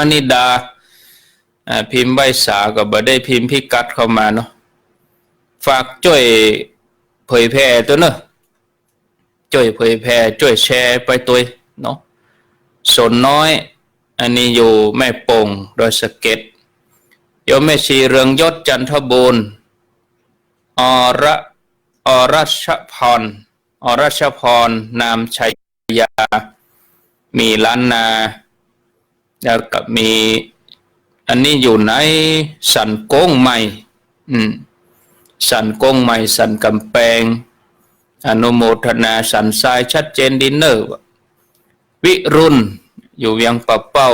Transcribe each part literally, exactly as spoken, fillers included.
มณิดา อ่า พิมพ์ไหว้สาก็บ่ได้พิมพ์พิกัดเข้ามาเนาะ ฝากจ้วยเผยแผ่ตวยเนาะ จ้วยเผยแผ่ จ้วยแชร์ไปตวยเนาะ สนน้อย อันนี้อยู่แม่โป่ง ดอยสะเก็ด โยมแม่ชีเรืองยศ จันทบูรณ์ อร อรัชพร อรัชพร นามชัยยา มีล้านนา แล้วก็มี อันนี้อยู่ในสันโก้งใหม่ อืม สันโก้งใหม่ สันก๋ำแปง อนุโมทนา สันทราย ชัดเจนดีเน่อ วิรุณ อยู่เวียงป่าเป้า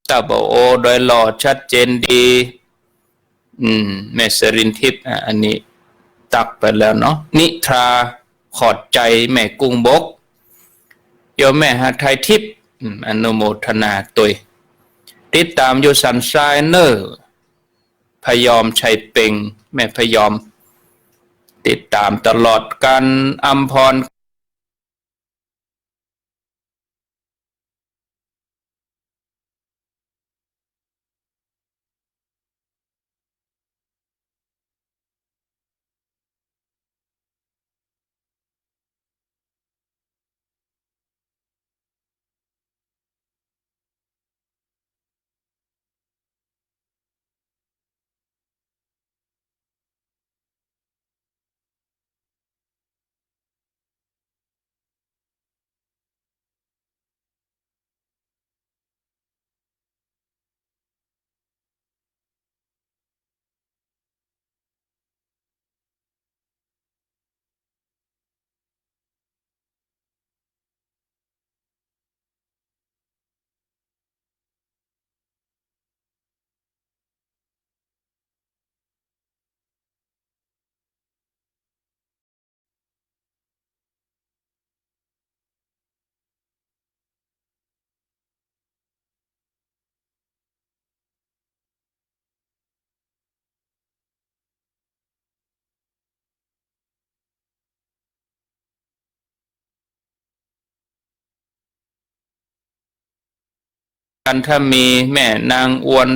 ตาบ่าโอ ดอยหล่อ ชัดเจนดี อืม แม่สรินทิพย์ อ่ะ อันนี้ตักไปแล้วเนาะ นิทรา ขอบใจ๋ แม่กุ้งบก โยมแม่หาไทยทิพย์ อืม อนุโมทนาตวย ติดต๋ามอยู่สันทรายเน่อ พยอม ชัยเปง แม่พยอม ติดต๋ามตลอด กันอำพร กัน ถ้ามีแม่นางอวน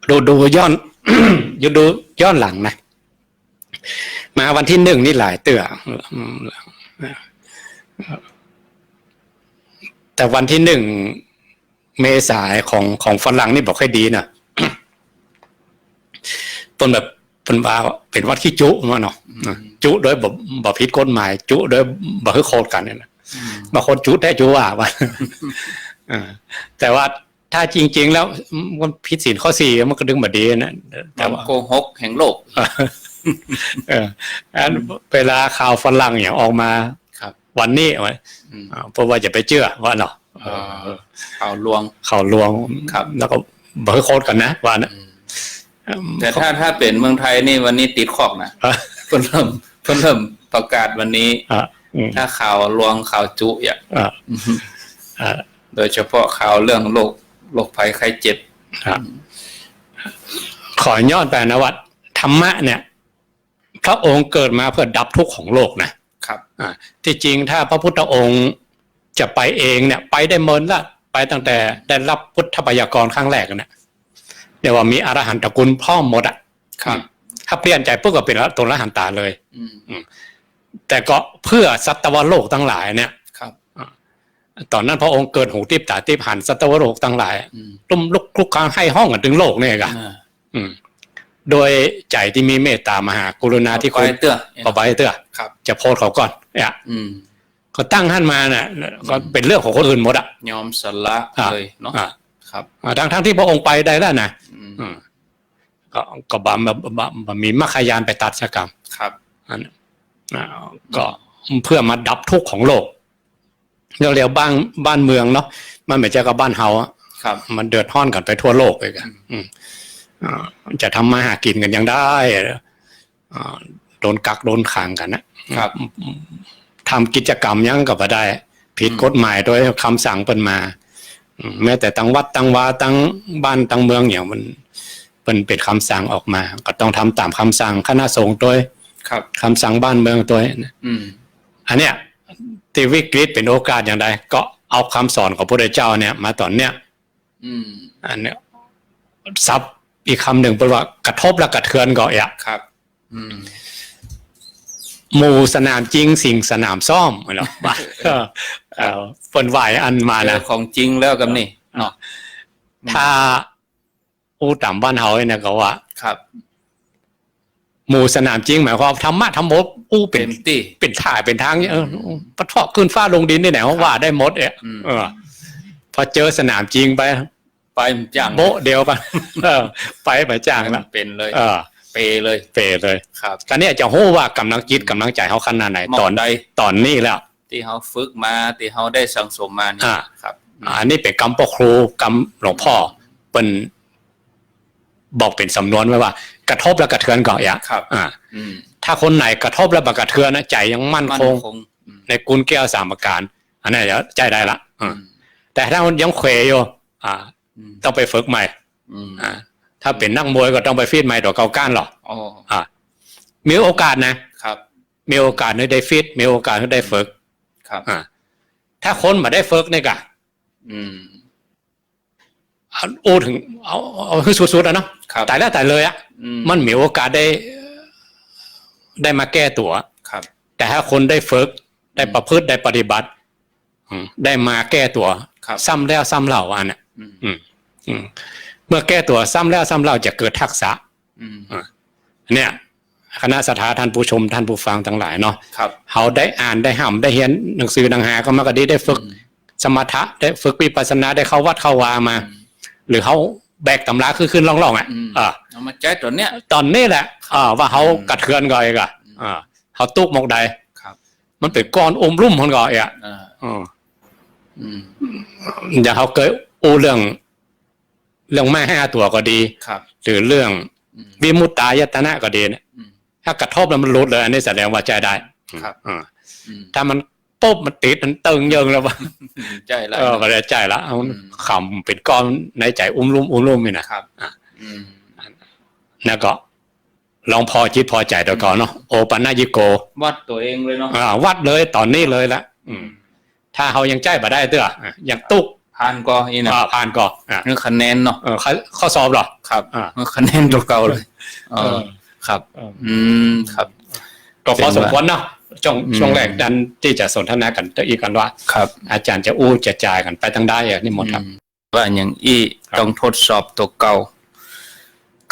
ดู ดูย้อน ดูย้อนหลังนะ มาวันตี้นึ่งนี่หลายเตื้อ แต่วันตี้นึ่งเมษาของ ของฝรั่งนี่บ่ค่อยดีนะ เปิ้นแบบ เปิ้นว่าเป๋นวัดขี้จุ๊ว่าเนาะ อืม จุ๊โดยบ่ บ่ผิดกฎหมาย จุ๊โดยบ่หื้อโคตรกั๋นเนี่ยนะ อืม บางคนจุ๊แต๊จุ๊ว่า ว่า เออ แต่ว่าถ้าจริงๆ แล้วมันผิดศีลข้อสี่ มันก็ดึงบ่ดีนะ แต่ว่า ความโกหกแห่งโลก เออ อันเวลาข่าวฝรั่งอย่างออกมา ครับ วันนี้เอาไว้ อืม อ่า เพราะว่าจะไปเจื้อว่าเนาะ อ่า เออ ข่าวลวง ข่าวลวง ครับ แล้วก็บ่หื้อโคตรกั๋นนะ ว่านะ อืม อืม แต่ถ้า ถ้าเป๋นเมืองไทยนี่วันนี้ติดคอกนะ อ่ะ เปิ้นเริ่ม เปิ้นเริ่มประกาศวันนี้ อ่ะ อืม ถ้าข่าวลวงข่าวจุ๊อย่าง อ่ะ อืม อ่ะ โดยเฉพาะข่าวเรื่องโรค โรคภัยไข้เจ็บ อ่ะ ขอย้อนไปนะว่า ธรรมะเนี่ย พระองค์เกิดมาเพื่อดับทุกข์ของโลกนะ ครับ อ่า ที่จริงถ้าพระพุทธองค์จะไปเองเนี่ย ไปได้เมินละ ไปตั้งแต่ได้รับพุทธพยากรณ์ครั้งแรกนะ เรียกว่ามีอรหันตกุลพร้อมหมดอะ ครับ อืม ถ้าเปลี่ยนใจ๋ปุ๊บก็เป๋นตัวอรหันตาเลย อืม อืม แต่ก็เพื่อสัตวโลกทั้งหลายเนี่ย ครับ อ่า ต๋อนนั้นพระองค์เกิดหูติ๊บต๋าติ๊บ หันสัตวโลกทั้งหลาย อืม ล้มลุกคลุกคลานไห้ฮ้องกั๋นตึงโลกเนี่ยกะ อ่า อืม โดยใจ๋ตี้มีเมตต๋ามหากรุณาธิคุณ เอาไปเตื้อ เอาไปเตื้อ ครับ จะโผดเขาก่อนเนี่ย อืม ก็ตั้งหั้นมาน่ะ ก็ อืม เป๋นเรื่องของคนอื่นหมดอะ ยอมสละ อ่ะ เลยเนาะ อ่ะ ครับ อ่ะ ทั้งๆ ตี้พระองค์ไปได้แล้วนะ อืม อืม ก็ ก็บ่ บ่ บ่ บ่มีมรรคญาณไปตัดเสียก่ำ ครับ อัน อ่ะ ก็เพื่อมาดับทุกข์ของโลก แล้ว แล้วบ้าน บ้านเมืองเนาะ มันบ่ใจ้ก้าบ้านเฮาอะ ครับ มันเดือดฮ้อนกั๋นไปทั่วโลกเลยอะ อืม อืม อ่า จะทำมาหากิ๋นกั๋นยังได้ อ่า โดนกักโดนขังกั๋นนะ ครับ ทำกิจกรรมหยังก็บ่ได้ ผิด อืม กฎหมายโดยกำสั่งเปิ้นมา อืม แม้แต่ตังวัดตังวาตังบ้านตังเมืองเนี่ย มัน เปิ้นเป๋นกำสั่งออกมา ก็ต้องทำต๋ามกำสั่งคณะสงฆ์ตวย ครับ กำสั่งบ้านเมืองตวยนะ อืม อันเนี้ย ตี้วิกฤตเป๋นโอกาสอย่างใด ก็เอากำสอนของพระพุทธเจ้าเนี่ยมาต๋อนเนี้ย อืม อันเนี้ย ศัพท์อีกกำนึ่งเปิ้นว่ากระทบและกระเทือนก่อเอะ ครับ อืม หมู่สนามจริง สิ่งสนามซ่อม เนาะ เออ เออ เปิ้นว่าอันมานะ เจอของจริงแล้วกำนี้เนาะ ถ้าอู้ต๋ามบ้านเฮาเนี่ยก็ว่า ครับ หมู่สนามจริง หมายความธรรมะธรรมโมอู้เป๋น เป๋นตี้ เป๋นท่าเป๋นทางเนี่ย เออ อืม ปะเทาะขึ้นฟ้าลงดินนี่แหละ ครับ ว่าได้หมดเนี่ย อืม เออ พอเจอสนามจริงไป ไปบ่จ้าง โบ๊ะเดียวกั๋น เออ ไปบ่จ้างละ เป๋นเลย เออ เป๋เลย เป๋เลย ครับ คราวนี้จะฮู้ว่ากำลังจิตกำลังใจ๋เฮาขนาดไหน ต๋อนใด ต๋อนนี้แล้ว ตี้เฮาฝึกมา ตี้เฮาได้สั่งสมมานี่ อ่า ครับ อันนี้เป๋นกำพระครู กำหลวงพ่อ เปิ้นบอกเป๋นสำนวนไว้ว่า กระทบและกระเทือนก่อเอะ ครับ อ่า อืม ถ้าคนไหนกระทบและบ่กระเทือนนะ ใจ๋ยังมั่นคง มั่นคง อืม ในกุณแก้วสามประก๋าน อันนั้นจะใจ๊ได้ละ อืม อืม แต่ถ้ามันยังเขวอยู่ อ่า อืม ต้องไปฝึกใหม่ อืม อ่า ถ้าเป๋นนักมวยก็ต้องไปฟีดใหม่ต่อเก้าก้านหรอ อ๋อ อ่า มีโอกาสนะ ครับ มีโอกาสหื้อได้ฟีด มีโอกาสหื้อได้ฝึก ครับ อ่า ถ้าคนบ่ได้ฝึกเนี่ยกะ อืม เอา อู้เถิง เอา เอาหื้อสุดๆ อะเนาะ ครับ ต๋ายแล้วต๋ายเลยอะ อืม มันมีโอกาสได้ ได้มาแก้ตั๋ว ครับ แต่ถ้าคนได้ฝึก ได้ อืม ประพฤติ ได้ปฏิบัติ อืม ได้มาแก้ตั๋ว ครับ ซ้ำแล้วซ้ำเล่าอันน่ะ อืม อืม อืม เมื่อแก้ตั๋วซ้ำแล้วซ้ำเล่าจะเกิดทักษะ อืม อ่ะ เนี่ย คณะศรัทธาท่านผู้ชม ท่านผู้ฟังตังหลายเนาะ ครับ เฮาได้อ่าน ได้ฮ่ำ ได้เฮียนหนังสือหนังหาก็มาก็ดี ได้ฝึก อืม สมถะ ได้ฝึกวิปัสสนา ได้เข้าวัดเข้าวามา อืม หรือเฮาแบกต๋ำราขึ้นๆ ล่องๆ อ่ะ อืม อ่ะ เอามาใจ๊ต๋อนเนี้ย ต๋อนนี้แหละ ครับ อ่า ว่าเฮา อืม กระเทือนก่อเอะ อืม อ่า เฮาตุ๊กข์หมองใด ครับ มันเป๋นก้อนอุ้มลุ่มมันก่อเอะ อ่า อืม อืม อย่างเฮาเกยอู้เรื่อง เรื่องม้าห้าตั๋วก็ดี ครับ หรือเรื่อง อืม วิมุตตายตนะก็ดีเนี่ย อืม ถ้ากระทบแล้วมันหลุดเลย อันนี้แสดงว่าใจ๊ได้ ครับ อ่า อืม ถ้ามันปุ๊บมันติด มันตึงเยิงแล้ววะ ใจ๊ละ เออ บ่ได้ใจ๊ละ เอา อืม ขำเป๋นก้อนในใจ๋อุ้มลุ่ม อุ้มลุ่มนี่นะ ครับ อ่ะ อืม แล้วก็ ลองพอจิตพอใจ๋ตวยก่อนเนาะ อืม โอปัญญิโก วัดตั๋วเองเลยเนาะ อ่า วัดเลย ต๋อนนี้เลยละ อืม อืม ถ้าเฮายังใจ๊บ่ได้เตื้อ อ่ะ ยังตุ๊กข์ ผ่านก่ออีกนะ อ่า ผ่านก่อ อ่ะ เรื่องคะแนนเนาะ เออ ข้อ ข้อสอบเหรอ ครับ อ่า เรื่องคะแนนตั๋วเก่าเลย เออ เออ ครับ เออ อืม ครับ ก็พอสมควรเนาะ ช่วง อืม ช่วงแรกนั้นตี้จะสนทนากั๋นเตื้ออีกกั๋นว่า ครับ อาจ๋ารย์จะอู้จะจ๋ากั๋นไปตังใดอะ นี่หมดครับ อืม ว่าอย่างอี้ ครับ ต้องทดสอบตั๋วเก่า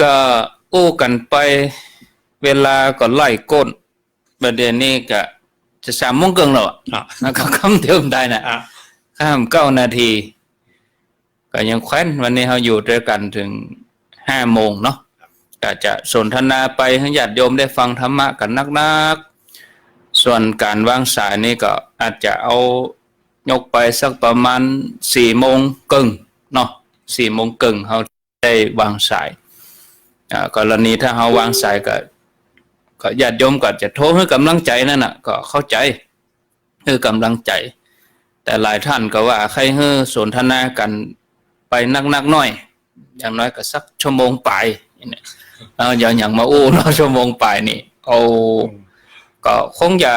ก็ อู้กั๋นไป เวลาก็ไล่ก้น บ่าเดี่ยวนี้ก็จะสามโมงเกิ่งแล้วอะ อ่ะ แล้วก็ค่ำเติมได้นะ อ่ะ ค่ำเก้านาที ก็ยังแควน วันนี้เฮาอยู่ตวยกั๋นเถิงห้าโมงเนาะ ก็จะสนทนาไปหื้อญาติโยมได้ฟังธรรมะกั๋นนักๆ ส่วนก๋านวางสายนี่ก็อาจจะเอายกไปสักประมาณสี่โมงเกิ่งเนาะ สี่โมงเกิ่งเฮาได้วางสาย อ่า กรณีถ้าเฮาวางสายก็ ก็ญาติโยมก็จะโทรหื้อก๋ำลังใจ๋นั่นน่ะ ก็เข้าใจ๋ หื้อก๋ำลังใจ๋ แต่หลายต้านก็ว่าใค่หื้อสนทนากั๋นไปนักๆ หน้อย อย่างน้อยก็สักชั่วโมงป๋ายเนี่ย เอา อย่าง อย่างมาอู้เนาะ ชั่วโมงป๋ายนี่ เอา อืม ก็คงจะ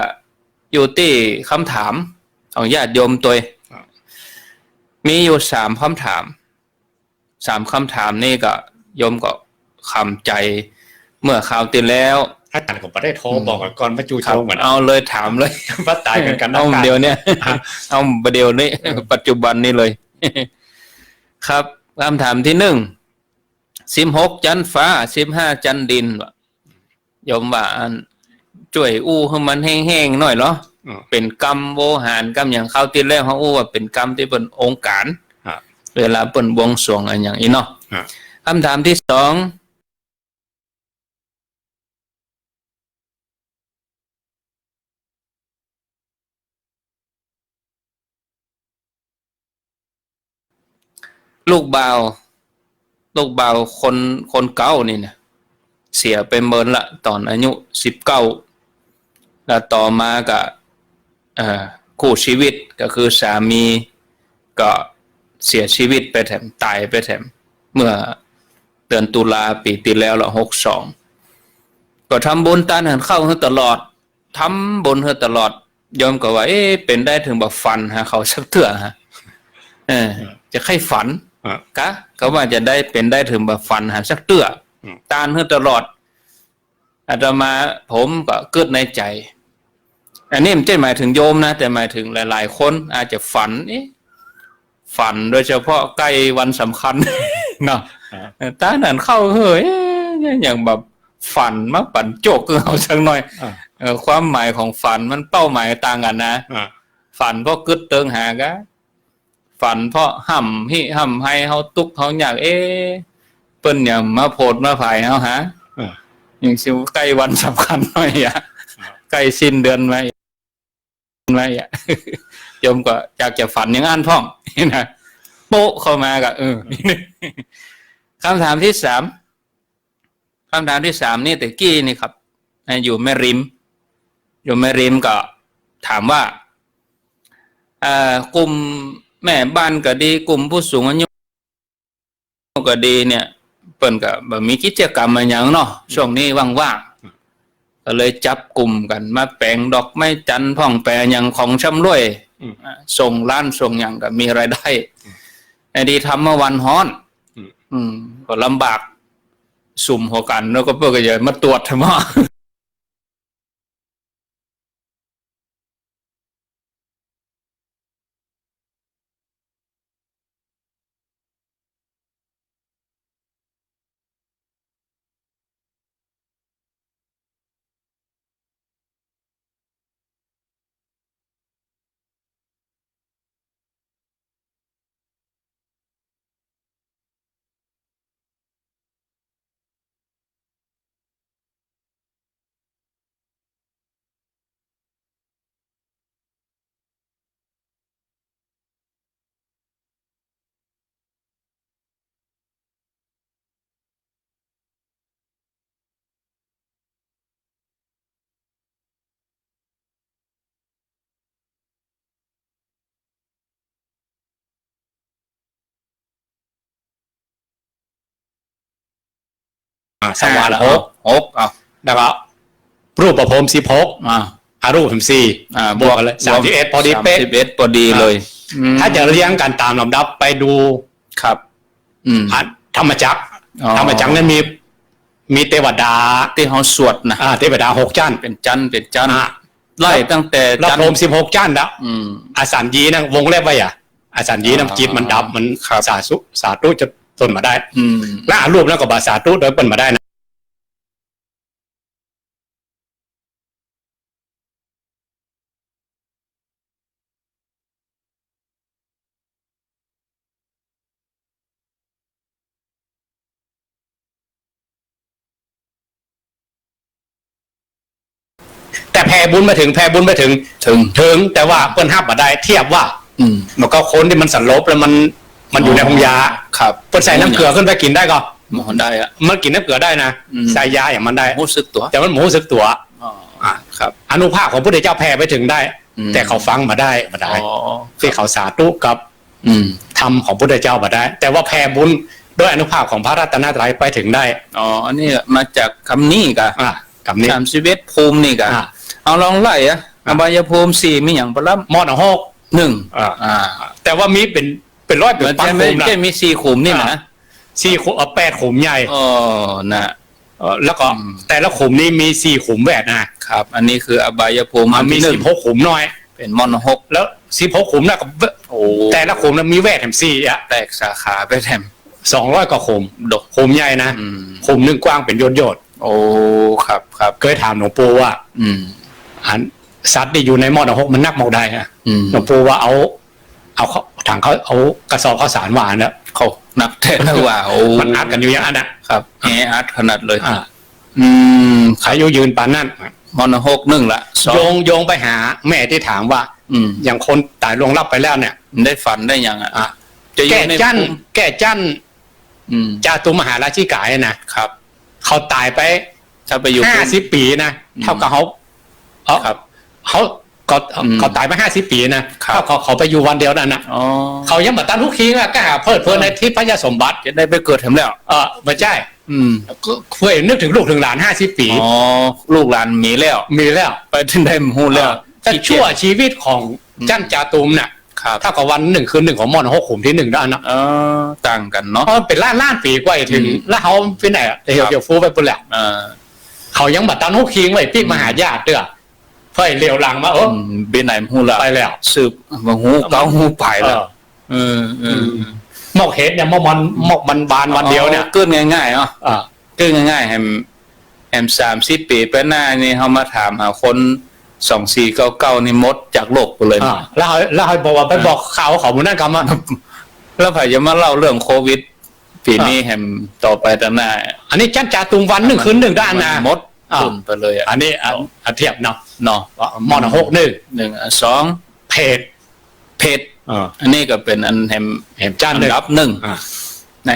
อยู่ตี้กำถามของญาติโยมตวย ครับ มีอยู่สามกำถาม สามกำถามนี่ก็โยมก็ก๋ำใจ๋เมื่อคราวตี้แล้ว อาจ๋ารย์ก็บ่ได้โทรบอกกั๋นก่อน อืม บ่าจู้ ครับ โทรกั๋น เอาเลย ถามเลย บ่าต๋ายกั๋น กั๋น เอา นัก เดี๋ยวนี้ อ่ะ เอาบ่าเดี่ยวนี้ เออ ปัจจุบันนี้เลย ครับ กำถามตี้หนึ่ง สิบหกจั๊นฟ้า สิบห้าจั๊นดิน ว่า โยมว่าอัน จ้วยอู้หื้อมันแห้งๆ หน้อยลอ อืม เป๋นกำโวหาร กำอย่างคราวตี้แล้วเฮาอู้ว่าเป๋นกำตี้เปิ้นองค์การ ฮะ เวลาเปิ้นบวงสรวงอะหยังอี้เนาะ ฮะ กำถามตี้สอง ลูกบ่าว ลูกบ่าวคน คนเก๊านี่นะ เสียไปเมินละ ต๋อนอายุสิบเก้า แล้วต่อมาก็ เอ่อ คู่ชีวิตก็คือสามี ก็เสียชีวิตไปแถม ต๋ายไปแถม เมื่อเดือนตุลาปี๋ตี้แล้วละ หกสอง ก็ทำบุญตานหันข้าวหื้อตลอด ทำบุญหื้อตลอด โยมก็ว่า เอ๊ะ เป๋นได้เถิงบ่าฝันหาเขาสักเตื้อฮะ เออ จะใค่ฝัน อ่ะ กะ ก็ว่าจะได้ เป๋นได้เถิงบ่าฝันหาสักเตื้อ อืม ตานหื้อตลอด อาตมาผมก็กึ๊ดในใจ๋ อันนี้บ่ใจ้หมายเถิงโยมนะ แต่หมายเถิงหลายๆ คนอาจจะฝัน เอ๊ะ ฝันโดยเฉพาะใก้วันสำคัญเนาะ อ่า เออ ตานหันข้าวหื้อ เอ๊ะ อย่างแบบฝันมาปั๋นโจ๊กเอาสักหน้อย อ่า เออ ความหมายของฝันมันเป้าหมายต่างกั๋นนะ อ่า ฝันเพราะกึ๊ดเติงหากะ ฝันเพราะฮ่ำหิฮ่ำไฮ เฮาตุ๊กข์เฮายาก เอ๊ะ เปิ้นหยังมาโผดมาผายเฮาหา อ่า อย่างเจ้นใก้วันสำคัญหน้อยอะ อ่า ใก้สิ้นเดือนมา มาอะ โยมก็อยากจะฝันอย่างอั้นพ่องนะ โป๊ะเข้ามาก็ เออ กำถามตี้สาม กำถามตี้สามนี่แต่กี้นี่ครับ อยู่แม่ริม อยู่แม่ริมก็ถามว่า เอ่อ กลุ่มแม่บ้านก็ดี กลุ่มผู้สูงอายุ ก็ดีเนี่ย เปิ้นก็บ่มีกิจกรรมอะหยังเนาะ ช่วงนี้ว่างๆ ก็เลยจับกลุ่มกั๋นมาแป๋งดอกไม้จันทร์พ่องแป๋งหยังของชำร่วย อืม อ่ะ ส่งร้านส่งหยังก็มีรายได้ อืม ไอ้ดีทำเมื่อวันฮ้อน อืม อืม ก็ลำบาก สุมหัวกั๋น แล้วก็เปิ้นก็จะมาตรวจทำไม อ่า สวรรค์หก หก เอา แล้วก็รูปประพรมสิบหก อ่า อรูปสิบสี่ อ่า บวกกั๋นเลย บวก สามสิบเอ็ด พอดีเป๊ะ สามสิบเอ็ด พอดีเลย อ่า อืม ถ้าจะเรียงกั๋นต๋ามลำดับไปดู ครับ อืม อ่ะ ธรรมจักร อ๋อ ธรรมจักรนั้นมี มีเตวดา ตี้เฮาสวดนะ อ่า เตวดาหกจั๊น เป๋นจั๊น เป๋นจั๊น อ่า ไล่ตั้งแต่ แล้ว จั๊น พรหมสิบหกจั๊นแล้ว อืม อสัญญีนะ วงเล็บไว้อะ อสัญญูนำจิตมันดับ มัน ครับ สาธุ สาธุจะต้นมาได้ อืม และอรูปนั้นก็บ่าสาธุโดยเปิ้นมาได้นะ แต่แผ่บุญบ่เถิง แผ่บุญบ่เถิง เถิง เถิง แต่ว่าเปิ้นฮับบ่ได้ เตียบว่า อืม มันก็คนตี้มันสลบแล้วมัน มันอยู่ในโฮงยา ครับ เปิ้นใส่น้ำเกลือขึ้นไปกิ๋นได้ก่อ บ่ได้อะ มันกิ๋นน้ำเกลือได้นะ อืม ใส่ยาอย่างมันได้ ฮู้สึกตั๋ว แต่มันบ่ฮู้สึกตั๋ว อ๋อ อ่ะ ครับ อานุภาพของพุทธเจ้าแผ่ไปเถิงได้ อืม แต่เขาฟังบ่ได้ บ่ได้ อ๋อ ตี้เขาสาธุกับ อืม ธรรมของพุทธเจ้าบ่ได้ แต่ว่าแผ่บุญด้วยอานุภาพของพระรัตนตรัยไปเถิงได้ อ๋อ อันนี้มาจากกำนี้ก่ะ อ่ะ กำนี้ สามสิบเอ็ดภูมินี่ก่ะ อ่ะ เอาลองไล่อะ อ่ะ อบายภูมิสี่มีหยังปะล่ำ มอดหก หนึ่ง อ่ะ อ่ะ แต่ว่ามีเป๋น เป๋นร้อยเป๋น มัน พัน จะไม่ ภูมินะ จะมีสี่ขุมนี่นะ อ่ะ สี่ขุม เอ่อ แปดขุมใหญ่ อ๋อ นะ เอ่อ แล้วก็ อืม แต่ละขุมนี้มีสี่ขุมแหวดนะ ครับ อันนี้คืออบายภูมิ อ่ะ อันตี้ มี หนึ่ง สิบหกขุมน้อย เป๋นมอดหก แล้วสิบหกขุมนะก็ โอ้ แต่ละขุมนะมีแหวดแถมสี่อะ แตกสาขาไปแถม สองร้อยกว่าขุม ดก ขุมใหญ่นะ อืม ขุมหนึ่งกว้างเป๋นโยชน์โยชน์ โอ้ ครับ ครับ เกยถามหลวงปู่ว่า อืม อันสัตว์ตี้อยู่ในมอดหกมันนักเมาใดอะ อืม หลวงปู่ว่าเอา เอาข้าว ถังข้าว เอากระสอบข้าวสารหว่านนะ เขานักแต๊นะว่า โอ้ มันอัดกั๋นอยู่อย่างอั้นน่ะ ครับ แออัดขนาดเลย อ่ะ อืม อายุยืนปานนั้น มอดหก หนึ่งละ สอง โยง โยงไปหาแม่ตี้ถามว่า อืม อย่างคนต๋ายล่วงลับไปแล้วเนี่ย ได้ฝันได้หยังอะ อ่ะ จะอยู่ใน แก้จั้น ภูมิ แก้จั้น อืม จาตุมหาราชิกาเนี่ยนะ ครับ เขาต๋ายไป ถ้าไปอยู่ ห้าสิบปี๋นะ อืม เต้ากับเขา เอา ครับ เขา ก็ อืม เขาต๋ายมาห้าสิบปี๋นะ ครับ เขา เขา เขาไปอยู่วันเดียวนั้นนะ อ๋อ เขายังบ่ตันฮู้คิงอะ ก็หาเพลิดเพลิน เออ ในทิพยสมบัติ จะได้ไปเกิดแถมแล้ว เออ บ่ใจ้ อืม ก็เพื่อนึกเถิงลูกเถิงหลานห้าสิบปี๋ อ๋อ ลูกหลานมีแล้ว มีแล้ว ไปถึงได้ฮู้แล้ว เออ แต่ชั่วชีวิตของ อืม จั้นจาตุมน่ะ ครับ เต้ากับวันหนึ่งคืนหนึ่งของมอดหกขุมตี้หนึ่งได้นะ เออ ต่างกั๋นเนาะ เพราะมันเป๋นล้านล้านปี๋กว่าจะเถิง อืม แล้วเขาไปไหนอะ แต่เหี่ยว ครับ เหี่ยวฟูไปปู๊นแล้ว เออ เขายังบ่ตันฮู้คิงไว้ปิ๊ก อืม มหาญาติเตื้อ เผยเหลียวหลังมา เออ อืม ไปไหนบ่ฮู้ละ ไปแล้ว สืบบ่ฮู้เก๊าฮู้ป๋ายแล้ว เออ เออ เออ อืม หมอกเห็ดเนี่ย หมอกมัน หมอกมันบานวันเดียวเนี่ย อ๋อ เกิดง่ายๆ เนาะ อ่า เกิดง่ายๆ แหม แหมสามสิบปี๋ไปหน้านี่ เฮามาถามหาคนสองสี่เก้าเก้านี่หมดจากโลกไปเลย อ่า แล้วเฮา แล้วเฮาบอกว่าไป อ่า บอกข่าวเขาหมู่นั้นกำอะ แล้วใผจะมาเล่าเรื่องโควิด ปี๋นี้ อ่า แหมต่อไปตางหน้า อันนี้จั้นจาตุมวันหนึ่งคืนหนึ่งได้นะ หมด อ่ะ ตุ่มไปเลยอะ อันนี้อัน อันเทียบเนาะ เนาะ ว่ามอดหกหนึ่ง หนึ่ง อ่ะ สอง เปรต เปรต อ่า อันนี้ก็เป๋นอันแหม แหมจั้นหนึ่ง อันดับหนึ่ง อ่า ใน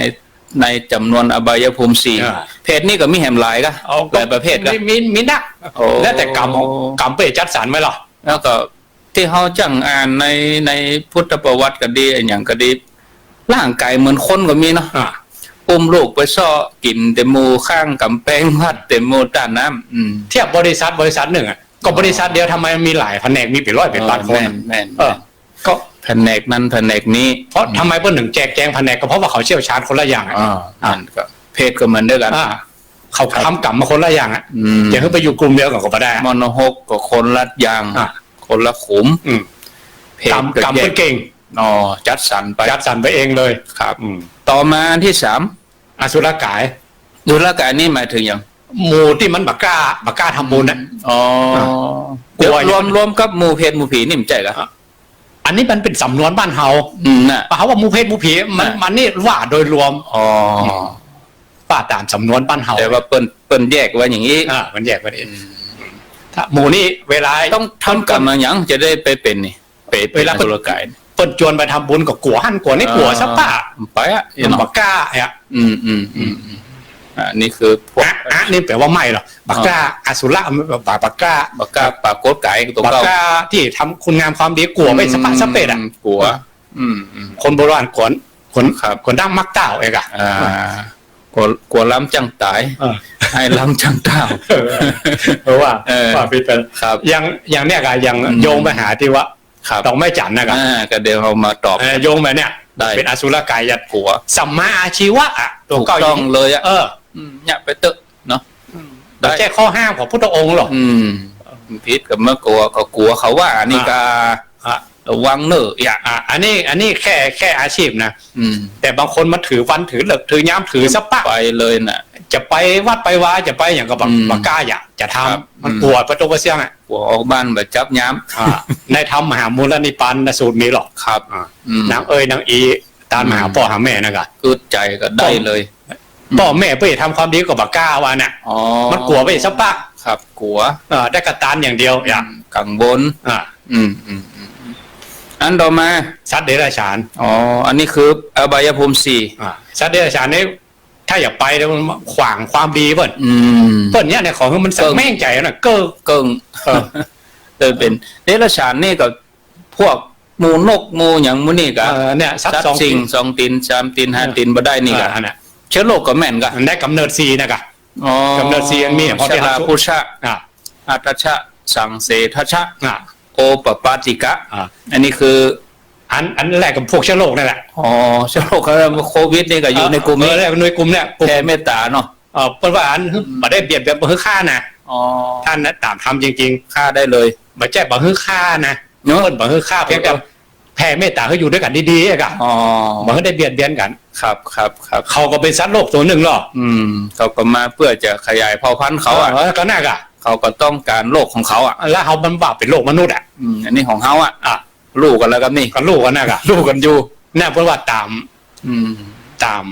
ในจ๋ำนวนอบายภูมิสี่ อ่า เปรตนี่ก็มีแหมหลายกะ เอา หลายประเภทกะ มี มี มีนัก โอ้ แล้วแต่กรรม กรรมเปิ้นจัดสรรไว้หรอ แล้วก็ ตี้เฮาจั้งอ่านใน ในพุทธประวัติก็ดี อะหยังก็ดี ร่างก๋ายเหมือนคนก็มีเนาะ อ่า อุ้มลูกไปเซาะ กิ๋นแต่หมู่ข้างก๋ำแปงวัด แต่หมู่ต้านน้ำ อืม เทียบบริษัท บริษัทหนึ่งอะ ก็บริษัทเดียว ทำไมมันมีหลายแผนก มีเป๋นร้อยเป๋นพันคน เออ แม่น แม่น เออ ก็แผนกนั้นแผนกนี้ เพราะทำไมเปิ้นถึงแจกแจงแผนก ก็เพราะว่าเขาเชี่ยวชาญคนละอย่างอะ อ่า อ่า นั่นก็เปรตก็เหมือนเดียวกั๋น อ่า เขา ครับ ทำกรรมมาคนละอย่างอะ อืม จะหื้อไปอยู่กลุ่มเดียวกั๋นก็บ่ได้อะ มอดหกก็คนละอย่าง อ่ะ คนละขุม อืม เปรต กรรม ก็ กรรม แยก เปิ้นเก่ง อ๋อ จัดสรรไป จัดสรรไปเองเลย ครับ อืม ต่อมาอันตี้สาม อสุรก๋าย อสุรก๋ายนี่หมายเถิงหยัง หมู่ตี้มันบ่กล้า บ่กล้าทำบุญนะ อ๋อ อ่ะ กลัวอยู่ รวม รวมกับหมู่เปรตหมู่ผีนี่บ่ใจ้กะ อ่ะ อันนี้มันเป๋นสำนวนบ้านเฮา อืม น่ะ เฮาว่าหมู่เปรตหมู่ผี มัน น่ะ มันนี่ว่าโดยรวม อ๋อ อืม ว่าต๋ามสำนวนบ้านเฮา แต่ว่าเปิ้น เปิ้นแยกไว้อย่างนี้ อ่า มันแยกไว้อย่างนี้ อืม ถ้าหมู่นี่เวลา ต้องทำกรรมอะหยังจะได้ไปเป๋นนี่ ไปเป๋น เวลาเปิ้น อสุรก๋าย เปิ้นจวนไปทำบุญก็กั๋วหั้นกั๋วนี่ อ่า กั๋วสะปะ ไปอะ มันบ่กล้าอะ อืม อืม อืม อืม อ่า นี่คือพวก อะ อะ นี่แปลว่าไม่หรอก บ่กล้า อ่า อสุร บ่ บ่กล้า บ่กล้าปรากฏก๋ายตั๋ว บ่ เก่า กล้าตี้ทำคุณงามความดี กั๋วไปสะปะสะเปดอะ อืม กั๋ว อืม อืม คนโบราณกั๋ว คน ครับ กั๋วดั้งมักเต้าเองอะ อ่า กั๋ว กั๋วล้ำจั้งต๋าย เออ ไห้ล้ำจั้งเต้า เออ เพราะว่า เออ ว่าผิดไป ครับ อย่าง อย่างเนี้ยกะ อย่าง อืม โยงไปหาตี้ว่า ครับ ดอกไม้จันทร์นะกะ อ่า ก็เดี๋ยวเฮามาตอบ เออ โยงไปเนี่ย ได้ เป๋นอสุรก๋าย กั๋ว สัมมาอาชีวะอะ ตั๋วเก่า ถูกต้องเลยอะ เออ อืม เนี่ยไปเต๊อะเนาะ อืม ได้ บ่ใจ้ข้อห้ามของพุทธองค์หรอก อืม ผิดกับเมื่อกั๋ว ก็กั๋วเขาว่า อันนี้ อ่า กะ อ่ะ ระวังเน่อ อย่า อ่ะ อันนี้ อันนี้แค่ แค่อาชีพนะ อืม แต่บางคนมาถือวันถือฤกษ์ถือยามถือสะปะ ไปเลยน่ะ จะไปวัดไปวา จะไปอย่างก็บ่ อืม บ่กล้าอยากจะทำ ครับ มัน อืม กั๋วประตูประเสียงอะ กั๋วออกบ้านบ่จับยาม อ่า ในธรรมมหามูลนิพพานสูตรมีหรอก ครับ อ่า อืม นางเอยนางอี ตานมาหา อืม ป้อหาแม่นะกะ กึ๊ดใจ๋ก็ได้เลย ป้อ อืม ป้อแม่ไปทำความดีก็บ่กล้าว่าน่ะ อ๋อ มันกั๋วไปสะปะ ครับ กั๋ว เออ ได้กระตานอย่างเดียว อืม อย่า กังวล อ่า อืม อืม อืม อืม อันต่อมา สัตว์เดรัจฉาน อ๋อ อันนี้คืออบายภูมิสี่ อ่า สัตว์เดรัจฉานนี่ ถ้าอย่าไปแล้วมันขวางความดีเปิ้น อืม เปิ้นเนี่ย เนี่ย ของมันสัง เกิ่ง แม่งใจ๋นะ เกิ่ง เกิ่ง เออ เลยเป๋น เดรัจฉานนี่ก็พวกหมู่นกหมู่หยังหมู่นี่กะ เออ เนี่ย สัตว์ สัตว์ สอง สิ่ง ตี๋น สองตี๋น สามตี๋น ห้า เออ ตี๋น บ่ได้นี่กะ เออ อันน่ะ เชื้อโรคก็แม่นกะ มันได้ก๋ำเนิดสี่นะกะ อ๋อ ก๋ำเนิดสี่มันมี อย่างพอที่ ชรา พุชะ อ่ะ อัฏฐชะ สังเสทชะ อ่ะ โอปปาติกะ อ่ะ อันนี้คือ อัน อันแรกก็พวกเชื้อโรคนั่นแหละ อ๋อ เชื้อโรค โควิดนี่ก็อยู่ในกลุ่มนี้ เออ ในกลุ่มเนี่ย กลุ่ม แผ่เมตตาเนาะ เออ เปิ้นว่าอัน อืม บ่ได้เบียดเบียนบ่หื้อฆ่านะ อ๋อ ถ้าต๋ามธรรมจริงๆ ฆ่าได้เลย บ่ใจ้บ่หื้อฆ่านะ เนาะ เปิ้นบ่หื้อฆ่า เพียงแต่ เออ แผ่เมตตาหื้ออยู่ด้วยกั๋นดีๆ อะกะ อ๋อ บ่หื้อได้เบียดเบียนกั๋น ครับ ครับ ครับ เขาก็เป๋นสัตว์โลกตั๋วนึ่งเนาะ อืม เขาก็มาเพื่อจะขยายเผ่าพันธุ์เขาอะ เออ ก็นั่นกะ เขาก็ต้องก๋านโลกของเขาอะ แล้วเฮามันว่าเป๋นโลกมนุษย์อะ อืม อันนี้ของเฮาอะ อ่ะ ฮู้กั๋นแล้วกั๋นนี่ ก็ฮู้กั๋นนะกะ ฮู้กั๋นอยู่ เนี่ย เปิ้นว่าต๋าม อืม ต๋าม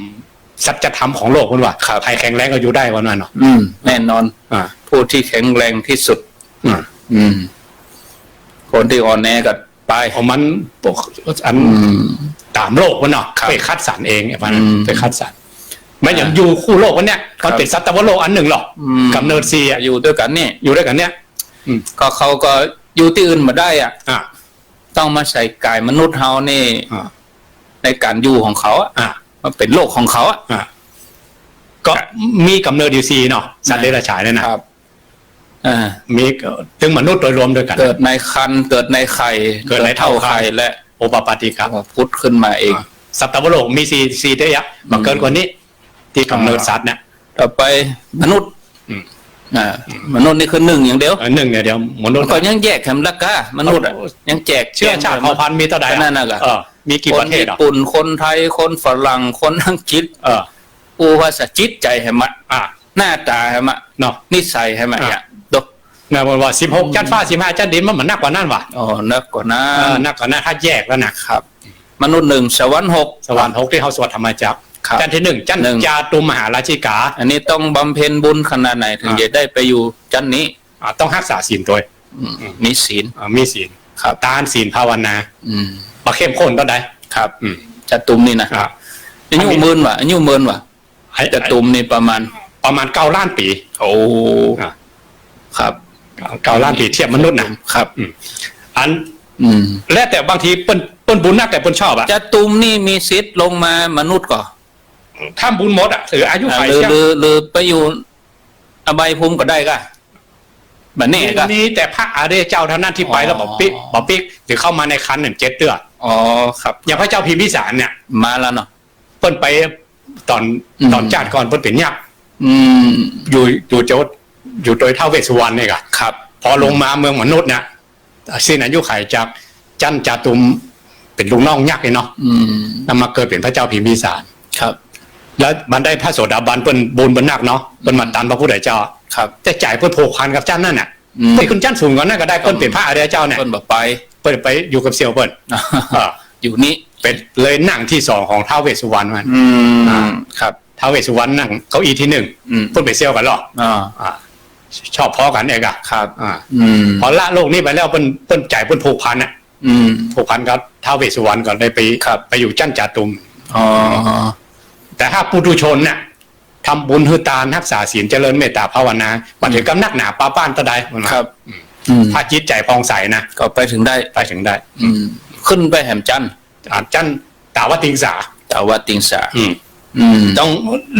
สัจธรรมของโลกเปิ้นว่า ครับ ใผแข็งแรงก็อยู่ได้ว่านั้นเนาะ อืม แน่นอน อ่า ผู้ที่แข็งแรงที่สุด อ่า อืม คนตี้อ่อนแอก็ไป เอามัน อัน อืม ต๋ามโลกมันเนาะ ครับ ไปคัดสรรเอง ไอ้พวกนั้น อืม ไปคัดสรร มันยัง อ่า อยู่คู่โลกวันเนี้ย ครับ มันเป๋นสัตวโลกอันนึ่งหรอก อืม ก๋ำเนิดสี่อะ อยู่ด้วยกั๋นนี่ อยู่ด้วยกั๋นเนี่ย อืม ก็เขาก็อยู่ตี้อื่นบ่ได้อะ อ่ะ ต้องมาใส่ก๋ายมนุษย์เฮานี่ อ่า ในก๋านอยู่ของเขาอะ อ่า มันเป๋นโลกของเขาอะ อ่า ก็มีก๋ำเนิดอยู่สี่เนาะ สัตว์เดรัจฉานเนี่ยนะ ครับ อ่า มี เอ่อ ตึงมนุษย์โดยรวมด้วยกั๋น เกิดในครรภ์ เกิดในไข่ เกิดในเต้าไข่ เกิดเต้าไข่ และ โอปปาติกะ ผุดขึ้นมาเอง อ่า สัตวโลกมีสี่ สี่เตื้อ อืม บ่เกินกว่านี้ ตี้ก๋ำเนิดสัตว์เนี่ย ต่อไปมนุษย์ อืม อ่า อืม มนุษย์นี่คือนึ่งอย่างเดียว เออ นึ่งอย่างเดียว มนุษย์ มันก็ยังแยกแหมละก้า มนุษย์อะ เอา ยังแยก เชื้อชาติเผ่าพันธุ์มีเต้าใดอะ นั่นน่ะกะ เออ มีกี่ประเทศอะ คนญี่ปุ่น คนไทย คนฝรั่ง คนอังกฤษ เออ อู้ภาษาจิตใจ๋แหมอะ อ่ะ หน้าต๋าแหมอะ เนาะ นิสัยแหมอะ อ่ะ เนี่ย ดู นะ เปิ้นว่าสิบหก อืม จั๊นฟ้า สิบห้า จั๊นดิน มัน มันนักกว่านั้นว่ะ อ๋อ นักกว่านั้น เออ นักกว่านั้น ถ้าแยกแล้วนะ ครับ มนุษย์นึ่ง สวรรค์หก สวรรค์หกตี้เฮาสวดธรรมจักร ครับ จั๊นตี้นึ่ง จั๊น นึ่ง จาตุมมหาราชิกา อันนี้ต้องบำเพ็ญบุญขนาดไหนถึง อ่า จะได้ไปอยู่จั๊นนี้ อ่า ต้องฮักษาศีลตวย อืม อืม มีศีล อ่า มีศีล ครับ ตาน ศีล ภาวนา อืม บ่เข้มข้นเต้าใด ครับ อืม จาตุมนี่นะ อ่า อายุหมื่นว่ะ อายุหมื่นว่ะ ไอ้ จาตุมนี่ประมาณ ประมาณเก้าล้านปี๋ โอ้ อ่ะ ครับ เก้าล้านปี๋ เทียบมนุษย์นะ ครับ อืม อัน อืม แล้วแต่บางทีเปิ้น เปิ้นบุญนักแต่เปิ้นชอบอะ จาตุมนี่มีสิทธิ์ลงมามนุษย์ก่อ ถ้าบุญหมดอะ ถืออายุ อ่า ขัย หรือ เสี้ยง หรือ หรือไปอยู่อบายภูมิก็ได้ก่ะ บ่แน่ก่ะ มีแต่พระอริยเจ้าเท่านั้นตี้ไปแล้ว อ๋อ บ่ปิ๊ก บ่ปิ๊ก หรือเข้ามาในครรภ์เนี่ยเจ็ดเตื้อ อ๋อ ครับ อย่างพระเจ้าพิมพิสารเนี่ย มาแล้วเนาะ เปิ้นไปต๋อน อืม ต๋อนจาติก่อนเปิ้นเป๋นยักษ์ อืม อยู่ อยู่โจทย์ อยู่โดยท้าวเวสสุวรรณนี่ก่ะ ครับ พอลงมาเมืองมนุษย์เนี่ย สิ้นอายุขัยจากจั๊นจาตุมเป๋นลูกน้องยักษ์นี่เนาะ อืม แล้วมาเกิดเป๋นพระเจ้าพิมพิสาร ครับ แล้วบัดได้พระโสดาบันเปิ้นบุญเปิ้นนักเนาะ เปิ้นมาตันพระพุทธเจ้า ครับ แต่ใจ๋เปิ้นผูกพันกับจั๊นนั่นน่ะ อืม เปิ้นขึ้นจั๊นสูงกว่านั้นก็ได้ เปิ้นเป๋นพระอริยเจ้าเนี่ย เปิ้นบ่ไป เปิ้นไปอยู่กับเสี่ยวเปิ้น เออ อยู่นี่ เป๋นเลยนั่งตี้สองของท้าวเวสสุวรรณมัน อืม อ่า ครับ ท้าวเวสสุวรรณนั่งเก้าอี้ตี้นึ่ง อืม เปิ้นเป๋นเสี่ยวกั๋นหรอ อ่า อ่า ชอบพ้อกั๋นเองอะ ครับ อ่า อืม พอละโลกนี้ไปแล้วเปิ้น เปิ้นใจ๋เปิ้นผูกพันอะ อืม ผูกพันกับท้าวเวสสุวรรณก็เลยไป ครับ ไปอยู่จั๊นจาตุม อ๋อ แต่ถ้าปุถุชนน่ะ ทำบุญหื้อตาน ฮักษาศีล เจริญเมตตาภาวนา บ่เถิงกับนักหนาปาป้านเต้าใด ครับ อืม อืม ถ้าจิตใจ๋ผ่องใสนะ ก็ไปเถิงได้ ไปเถิงได้ อืม ขึ้นไปแหมจั๊น อ่า จั๊นตาวติงสา ตาวติงสา อืม อืม ต้อง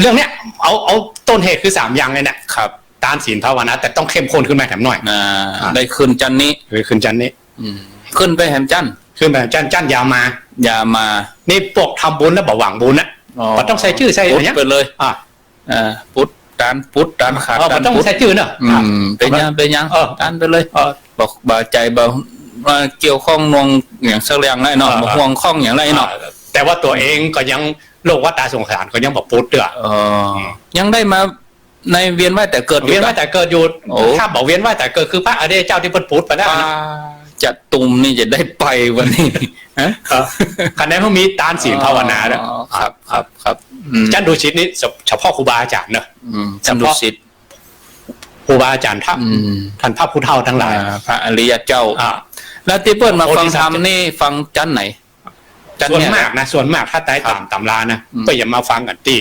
เรื่องเนี้ย เอา เอาต้นเหตุคือสามอย่างเลยเนี่ย ครับ ตาน ศีล ภาวนา แต่ต้องเข้มข้นขึ้นมาแหมหน่อย อ่า อ่า ได้ขึ้นจั๊นนี้ ได้ขึ้นจั๊นนี้ อืม ขึ้นไปแหมจั๊น ขึ้นไปจั๊น จั๊นยามา ยามา นี่พวกทำบุญแล้วบ่หวังบุญนะ อ๋อ บ่ต้องใส่จื้อใส่อะหยัง ปุ๊ดไปเลย อ่ะ อ่า ปุ๊ดตาน ปุ๊ดตานขาด เออ บ่ต้องใส่จื้อเนอะ อืม อ่ะ เป๋นหยัง เป๋นหยัง เออ ตานไปเลย เออ บ่ บ่ใจ๋ บ่ บ่เกี่ยวข้องนวงหยังสักอย่างได้เนาะ เออ บ่ห่วงข้องหยังได้เนาะ เออ แต่ว่าตั๋วเองก็ยัง โลกวัฏฏะสงสารก็ยังบ่ปุ๊ดเตื้อ เออ ยังได้มา ในเวียนว่ายต๋ายเกิดอยู่ เวียนว่ายต๋ายเกิดอยู่ โอ้ ถ้าบ่เวียนว่ายต๋ายเกิดคือพระอริยเจ้าตี้เปิ้นปุ๊ดไปแล้ว อ่า จาตุมนี่จะได้ไปวันนี้ ฮะ เออ คะแนนมันมีตานศีลภาวนาเนอะ อ๋อ ครับ ครับ ครับ อืม จั๊นดุสิตนี่เฉ เฉพาะครูบาอาจ๋ารย์เนอะ อืม จั๊นดุสิต เฉพาะ โห ครูบาอาจ๋ารย์พระ อืม ต้านพระผู้เฒ่าตังหลาย อ่า พระอริยะเจ้า อ่า แล้วตี้เปิ้นมาฟังธรรมนี่ฟังจั๊นไหน จั๊น ส่วน เนี่ย มากนะ ส่วนมากถ้าต๋าม ครับ ต๋ามตำรานะ อืม เปิ้นจะมาฟังกั๋นตี้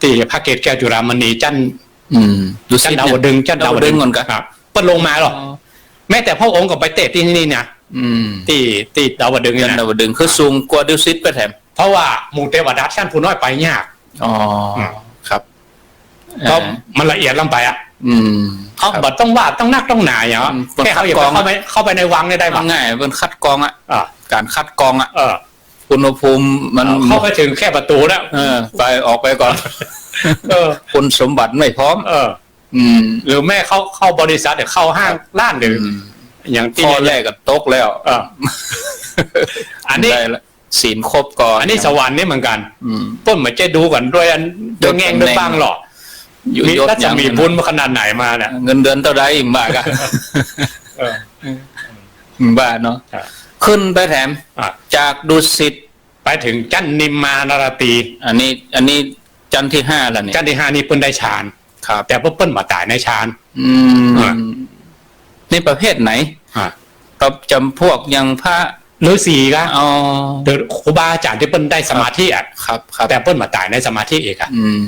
ตี้พระเกศแก้วจุฬามณี จั๊น อืม ดูสิ จั๊นดาวดึงส์ จั๊นดาวดึงส์ ดาวดึงส์ก่อนกะ ครับ เปิ้นลงมาหรอก อ๋อ แม้แต่พระองค์ก็ไปเตะตี้นี่นะ อืม ตี้ ตี้ดาวดึงส์นี่นะ จั๊นดาวดึงส์ คือสูงกว่าดุสิตไปแถม เพราะว่าหมู่เตวดาชั้นผู้น้อยไปยาก อ๋อ อืม ครับ ก็ เอ่อ มันละเอียดล้ำไปอะ อืม เขา ครับ บ่ต้องว่าต้องนักต้องหนาอย่าง อืม แค่เขาอยาก เปิ้นคัดกรอง เข้าไป เข้าไปในวังเนี่ยได้ปะ ง่าย เปิ้นคัดกรองอะ อ่า ก๋านคัดกรองอะ เออ อุณหภูมิมัน เออ เข้าไปเถิงแค่ประตู๋แล้ว เออ ไป ออกไปก่อน เออ คุณสมบัติไม่พร้อม เออ อืม หรือแม้เข้า เข้าบริษัท หรือเข้าห้าง ครับ ร้าน หรือ อืม อย่างตี้ ข้อแรกก็ตกแล้ว เออ อันนี้ ได้ละ ศีลครบก่อน อันนี้สวรรค์นี่เหมือนกั๋น อืม เปิ้นบ่ใจ้ดูกั๋นด้วยอัน ด้วยแง่ง ยศตำแหน่ง ด้วยบ้างหรอก อยู่ มี ยศ รัศมี หยัง บุญขนาดไหนมาเนี่ย เงินเดือนเต้าใดบ่ากะ เออ บ่าเนาะ อ่ะ ขึ้นไปแถม อ่ะ จากดุสิต ไปเถิงจั๊นนิมมานารตี อันนี้ อันนี้จั๊นตี้ห้าแล้วนี่ จั๊นตี้ห้านี่เปิ้นได้ฌาน ครับ แต่เปิ้น เปิ้นบ่ต๋ายในฌาน อืม อ่ะ นี่ประเภทไหน อ่ะ กับจ๋ำพวกอย่างพระฤาษีกะ อ๋อ เดี๋ยวครูบาอาจ๋ารย์ตี้เปิ้นได้สมาธิอะ ครับ ครับ แต่เปิ้นบ่ต๋ายในสมาธิอีกอะ อืม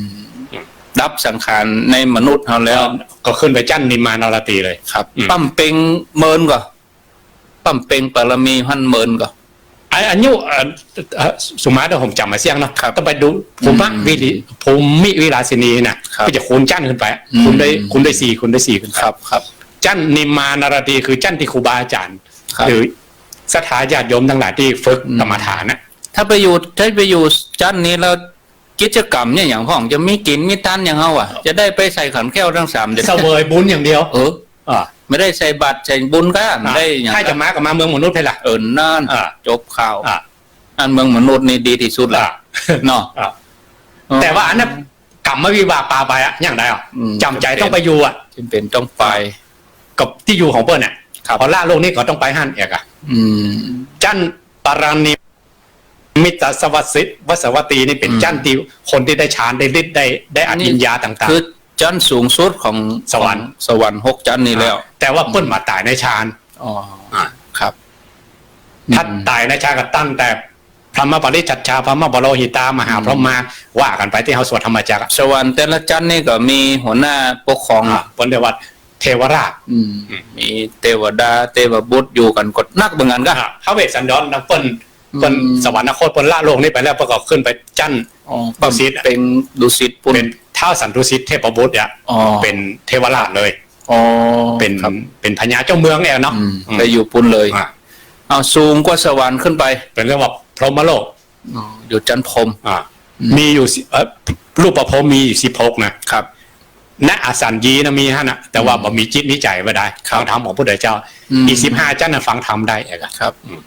ดับสังขารในมนุษย์เฮาแล้ว เออ ก็ขึ้นไปจั๊นนิมมานารตีเลย ครับ อืม ปั๊มเป็งเมินก่อ ปั๊มเป็งปารมีหั้นเมินก่อ อา อายุ เอ่อ เอ่อ สุมาเดี๋ยวผมจ๋ำบ่เสี้ยงเนาะ ครับ ต้องไปดูภูมิ อืม วิริ ภูมิวิลาสินีน่ะ ครับ ก็จะคูณจั๊นขึ้นไป อืม คูณด้วย คูณด้วยสี่ คูณด้วยสี่ขึ้นไป ครับ ครับ จั๊นนิมมานารตีคือจั๊นตี้ครูบาอาจ๋ารย์ ครับ หรือศรัทธาญาติโยมตังหลายตี้ฝึก อืม กรรมฐานน่ะ ถ้าไปอยู่ ถ้าไปอยู่จั๊นนี้แล้ว กิจกรรมเนี่ยอย่างพ่อง จะมีกิ๋นมีตันอย่างเฮาอะ จะได้ไปใส่ขันแข้วตังสามเดียว เสวยบุญอย่างเดียว เออ อ่า บ่ได้ใส่บาตรใส่บุญกะ อ่า บ่ได้หยัง ถ้าจะมาก็มาเมืองมนุษย์ไปละ เออ นั่น อ่า จบข่าว อ่า อันเมืองมนุษย์นี่ดีตี้สุดละ อ่า เนาะ อ่า เออ แต่ว่าอันนั้นกรรมวิบากปาไปอะ อย่างใดอะ อืม จ๋ำใจ๋ต้องไปอยู่อะ จ๋ำเป๋นต้องไป กับตี้อยู่ของเปิ้นอะ ครับ พอละโลกนี้ก็ต้องไปหั้นเอกอะ อืม จั๊นปารนิม มิตรสวัสดิ วัสวัตตีนี่เป๋น อืม จั๊นตี้คนตี้ได้ฌาน ได้ฤทธิ์ ได้ ได้อภิญญาต่างๆ คือจั๊นสูงสุดของ สวรรค์ ของสวรรค์หกจั๊นนี้แล้ว อ่า แต่ว่าเปิ้นบ่ต๋ายในฌาน อ๋อ อ่า ครับ ถ้า อืม ต๋ายในฌานก็ตั้งแต่พรหมปริจฉัชชา พรหมปโรหิตา มหาพรหมา อืม ว่ากั๋นไปตี้เฮาสวดธรรมจักรอะ สวรรค์แต่ละจั๊นนี่ก็มีหัวหน้าปกครอง อ่า เปิ้นเรียกว่าเทวราช อืม อืม มีเตวดา เตวบุตรอยู่กั๋นก็นักเหมือนกั๋นกะ อ่า พระเวสสันดรนะ เปิ้น เปิ้น อืม สวรรคต เปิ้นละโลกนี้ไปแล้ว เปิ้นก็ขึ้นไปจั๊น อ๋อ ดุสิตอะ เป๋นดุสิตปุ้น เป๋นท้าวสันตุสิตเทพบุตรอะ อ๋อ เป๋นเทวราชเลย อ๋อ เป๋น ครับ เป๋นพญาเจ้าเมืองแอ่เนาะ อืม อืม ไปอยู่ปุ้นเลย อ่ะ เอาสูงกว่าสวรรค์ขึ้นไป เปิ้นเรียกว่าพรหมโลก อ๋อ อยู่จั๊นพรหม อ่ะ อืม มีอยู่สิ เอ่อ รูปพรหมมีอยู่สิบหกนะ ครับ ณ อสัญญีนะมีหั้นน่ะ แต่ว่า อืม บ่มีจิตมีใจ๋บ่ได้ ครับ ฟังธรรมของพุทธเจ้า อืม อีกสิบห้าจั๊นน่ะฟังธรรมได้เอกอะ ครับ อืม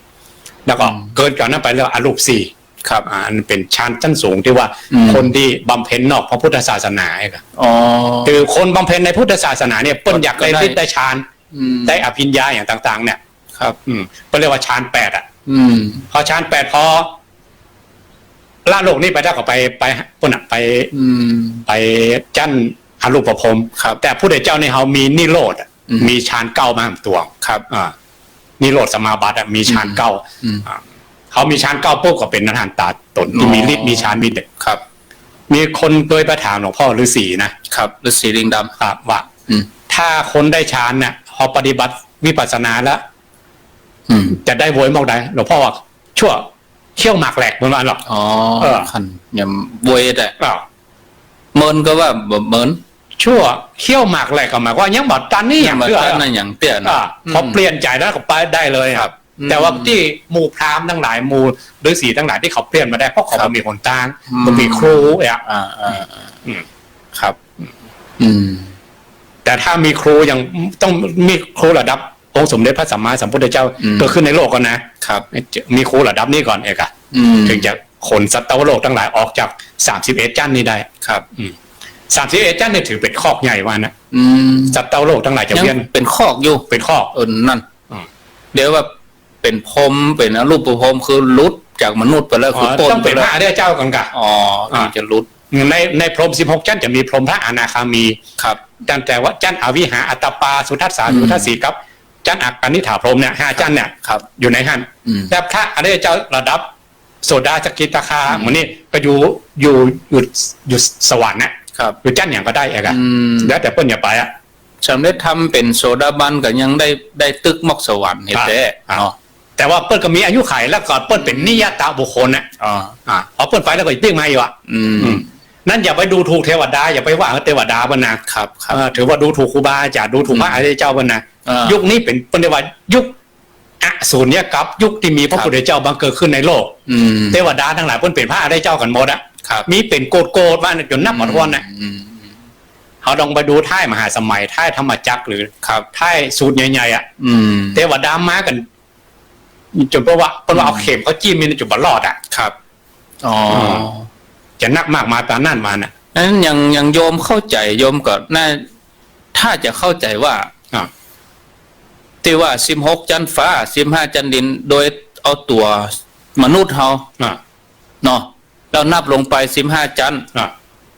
แล้วก็ อืม เกินจากนั้นไปแล้วอรูปสี่ ครับ อ่า อันเป๋นฌานจั๊นสูงตี้ว่า อืม คนตี้บำเพ็ญนอกพระพุทธศาสนาเอกอะ อ๋อ คือคนบำเพ็ญในพุทธศาสนาเนี่ย เปิ้นอยากได้ฤทธิ์ได้ฌาน อืม ได้อภิญญาอย่างต่างๆ เนี่ย ครับ อืม เปิ้นเรียกว่าฌานแปดอะ อืม พอฌานแปด พอ ละโลกนี้ไปแล้วก็ไป ไปปุ้นน่ะ ไป อืม ไปจั๊นอรูปพรหม ครับ แต่พุทธเจ้านี่เฮามีนิโรธอะ อืม มีฌานเก้ามาตวง ครับ อ่า นิโรธสมาบัติอะ มีฌานเก้า อืม อ่า เฮามีฌานเก้าปุ๊บก็เป๋นอรหันต๋าต๋นตี้มีฤทธิ์ มีฌาน มีเดช ครับ มีคนเกยไปถามหลวงพ่อฤๅษีนะ ครับ ฤๅษีลิงดำ ครับ ว่า อืม ถ้าคนได้ฌานน่ะ พอปฏิบัติวิปัสสนาแล้ว อืม จะได้โวยมอกใด หลวงพ่อว่า ชั่ว เขี้ยวหมากแหลก เปิ้นว่าหรอก อ๋อ เออ คันยังโวยแต่ อ้าว เมินก็ว่าบ่เมิน ชั่วเขี้ยวหมากแหลกก็หมายความว่ายังบ่ตันนี่อย่างเตื้อ ยังบ่ตันนี่อย่างเตื้อนะ อ่า อืม พอเปลี่ยนใจ๋แล้วก็ไปได้เลยอะ ครับ อืม แต่ว่าตี้หมู่พราหมณ์ตังหลาย หมู่ฤๅษีตังหลายตี้เขาเปลี่ยนบ่ได้ เพราะเขา ครับ บ่มีหนตาง อืม บ่มีครูอะ อ่า อ่า อ่า อืม ครับ อืม แต่ถ้ามีครูอย่าง ต้องมีครูระดับองค์สมเด็จพระสัมมาสัมพุทธเจ้า อืม เกิดขึ้นในโลกก่อนนะ ครับ มีครูระดับนี้ก่อนเอกอะ อืม เถิงจะขนสัตวโลกตังหลายออกจากสามสิบเอ็ดจั๊นนี้ได้ ครับ อืม สามสิบเอ็ดจั๊นนี่ถือเป๋นคอกใหญ่ว่านะ อืม สัตวโลกตังหลายจะเวียน ยังเป๋นคอกอยู่ เป๋นคอก เออ นั่น อืม เดี๋ยวว่าเป๋นพรหม เป๋นอรูปพรหม คือหลุดจากมนุษย์ไปแล้ว คือ อ๋อ ป๊น ต้องเป๋น ไปแล้ว พระอริยเจ้าก่อนกะ อ๋อ อ่า ถึงจะหลุด ใน ในพรหมสิบหกจั๊นจะมีพรหมพระอนาคามี ครับ ตั้งแต่ว่าจั๊นอวิหา อัตตปา สุทัสสา อืม สุทัสสี กับจั๊นอกนิฏฐาพรหมเนี่ย ห้าจั๊นเนี่ย ครับ อยู่ในหั้น อืม แต่พระอริยเจ้าระดับโสดาสกิทาคา อืม หมู่นี้ก็อยู่ อยู่ อยู่ อยู่สวรรค์น่ะ ครับ อยู่จั๊นหยังก็ได้อะ อืม แล้วแต่เปิ้นจะไปอะ สำเร็จธรรมเป๋นโสดาบันก็ยังได้ ได้ตึกมอกสวรรค์นี่ ครับ แต๊ ครับ เนาะ แต่ว่าเปิ้นก็มีอายุขัย แล้วก็เปิ้นเป๋นนิยตบุคคลน่ะ อ๋อ อ่า เอาเปิ้นไปแล้วก็ติ๊กมาอยู่อะ อืม อืม นั้นอย่าไปดูถูกเทวดา อย่าไปว่าเทวดาเปิ้นนะ ครับ ครับ เออ ถือว่าดูถูกครูบาอาจารย์ ดูถูกพระ อืม อริยเจ้าเปิ้นนะ อ่า ยุคนี้เป๋น เปิ้นเรียกว่ายุคอสุญญกัป ยุคตี้มีพระ ครับ พุทธเจ้าบังเกิดขึ้นในโลก อืม เทวดาตังหลายเปิ้นเป๋นพระอริยเจ้ากั๋นหมดอะ ครับ มีเป๋นโกฏๆ ว่าจนนับบ่ถ้วนน่ะ อืม อืม อืม เฮาลองไปดูท้ายมหาสมัย ท้ายธรรมจักร หรือ ครับ ท้ายสูตรใหญ่ๆ อะ อืม เทวดามากั๋น จนเปิ้นว่า เปิ้นว่า อืม เอาเข็มเข้าจิ้มนี่จนบ่รอดอะ ครับ อ๋อ อืม จะนักมากมายปานนั้นมาน่ะ นั้นอย่าง อย่างโยมเข้าใจ๋ โยมก็น่า ถ้าจะเข้าใจ๋ว่า อ่ะ ตี้ว่าสิบหกจั๊นฟ้า สิบห้าจั๊นดิน โดยเอาตั๋วมนุษย์เฮา อ่ะ เนาะ แล้วนับลงไปสิบห้าจั๊น อ่ะ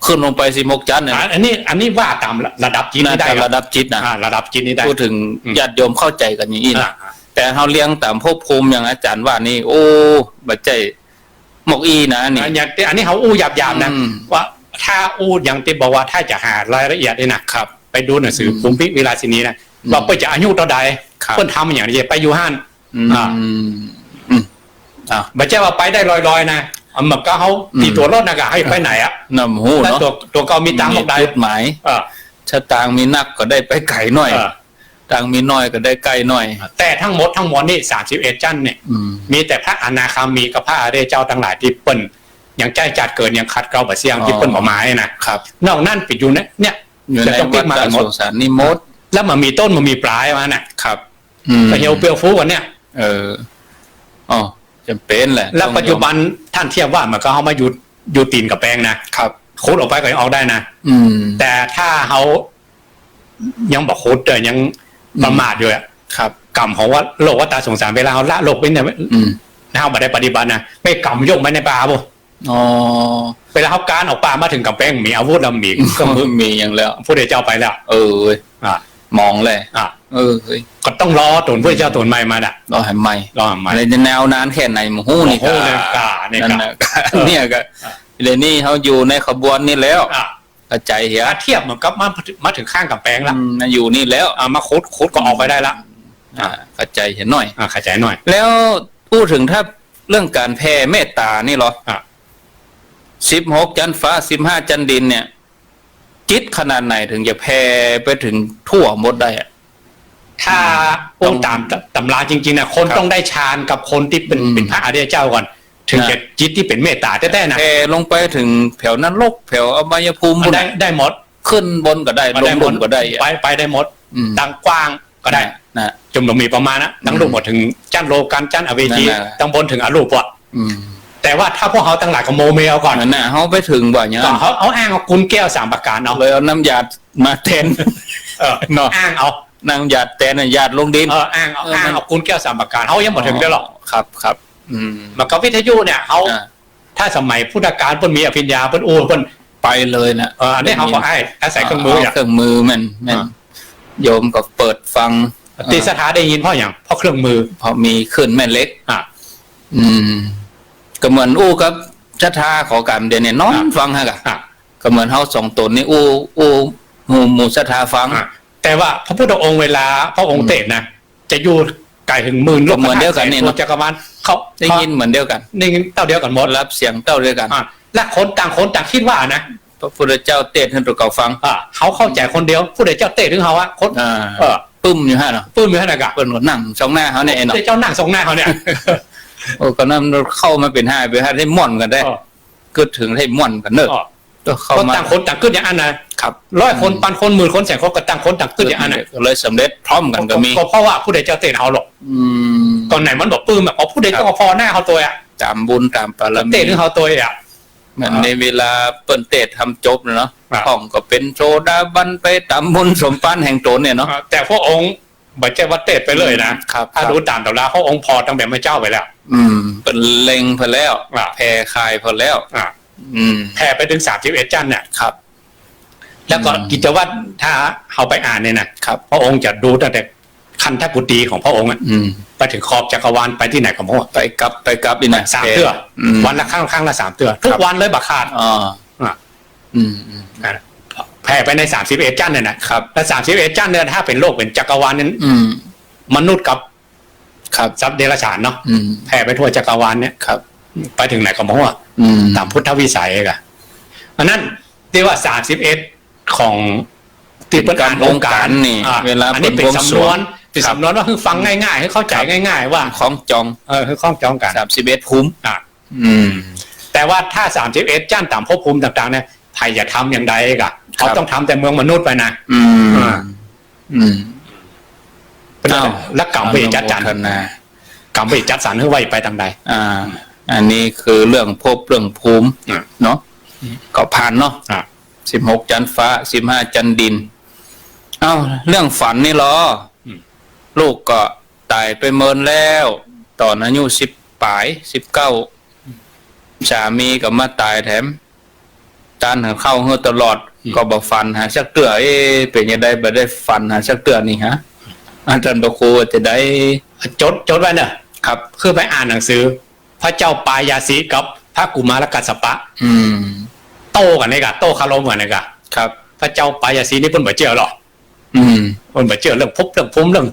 ขึ้นลงไปสิบหกจั๊นเนี่ย อ่ะ อันนี้ อันนี้ว่าต๋ามระดับจิตนี่ได้ ระดับจิตนะ อ่ะ ระดับจิตนี่ได้ พูดถึง อืม ญาติโยมเข้าใจ๋กั๋นอย่างอี้นะ อ่ะ แต่เฮาเรียงต๋ามภพภูมิอย่างอาจ๋ารย์ว่านี่ โอ้ บ่ใจ้มอกอี้นะนี่ อ่ะ อย่าง อันนี้เฮาอู้หยาบๆ นะ อืม ว่าถ้าอู้อย่างตี้บอกว่าถ้าจะหารายละเอียดนี่นะ ครับ ไปดูหนังสือ อืม ภูมิวิลาสินีนะ อืม ว่าเปิ้นจะอายุเต้าใด ครับ เปิ้นทำอย่างใดไปอยู่หั้น อืม อ่า อืม อ่ะ บ่ใจ้ว่าไปได้ลอยๆ นะ อันมันก็เฮา อืม ตี้ตั๋วรถน่ะก็หื้อไปไหนอะ นั่นบ่ฮู้เนาะ แล้วตั๋ว ตั๋วเก่ามีตางค์ มี เท่าใด จุดหมาย เออ ถ้าตางค์มีนักก็ได้ไปไก๋หน้อย เออ ตางค์มีน้อยก็ได้ใก้หน้อย แต่ทั้งหมดทั้งมวลนี่ สามสิบเอ็ดจั๊นเนี่ย อืม มีแต่พระอนาคามีกับพระอริยเจ้าตังหลายตี้เปิ้นยังใจ๊จัดเกิน ยังขัดเกลาบ่เสี้ยง อ๋อ ตี้เปิ้นบ่มาเนี่ยนะ ครับ นอกนั้นปิดอยู่เนี่ย เนี่ย อยู่ใน จะต้องปิดมากั๋นหมด วัฏฏะสงสารนี่หมด แล้วมันมีต้นมันมีปลายมาน่ะ ครับ อืม ก็เหี่ยวเปรียวฟูกั๋นเนี่ย เออ อ๋อ จ๋ำเป๋นแหละ แล้วปัจจุบัน ต้องยอม ต้านเทียบว่ามันก็เอามาอยู่ อยู่ตี๋นก๋ำแปงนะ ครับ ขุดออกไปก็ยังออกได้นะ อืม แต่ถ้าเฮายังบ่ขุด เออ ยัง อืม ประมาทอยู่อะ ครับ ก๋รรมของว่าโลกวัฏฏะสงสาร เวลาเฮาละโลกไปเนี่ย อืม ถ้าเฮาบ่ได้ปฏิบัตินะ ไปก๋รรมยกไว้ในป่าบ่ อ๋อ เวลาเฮาก๊านออกป่ามาเถิงก๋ำแปง มีอาวุธแล้ว มีเครื่องมือ มีอย่างแล้ว พุทธเจ้าไปแล้ว เออ อ่ะ มองเลย อ่ะ เออ เฮ้ย ก็ต้องรอตั๋วพุทธเจ้าตั๋วใหม่มาน่ะ รอหาใหม่ รอหาใหม่ เลยจะยาวนานแค่ไหนบ่ฮู้นี่ บ่ฮู้เลย ก็ อ่ะ เนี่ย นั่น ก็ น่ะ เออ เนี่ยก็ อ่ะ เดี๋ยวนี้เฮาอยู่ในขบวนนี่แล้ว อ่ะ เข้าใจ๋เหีย ถ้าเทียบมันก็มา มาเถิงข้างก๋ำแปงแล้ว อืม มาอยู่นี่แล้ว อ่ะ มาขุด ขุดก็ออกไปได้ละ อ่ะ เข้าใจ๋เหียหน้อย อ่ะ เข้าใจ๋หน้อย แล้วอู้เถิงถ้าเรื่องก๋านแผ่เมตต๋านี่เหรอ อ่ะ สิบหกจั๊นฟ้า สิบห้าจั๊นดินเนี่ย จิตขนาดไหนเถิงจะแผ่ไปเถิงทั่วหมดได้อะ ถ้า อืม อู้ต๋ามตำราจริงๆ นะ คน ครับ ต้องได้ฌานกับคนตี้เป๋น อืม เป๋นพระอริยเจ้าก่อน เถิง นะ จะจิตตี้เป๋นเมตต๋าแต๊ๆ นะ แผ่ลงไปเถิงแถวนรก แถวอบายภูมิ ได้ ได้หมด ขึ้นบนก็ได้ อ่ะ ลงลุ่มก็ได้อะ ไป ไปได้หมด อืม ตังกว้าง ก็ได้ นะ นะ จ๋นบ่มีประมาณนะ ตังลุ่ม อืม ก็เถิงจั๊นโลกัญจั๊นอเวจี นั่นน่ะ ตังบนเถิงอรูปอะ อืม แต่ว่าถ้าพวกเฮาตังหลายก็โมเมเอาก่อน นั่นน่ะ เฮาไปเถิงบ่เนี่ย ก็เฮาเอาอ้างเอากุนแก้วสามประก๋านเอา เลยเอาน้ำหยาดมาแตน เออ เนาะ อ้างเอา น้ำหยาดแตนน่ะ หยาดลงดิน เออ อ้างเอา เออ อ้างเอากุนแก้วสามประก๋าน เฮายังบ่เถิงได้หรอก ครับ ครับ อืม มันก็วิทยุเนี่ย เฮา อ่า ถ้าสมัยพุทธกาลเปิ้นมีอภิญญา เปิ้นอู้ เปิ้นไปเลยน่ะ เออ อันนี้เฮาก็อ้าย อาศัยเครื่องมือ เอา อ่ะ เครื่องมือแม่น แม่น อ่ะ โยมก็เปิดฟัง ตี้ศรัทธาได้ยินเพราะหยัง เพราะเครื่องมือ เพราะมีคลื่นแม่เหล็ก อ่ะ อืม ก็เหมือนอู้กับศรัทธาขอก๋านเดียวเนี่ย นอน อ่ะ ฟังหั้นกะ อ่ะ ก็เหมือนเฮาสองต๋นนี่อู้ อู้หมู่ หมู่ศรัทธาฟัง อ่ะ แต่ว่าพระพุทธองค์เวลาพระองค์ อืม เตสน์นะ จะอยู่ไก๋เถิงหมื่นโลกธาตุ ก็เหมือนเดียวกั๋นนี่เนาะ แสนโกฏจักรวาล เขา ได้ยินเหมือนเดียวกั๋น ได้ยินเต้าเดียวกั๋นหมด ฮับเสียงเต้าเดียวกั๋น อ่ะ และคนต่างคนต่างกึ๊ดว่านะ พระพุทธเจ้าเตสน์หื้อตั๋วเก่าฟัง อ่ะ เขาเข้าใจ๋คนเดียว พุทธเจ้าเตสน์หื้อเฮาอะ คน อ่า เออ ปึ้มอยู่หั้นเนาะ ปึ้มอยู่หั้นน่ะกะ เปิ้นก็นั่งส่องหน้าเฮาเนี่ยเนาะ พุทธเจ้านั่งส่องหน้าเฮาเนี่ย โอ้ ก็นั่นเข้ามาเป๋นห้าเป๋นห้าได้ม่วนกั๋นได้ เออ กึ๊ดเถิงได้ม่วนกั๋นเนอะ เออ ก็เข้ามา ก็ต่างคนต่างกึ๊ดอย่างอั้นนะ ครับ ร้อยคน อืม ปันคน หมื่นคน แสนคน ก็ต่างคนต่างกึ๊ดอย่างอั้นน่ะ เลยสำเร็จพร้อมกั๋นก็มี ก็ ก็เพราะว่าพุทธเจ้าเตสน์เฮาหรอก อืม ต๋อนไหนมันบ่ปึ้มอะ พอพุทธเจ้า ครับ ก็ผ่อหน้าเฮาตวยอะ ต๋ามบุญต๋ามบารมี เตสน์หื้อเฮาตวยอะ เหมือน อ่า ในเวลาเปิ้นเตสน์ธรรมจบน่ะเนาะ อ่า พ่องก็เป๋นโสดาบันไปต๋ามบุญสมปานแห่งต๋นเนี่ยเนาะ อ่า แต่พระองค์บ่ใจ้ว่าเตสน์ไปเลยนะ อืม ครับ ถ้า ครับ ดูต๋ามตำรา พระองค์ผ่อตั้งแต่เมื่อเจ๊าไปแล้ว อืม เปิ้นเล็งไปแล้ว อ่า แผ่ข่ายไปแล้ว อ่า อืม แผ่ไปเถิงสามสิบเอ็ดจั๊นเนี่ย ครับ แล้วก็ อืม กิจวัตร ถ้าเฮาไปอ่านเนี่ยนะ ครับ พระองค์จะดูตั้งแต่คันธกุฏีของพระองค์อะ อืม ไปเถิงขอบจักรวาล ไปตี้ไหนก็บ่ฮู้ ไปกลับ ไปกลับนี่นะ สามเตื้อ อืม วันละครั้ง ครั้งละสามเตื้อ ทุกวันเลยบ่ขาด อ่า อ่ะ อืม อืม อ่ะ แผ่ไปในสามสิบเอ็ดจั๊นเนี่ยนะ ครับ แล้วสามสิบเอ็ดจั๊นเนี่ย ถ้าเป๋นโลกเป๋นจักรวาลเนี่ย อืม มนุษย์กับ ครับ สัตว์เดรัจฉานเนาะ อืม แผ่ไปทั่วจักรวาลเนี่ย ครับ ไปเถิงไหนก็บ่ฮู้อะ อืม ต๋ามพุทธวิสัยอะ อันนั้นตี้ว่าสามสิบเอ็ดของตี้เปิ้นอ่านองค์การนี่ อ่า เวลา อันนี้เป๋น เปิ้นบวงสรวง สำนวน เป๋น ครับ สำนวนว่าหื้อฟังง่ายๆ หื้อเข้าใจ๋ ครับ ง่ายๆ ว่า คล้องจอง เออ หื้อคล้องจองกั๋น สามสิบเอ็ดภูมิ อ่ะ อืม แต่ว่าถ้าสามสิบเอ็ดจั๊นต๋ามภพภูมิต่างๆ เนี่ย ใผจะทำอย่างใดก่ะ ครับ เขาต้องทำแต่เมืองมนุษย์ไปนะ อืม อ่า อืม อ้าว แล้วกรรมเวรจัดสรร อนุโมทนา กรรมเวรจัดสรรหื้อว่าไปตางใด อ่า อันนี้คือเรื่องภพเรื่องภูมิ อ่ะ เนาะ อืม ก็ผ่านเนาะ อ่ะ สิบหกจั๊นฟ้า สิบห้าจั๊นดิน เอ้า เรื่องฝันนี่ลอ อืม ลูกก็ต๋ายไปเมินแล้ว ต๋อนอายุสิบป๋าย สิบเก้า สามีก็มาต๋ายแถม ตานหันข้าวหื้อตลอด อืม ก็บ่ฝันหาสักเตื้อ เอ๊ะ เป๋นจะใดบ่ได้ฝันหาสักเตื้อนี่ฮะ อาจารย์พระครูว่าจะใด จด จดไว้เน่อ ครับ คือไปอ่านหนังสือ พระเจ้าปายาสีกับพระกุมารกัสสปะ อืม โต้กั๋นนี่ก่ะ โต้คารมกั๋นนี่ก่ะ ครับ พระเจ้าปายาสีนี่เปิ้นบ่เจื้อหรอก อืม เปิ้นบ่เจื้อเรื่องภพเรื่องภูมิ เรื่อง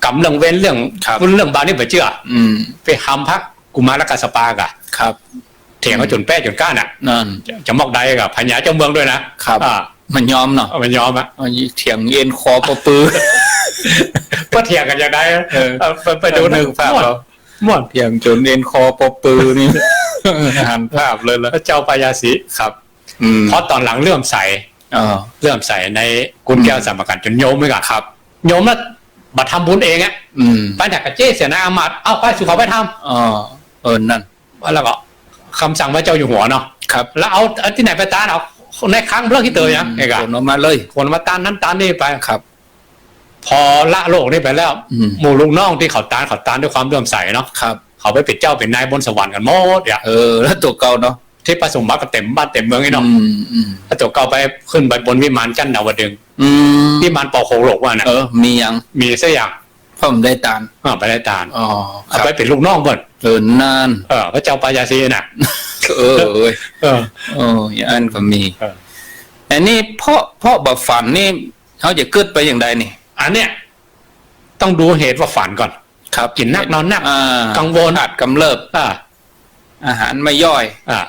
กรรมเรื่องเวร เรื่อง ครับ บุญเรื่องบาปนี่บ่เจื้อ อืม ไปหำพระกุมารกัสสปะก่ะ ครับ เถียงกั๋นจ๋นแป๊จ๋นก้านน่ะ นั่น จะ จะมอกใดกับพญาเจ้าเมืองด้วยนะ ครับ อ่า บ่ยอมเนาะ บ่ยอมอะ เถียงเอ็นคอปอปือ ก็เถียงกั๋นอย่างใด เออ เออ ไป ไปดูนะ นึกภาพเอา ม่วน เถียงจ๋นเอ็นคอปอปือนี่ หันภาพเลยละ พระเจ้าปายาสี ครับ อืม เพราะต๋อนหลังเลื่อมใส เออ เลื่อมใสในกุลแก้ว อืม สามประการจ๋นโยมเลยก่ะ ครับ โยมแล้วบ่ทำบุญเองอะ อืม ไปไหนก็เจ๊เสียนะ อามาตย์ เอาไป สุขอไปทำ เออ เออ นั่น แล้วก็คำสั่งพระเจ้าอยู่หัวเนาะ ครับ แล้วเอา เอาตี้ไหนไปตาน เอาในคลังเปลือกขี้เต๋อเนี่ย อืม เอกอะ ขนออกมาเลย ขนมาตานนั้นตานนี่ไป ครับ พอละโลกนี้ไปแล้ว อืม หมู่ลูกน้องตี้เขาตาน เขาตานด้วยความเลื่อมใสเนาะ ครับ เขาไปเป๋นเจ้าเป๋นนายบนสวรรค์กั๋นหมดอะ เออ แล้วตั๋วเก่าเนาะ ทิพย์สมบัติก็เต็มบ้านเต็มเมืองนี่เนาะ อืม อืม แล้วตั๋วเก่าไปขึ้นไปบนวิมานจั๊นดาวดึงส์ อืม วิมานปอกหกหลกว่าน่ะ เออ มียัง มีสักอย่าง เพราะมันได้ตาน อ่า ไปได้ตาน อ๋อ ครับ เอาไปเป๋นลูกน้องก่อน เออ นั่น เออ พระเจ้าปายาสีน่ะ เออ เว้ย เออ เออ อย่างนั้นก็มี เออ อันนี้เพราะ เพราะบ่ฝันนี่ เฮาจะกึ๊ดไปอย่างใดนี่ อันเนี้ย ต้องดูเหตุว่าฝันก่อน ครับ กิ๋นนักนอนนัก อ่า กังวล ธาตุกำเริบ อ่า อาหารไม่ย่อย อ่า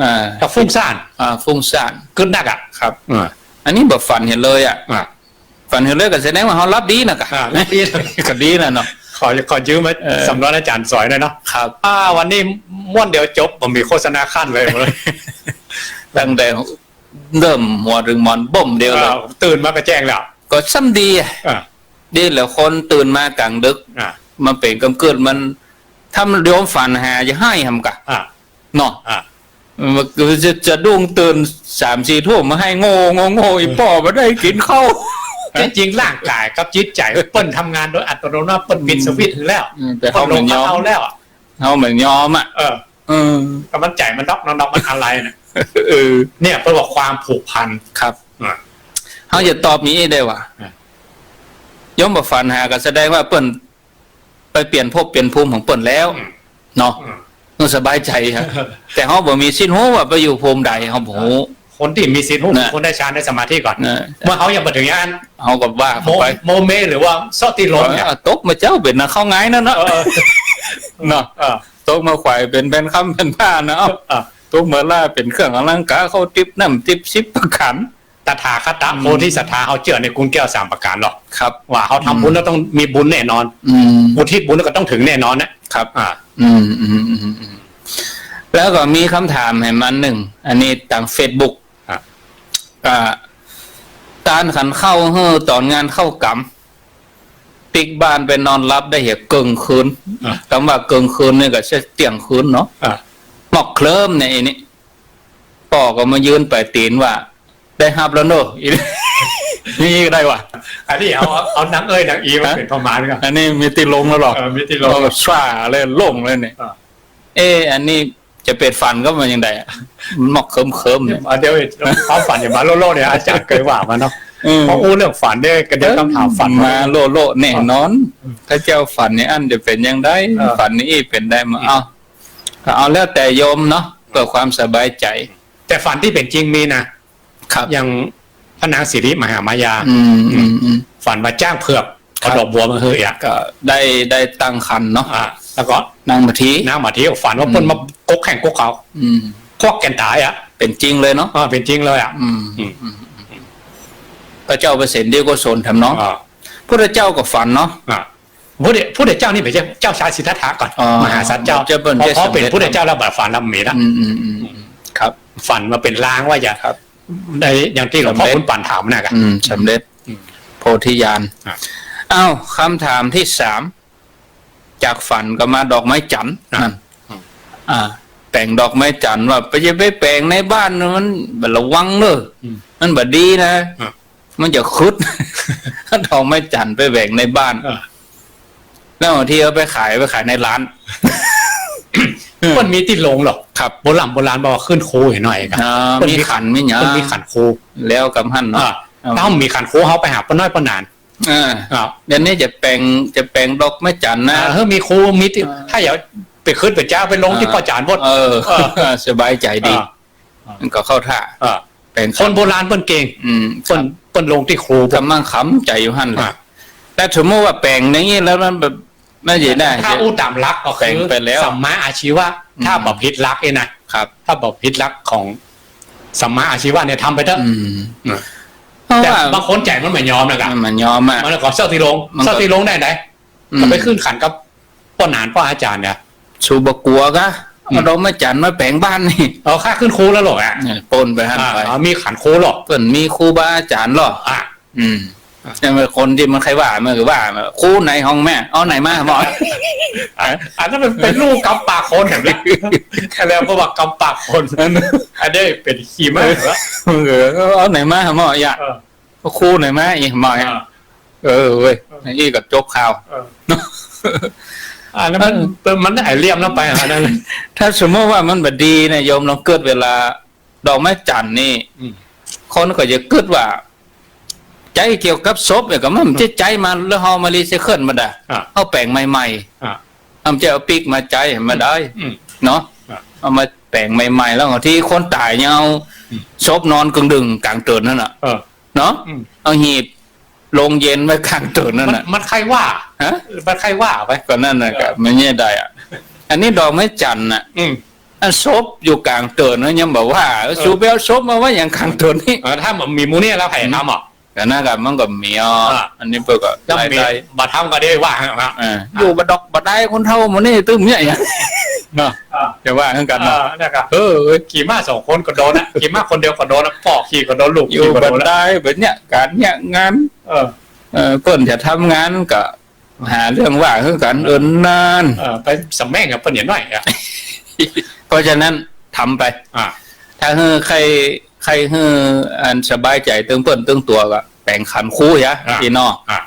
อ่า แล้วฟุ้งซ่าน อ่า ฟุ้งซ่าน กึ๊ดนักอะ ครับ อ่า อันนี้บ่ฝันเหียเลยอะ อ่า ฝันเหียเลยก็แสดงว่าเฮาหลับดีนะกะ อ่า หลับดี ก็ดีนะเนาะ ขอ ขอยืมมา เออ สำนวนอาจ๋ารย์สอยหน่อยเนาะ ครับ อ่า วันนี้ม่วนเดียวจบ บ่มีโฆษณาขั้นเลย ตั้งแต่เริ่มหัวเถิงหมอนบ่มเดียวเลย อ่า ตื่นมาก็แจ้งแล้ว ก็ซ้ำดีอะ อ่า ดีแล้วคนตื่นมากลางดึก อ่า มาเป๋นกำกึ๊ดมัน ถ้ามันโยมฝันหาจะไห้หำกะ อ่า เนาะ อ่า มันก็จะ จะดุ้งตื่นสามสี่ทุ่มมาไห้โง่ โง่ โง่ อีป้อบ่ได้กิ๋นข้าว จริงๆ ร่างก๋ายกับจิตใจ๋เปิ้นทำงานโดยอัตโนมัติ เปิ้นปิดสวิตช์แล้ว อืม แต่เฮาบ่ยอม เฮาแล้วอะ เฮาบ่ยอมอะ เออ เออ ก็มันใจ๋มันน็อก น็อก น็อก มันอะไรน่ะ เออ เนี่ย เพราะว่าความผูกพัน ครับ อ่า เฮาจะตอบอย่างนี้ได้ว่า อ่า โยมบ่ฝันหาก็แสดงว่าเปิ้น ไปเปลี่ยนภพเปลี่ยนภูมิของเปิ้นแล้ว อืม เนาะ อืม มันสบายใจ๋ครับ แต่เฮาบ่มีสิทธิ์ฮู้ว่าไปอยู่ภูมิใด เฮาบ่ฮู้ คนตี้มีสิทธิ์ฮู้ น่ะ คนได้ฌานได้สมาธิก่อน น่ะ เมื่อเฮายังบ่เถิงอย่างนั้น เฮาก็ว่าเข้าไป โม โมเมหรือว่าเซาะตี้ลมเนี่ย เออ ตกมาเจ้าเป๋นนะ เข้าง่ายนั่นเนาะ เออ เนาะ เออ ตกมาไขว่เป๋นแผ่นคำแผ่นผ้านะ เอ้า เออ ตกมาล่าเป๋นเครื่องอลังการ เข้าติ๊บน้ำติ๊บสิบประการ ตถาคตะ อืม โพธิสัตถา เฮาเจื้อในกุลแก้วสามประการหรอก ครับ ว่าเฮาทำบุญ อืม แล้วต้องมีบุญแน่นอน อืม อุทิศบุญแล้วก็ต้องเถิงแน่นอนนะ ครับ อ่า อืม อืม อืม อืม แล้วก็มีกำถามแหมอันนึ่ง อันนี้ตางเฟซบุ๊ก อ่ะ อ่า ตานขันข้าวหื้อต๋อนงานข้าวก๋ำ ปิ๊กบ้านไปนอนหลับได้เหียเกิ่งคืน อ่ะ กำว่าเกิ่งคืนนี่ก็ใจ้เตี้ยงคืนเนาะ อ่ะ หมอกเคลิ้มเนี่ย อันนี้ ป้อก็มายืนป๋ายตี๋นว่า ได้ฮับแล้วเนาะ นี่ก็ได้วะ อันนี้เอา เอานางเอ้ยนางอีมา ฮะ เป๋นประมาณก่อน อันนี้มีตี้ลงแล้วหรอ เออ มีตี้ลง เอาก็ซ่าเลย ลงเลยเนี่ย อ่ะ เอ๊ะ อันนี้ จะเป๋นฝันก็มันจังใดอะ มันหมอกเคิมๆ เนี่ย อ่ะ เดี๋ยวความฝันอย่ามาโล่ๆ เนี่ย อาจ๋ารย์เกยว่ามาเนาะ เออ เพราะอู้เรื่องฝันเนี่ย ก็เดี๋ยวกำถามฝัน มาโล่ๆ แน่นอน อืม ถ้าเจ้าฝันอย่างอั้นจะเป๋นจังใด เออ ฝันอย่างอี้เป๋นใดมา อืม เอา ก็เอาแล้วแต่โยมเนาะ เพื่อความสบายใจ๋ แต่ฝันตี้เป๋นจริงมีนะ ครับ อย่างพระนางสิริมหามายา อืม อืม อืม ฝันว่าจ๊างเผือก ครับ เอาดอกบัวมาหื้ออ่ะ ก็ได้ ได้ตั้งครรภ์เนาะ อ่า แล้วก็นั่งสมาธิ นั่งสมาธิ ฝันว่าเปิ้น อืม มากกแข้งกกขา อืม ควักแก่นต๋ายอ่ะ เป๋นจริงเลยเนาะ อ่า เป๋นจริงเลยอ่ะ อืม อืม อืม อืม พระเจ้าเปรตเสนตี้กุศลแถมเนาะ อ่า พุทธเจ้าก็ฝันเนาะ อ่า พุทธ พุทธเจ้านี่เป๋นเจ้า เจ้าชายสิทธัตถะก่อน อ๋อ มหาสัตว์เจ้า เจ้าเปิ้น พอ เจ้า พอเป๋น สมเด็จ พุทธเจ้าแล้วบ่าฝันลำเมตรละ อืม อืม อืม อืม ครับ ฝันว่าเป๋นลางว่าจะ อืม ได้อย่างตี้หลวงพ่อ สำเร็จ บุญปั่นถามน่ะกะ อืม สำเร็จ อืม โพธิญาณ อ่ะ อ้าว กำถามตี้สาม จากฝันก็มาดอกไม้จันทร์ อ่ะ นั่น อืม อ่า แป๋งดอกไม้จันทร์ว่า ไป อย่าไปแป๋งในบ้าน มันบ่ระวังเน่อ อืม มันบ่ดีนะ อ่ะ มันจะขึด ดอกไม้จันทร์ไปแป๋งในบ้าน อ่ะ แล้วบางทีเอาไปขาย ไปขายในร้าน เปิ้นมีตี้ลงหรอก ครับ โบราณ โบราณบอกว่าขึ้นครูให้หน่อยครับ อ่า เปิ้นมี มีขัน มีหยัง เปิ้นมีขันครู แล้วกำหั้นเนาะ อ่า เอา ถ้ามีขันครู เฮาไปหาป้อน้อยป้อหนาน อ่า อ่า เดี๋ยวนี้จะแป๋ง จะแป๋งดอกไม้จันทร์นะ อ่า เฮ้ย มีครู มีตี้ อ่า ถ้าอยากไปขึ้นไปจ้า ไปลงตี้ อ่า ป้อจ๋ารย์บด เออ เออ สบายใจ๋ดี อ่า มันก็เข้าท่า อ่า แป๋ง คนโบราณเปิ้นเก่ง อืม เปิ้น ครับ เปิ้นลงตี้ครู กำลังขำใจ๋อยู่หั้นแหละ อ่ะ แต่สมมุติว่าแป๋งอย่างนี้แล้วมันแบบ ไม่ใช่ได้ ถ้าอู้ต๋ามหลักก็คือ แป๋งไปแล้ว สัมมาอาชีวะ อืม ถ้าบ่ผิดหลักนี่นะ ครับ ถ้าบ่ผิดหลักของสัมมาอาชีวะเนี่ย ทำไปเถอะ อืม อ่ะ เพราะว่า แต่บางคนใจ๋มันบ่ยอมนะกะ มันบ่ยอมอ่ะ มันก็เซาะตี้ลง มันก็ เซาะตี้ลงได้ไหน อืม ก็ไปขึ้นขันกับป้อหนานป้ออาจ๋ารย์เนี่ย สูบ่กั๋วกะ อืม เอาดอกไม้จันทร์มาแป๋งบ้านนี่ เอาข้าขึ้นครูแล้วหรอกอ่ะ เนี่ย ปนไปหั้นไป อ่า มีขันครูหรอก เปิ้นมีครูบาอาจ๋ารย์หรอก อ่ะ อืม อ่ะ อย่างคนตี้มันใค่ว่า มันก็ว่า ครูไหนของแม่ เอาไหนมาหมอ อ่ะ อันนั้นมันเป๋นลูกกำปากคนเห็นไหม แล้วก็ว่ากำปากคน อันนั้น อันนี้เป๋นขี้มากแล้ว เออ เอาไหนมาหมอ อย่า เออ ก็ครูไหนมาอีกหมอ อ่า เออเว้ย เออ อี้ก็จบข่าว เออ อันนั้นมัน มัน มันได้เหลี่ยมแล้วไป อันนั้น ถ้าสมมุติว่ามันบ่ดีเนี่ย โยมลองกึ๊ดเวลาดอกไม้จันทร์นี่ อืม คนก็จะกึ๊ดว่า ใจ๊เกี่ยวกับศพเนี่ย ก็มัน อืม ใจ๊ ใจ๊มาแล้วเฮามารีไซเคิลมันได้ อ่ะ เอาแป๋งใหม่ๆ อ่ะ เอา ใจ๊เอาปิ๊กมาใจ๊มาได้ อืม เนาะ อ่ะ เอามาแป๋งใหม่ๆ แล้วบางทีคนต๋ายยังเอา อืม ศพนอนกึ่งดึงกลางเตินนั่นน่ะ เออ เนาะ อืม เอาหีบโลงเย็นไว้กลางเตินนั่นน่ะ มัน มันใค่ว่า ฮะ มันใค่ว่าไป ก็นั่นน่ะ เออ ก็มันเยียะได้อ่ะ อันนี้ดอกไม้จันทร์น่ะ อืม อันศพอยู่กลางเตินนั่นยังบอกว่า เออ สูไปเอาศพมาไว้อย่างกลางเตินนี่ เออ ถ้ามันมีหมู่เนี่ยแล้วใผทำอ่ะ แต่นั่นก็มันก็มีอ่ะ อ่ะ อันนี้เปิ้นก็ แล้วมี รายได้ บ่ทำก็ได้ว่าฮะ อ่า อยู่บ่ดอกบ่ได้คนเฒ่าหมู่นี่ตึ้มเนี่ย เนาะ อ่า จะว่าคือกั๋นเนาะ อ่า นะครับ เออ ขี่ม้าสองคนก็โดนนะ ขี่ม้าคนเดียวก็โดนนะ ป้อขี่ก็โดน ลูก อยู่ ขี่ก็โดน บ่ได้แบบเนี้ย ก๋านเนี้ยงาน เออ เออ เปิ้นจะทำงานก็หาเรื่องว่าคือกั๋น เออ เอิ้นนาน เออ ไปสะแหมงกับเปิ้นอย่างน้อยอ่ะ เพราะฉะนั้นทำไป อ่า ถ้าหื้อใค่ ใค่หื้ออันสบายใจ๋ตึงเปิ้นตึงตั๋วก็แป๋งขันครูยะ อ่า พี่น้อง อ่า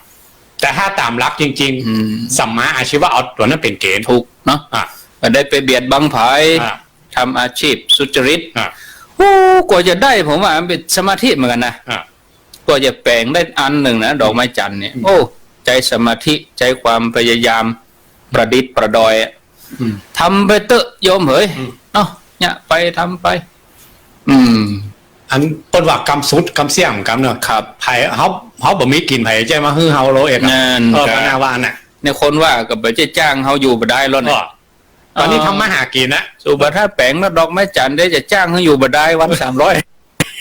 แต่ถ้าต๋ามหลักจริงๆ อืม สัมมาอาชีวะ เอาตั๋วนั้นเป๋นเก๋ณฑ์ ถูกเนาะ อ่ะ บ่ได้ไปเบียดบังใผ อ่ะ ทำอาชีพสุจริต อ่ะ โอ้ กว่าจะได้ ผมว่ามันเป๋นสมาธิเหมือนกั๋นนะ อ่ะ กว่าจะแป๋งได้อันนึ่งนะ ดอกไม้จันทร์เนี่ย อืม โอ้ ใจ๊สมาธิ ใจ๊ความพยายาม ประดิษฐ์ประดอยอะ อืม ทำไปเต๊อะโยมเหย อืม เอ้า เนี่ยไปทำไป อืม อันเปิ้นว่ากำสุดกำเสี้ยงกำเนาะ ครับ ใผเฮา เฮาบ่มีกิ๋น ใผจะมาหื้อเฮาโลเอกอะ นั่น เออ ครับ ก็น่าว่าน่ะ เนี่ยคนว่าก็บ่ใจ้จ้างเฮาอยู่บ่ได้แล้วเนี่ย ก็ ต๋อนนี้ เออ ทำมาหากิ๋นนะ สูบ่ถ้าแป๋งแล้วดอกไม้จันทร์ได้จะจ้างหื้ออยู่บ่ได้วันสามร้อย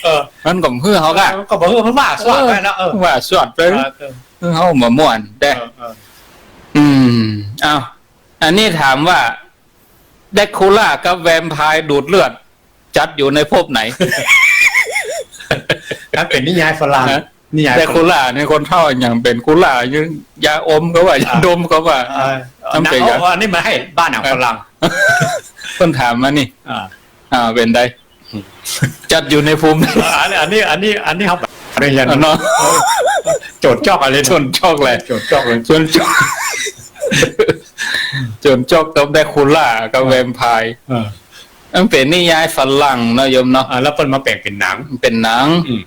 เออ มันก็หื้อเฮาก่ะ เออ ก็บ่หื้อ เพิ่นว่าสวดไปแล้ว เออ เออ ว่าสวดไป เออ เออ หื้อเฮาบ่ม่วนเด้ เออ เออ อืม เอ้า อันนี้ถามว่า แดร็กคูล่ากับแวมไพร์ดูดเลือด จัดอยู่ในภพไหน นั่นเป๋นนิยายฝรั่ง ฮะ นิยาย แดร็กคูล่านี่คนเฒ่ายังเป๋น คูล่ายังยาอมก็ว่า อ่ะ ยาดมก็ว่า เออ มันเป๋น เอา อย่าง เอาอันนี้มาหื้อบ้านหนังฝรั่ง เปิ้นถามมานี่ อ่า อ่า เป๋นใด จัดอยู่ในภูมิ อ่า อันนี้ อันนี้ อันนี้ อันนี้เฮา เนาะ โจทย์จอกอะไร โจทย์จอกอะไร โจทย์จอกเลย โจทย์จอก โจทย์จอกกับแดร็กคูล่ากับแวมไพร์ เออ มันเป๋นนิยายฝรั่งเนาะโยมเนาะ อ่า แล้วเปิ้นมาแป๋งเป๋นหนัง เป๋นหนัง อืม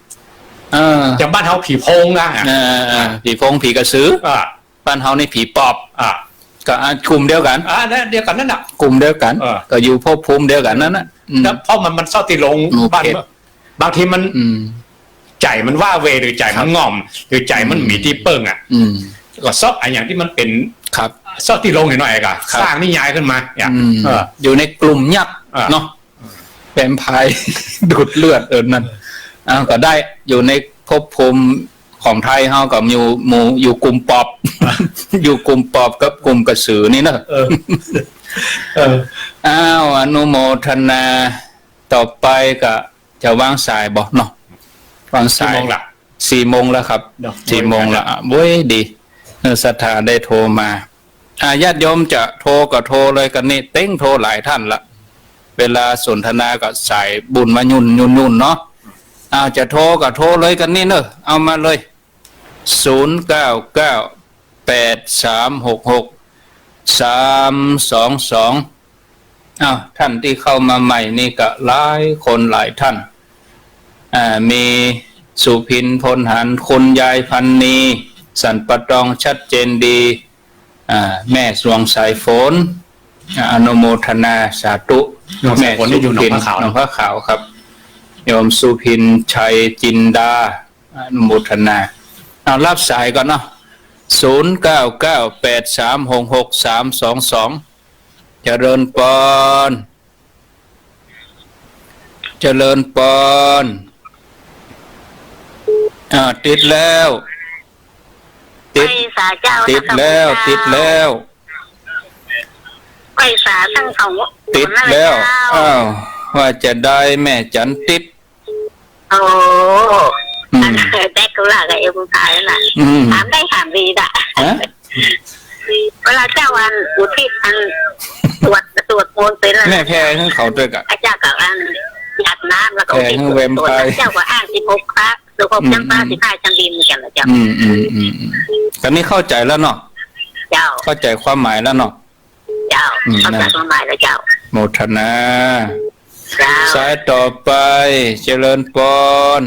เออ อย่างบ้านเฮาผีโพงนะ เออ เออ เออ ผีโพง ผีกระสือ อ่า บ้านเฮานี่ผีปอบ อ่า ก็ อ่ะ กลุ่มเดียวกั๋น อ่า นั่นเดียวกั๋นนั่นน่ะ กลุ่มเดียวกั๋น เออ ก็อยู่ภพภูมิเดียวกั๋นนั่นน่ะ อืม แล้วเพราะมัน มันเซาะตี้โลง โอเค บ้าน บางทีมัน อืม ใจ๋มันว้าเหว่ หรือใจ๋มัน ครับ ง่อม หรือใจ๋มัน อืม บ่มีตี้เปิ้งอะ อืม ก็เซาะอะหยังตี้มันเป๋น ครับ เซาะตี้โลงหน่อยๆ ก็ ครับ สร้างนิยายขึ้นมา เนี่ย อืม เออ อยู่ในกลุ่มยักษ์ อ่า เนาะ แวมไพร์ ดูดเลือด เออ นั่น อ้าว ก็ได้ อยู่ในภพภูมิของไทยเฮาก็อยู่หมู่ อยู่กลุ่มปอบ อยู่กลุ่มปอบกับกลุ่มกระสือนี่เนาะ เออ เออ อ้าว อนุโมทนา ต่อไปก็จะวางสายบ่เนาะ วางสาย กี่โมงละ สี่โมงแล้วครับ เนาะ สี่โมงละ อ่ะ โว้ย ดี เออ ศรัทธาได้โทรมา อ่า ญาติโยมจะโทรก็โทรเลย กั๋นนี่เต๊งโทรหลายท่านละ เวลาสนทนาก็สายบุญมายุ่นๆๆ เนาะ อ้าว จะโทรก็โทรเลย กั๋นนี่เนาะ เอามาเลย ศูนย์เก้าเก้า แปดสามหกหก สามสองสอง อ้าว ท่านตี้เข้ามาใหม่นี่ก็หลายคนหลายท่าน อ่า มีสุพิน พลหาร คุณยายพันนี สันป่าตอง ชัดเจนดี อ่า แม่สวงสายฝน อ่า อนุโมทนาสาธุ หนองสายฝนนี่อยู่หนองพระขาว แม่สุพิน หนองพระขาวครับ โยมสุพินชัยจินดา อนุโมทนา เอา รับสายก่อนเนาะ ศูนย์เก้าเก้า แปดสามหกหก สามสองสอง เจริญปอน เจริญปอน อ่า ติดแล้ว ติด ไหว้สาเจ้า ติดแล้ว นะคะ ติดแล้ว ไหว้สาตังสอง ติดแล้ว เจ้า อ้าว ว่าจะได้แม่จันติด โอ้ อืม แจ็คกุหลาบกับเอ็มพายน่ะ อืม ถามได้ถามดีน่ะ ฮะ เวลาเจ้าอันอุทิศอันสวด สวดมนต์เสร็จแล้ว แม่แผ่หื้อเขาตวยก่ะ อาจารย์ก็อันหยาดน้ำแล้วก็อุทิศ แผ่หื้อแวมไพร์ สวด เจ้าก็อ้างสิบหกครั้ง สิบหก อืม จังฟ้า อืม สิบห้าจังดินเหมือนกั๋นแหละเจ้า อืม อืม อืม อืม ต๋อนนี้เข้าใจ๋แล้วเนาะ เจ้า เข้าใจ๋ความหมายแล้วเนาะ เจ้า อืม เข้าใจ๋ นะ ความหมายแล้วเจ้า โมทนา เจ้า สายต่อไป เจริญปอน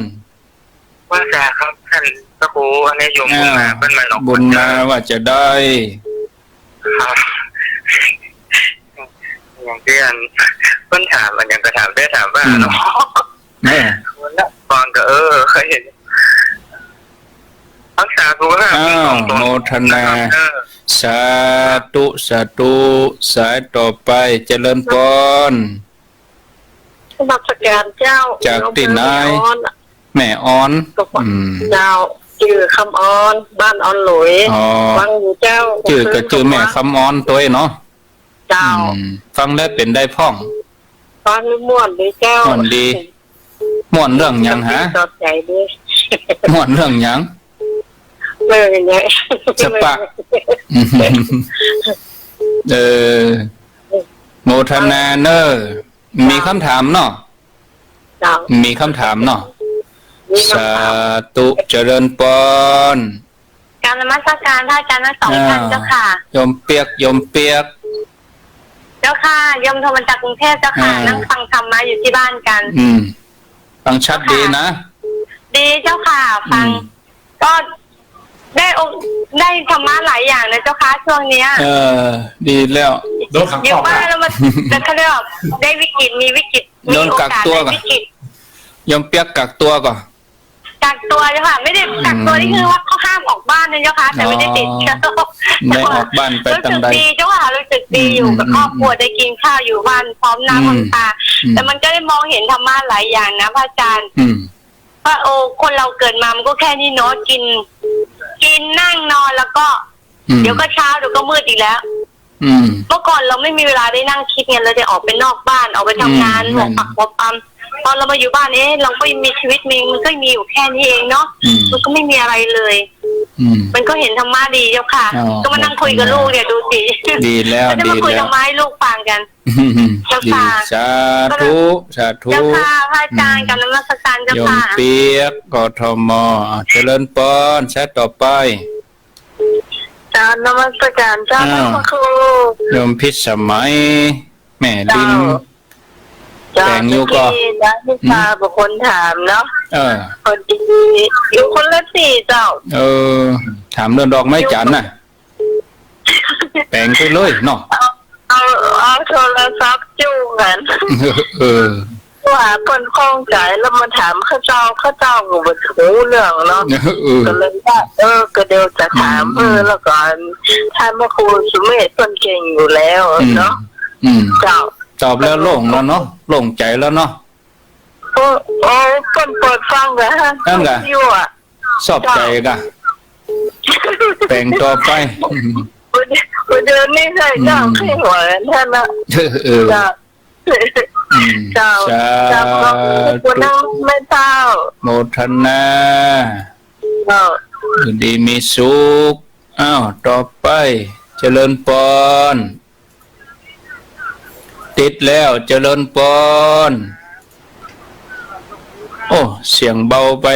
ว่าจะครับท่านพระครู อันนี้โยมบุญมา อ่า เปิ้นมาหลอก บุญมา ว่าจะได้ ครับ อย่างตี้อันเปิ้นถาม อันหยังก็ถามได้ ถามว่า อืม เนาะ เออ คนละฟังก็ เออ เคยเห็น รักษาสุขภาพ อ้าว ทั้งสองตน โมทนา นะครับ เออ สาธุ สาธุ สายต่อไป เจริญปอน นมัสการเจ้า จากตี้ไหน แม่ออน แม่ออน ก็ อืม เจ้า จื้อคำออน บ้านออนหลุย อ๋อ ฟังอยู่เจ้า จื้อก็จื้อแม่คำออนตวยเนาะ เจ้า อืม ฟังแล้วเป๋นใดพ่อง ฟังแล้วม่วนดีเจ้า ม่วนดี ม่วนเรื่องหยังฮะ สดใจ๋ดี ม่วนเรื่องหยัง เรื่องหยัง สปะ เออ โมทนาเน่อ มีกำถามเนาะ เจ้า มีกำถามเนาะ มีกำถาม สาธุ เจริญปอน กราบนมัสการพระอาจารย์ทั้งสองท่าน อ่า เจ้าค่ะ โยมเปียก โยมเปียก เจ้าค่ะ โยมโทรมาจากกรุงเทพฯ เจ้าค่ะ อ่า นั่งฟังธรรมะอยู่ที่บ้านกัน อืม ฟังชัดดีนะ เจ้าค่ะ ดีเจ้าค่ะ ฟัง อืม ก็ได้องค์ ได้ธรรมะหลายอย่างนะเจ้าค่ะ ช่วงเนี้ย เออ ดีแล้ว โดนขัง อยู่บ้านแล้วมัน แต่เขาเรียกว่าได้วิกฤต มีวิกฤต โดนกักตัวก่อน มีโอกาสได้วิกฤต โยมเปียกกักตัวก่อน กักตัวเจ้าค่ะ ไม่ได้กักตัว อืม นี่คือว่าเขาห้ามออกบ้านนะเจ้าค่ะ แต่ไม่ได้ติดเชื้อ อ๋อ ไม่ออกบ้านไป รู้สึก ตางใด ดีเจ้าค่ะ รู้สึกดีอยู่ อืม กับครอบครัว อืม ได้กินข้าวอยู่บ้านพร้อมหน้า อืม พร้อมตา อืม แต่มันก็ได้มองเห็นธรรมะหลายอย่างนะพระอาจารย์ อืม ว่า โอ้ คนเราเกิดมามันก็แค่นี้เนาะ กิน กินนั่งนอนแล้วก็ อืม เดี๋ยวก็เช้า เดี๋ยวก็มืดอีกแล้ว อืม เมื่อก่อนเราไม่มีเวลาได้นั่งคิดไง เราจะออกไปนอกบ้าน ออกไปทำงาน อืม หัวปักหัวปั๊ม พอเรามาอยู่บ้าน เอ๊ะ เราก็ยังมีชีวิต มัน มันก็มีอยู่แค่นี้เองเนาะ อืม มันก็ไม่มีอะไรเลย อืม มันก็เห็นธรรมะดีเจ้าค่ะ อ๋อ ก็มานั่งคุยกับลูกเนี่ย ดูสิ ดีแล้ว ก็จะมาคุย ดีแล้ว ธรรมะให้ลูกฟังกัน อืม เจ้าค่ะ ดี สาธุ สาธุ เจ้าค่ะ พระอาจารย์ อืม กราบนมัสการเจ้าค่ะ โยมเปียก กทม อ่ะ เจริญปอน สายต่อไป กราบนมัสการเจ้า อ้าว พระครู โยมพิสมัย แม่ริม เจ้า เจ้า แป๋งอยู่ก่อ ตะกี้นะ นิชา อืม เป๋นคนถามเนาะ เออ พอดีอยู่คนละตี้เจ้า เออ ถามเรื่องดอกไม้จันทร์น่ะ แป๋งไปเลยเนาะ เอา เอา เอาโทรศัพท์จุ่งกั๋น เออ ว่าเปิ้นข้องใจ๋แล้วมาถามเขาเจ้า เขาเจ้าก็บ่ฮู้เรื่องเนาะ เออ ก็เลยว่า เออ ก็เดี๋ยวจะถาม อืม เออ แล้วก็ท่านพระครูสุเมธเปิ้นเก่งอยู่แล้วเนาะ อืม อืม เจ้า ตอบแล้วโล่งแล้วเนาะ โล่งใจ๋แล้วเนาะ โอ้ โอ้ เปิ้นเปิดฟังกะ นั่นกะ อยู่อะ ชอบใจ๋กะ แป๋งต่อไป วันเดียวนี้ใช่เจ้า อืม เคยหัวกันท่านนะ เออ เออ เจ้า อืม เจ้า สาธุ เจ้า ขอบคุณนะแม่เจ้า โมทนา เจ้า อยู่ดีมีสุข อ้าว ต่อไป เจริญปอน ติดแล้ว เจริญปอน โอ้ เสียงเบาไป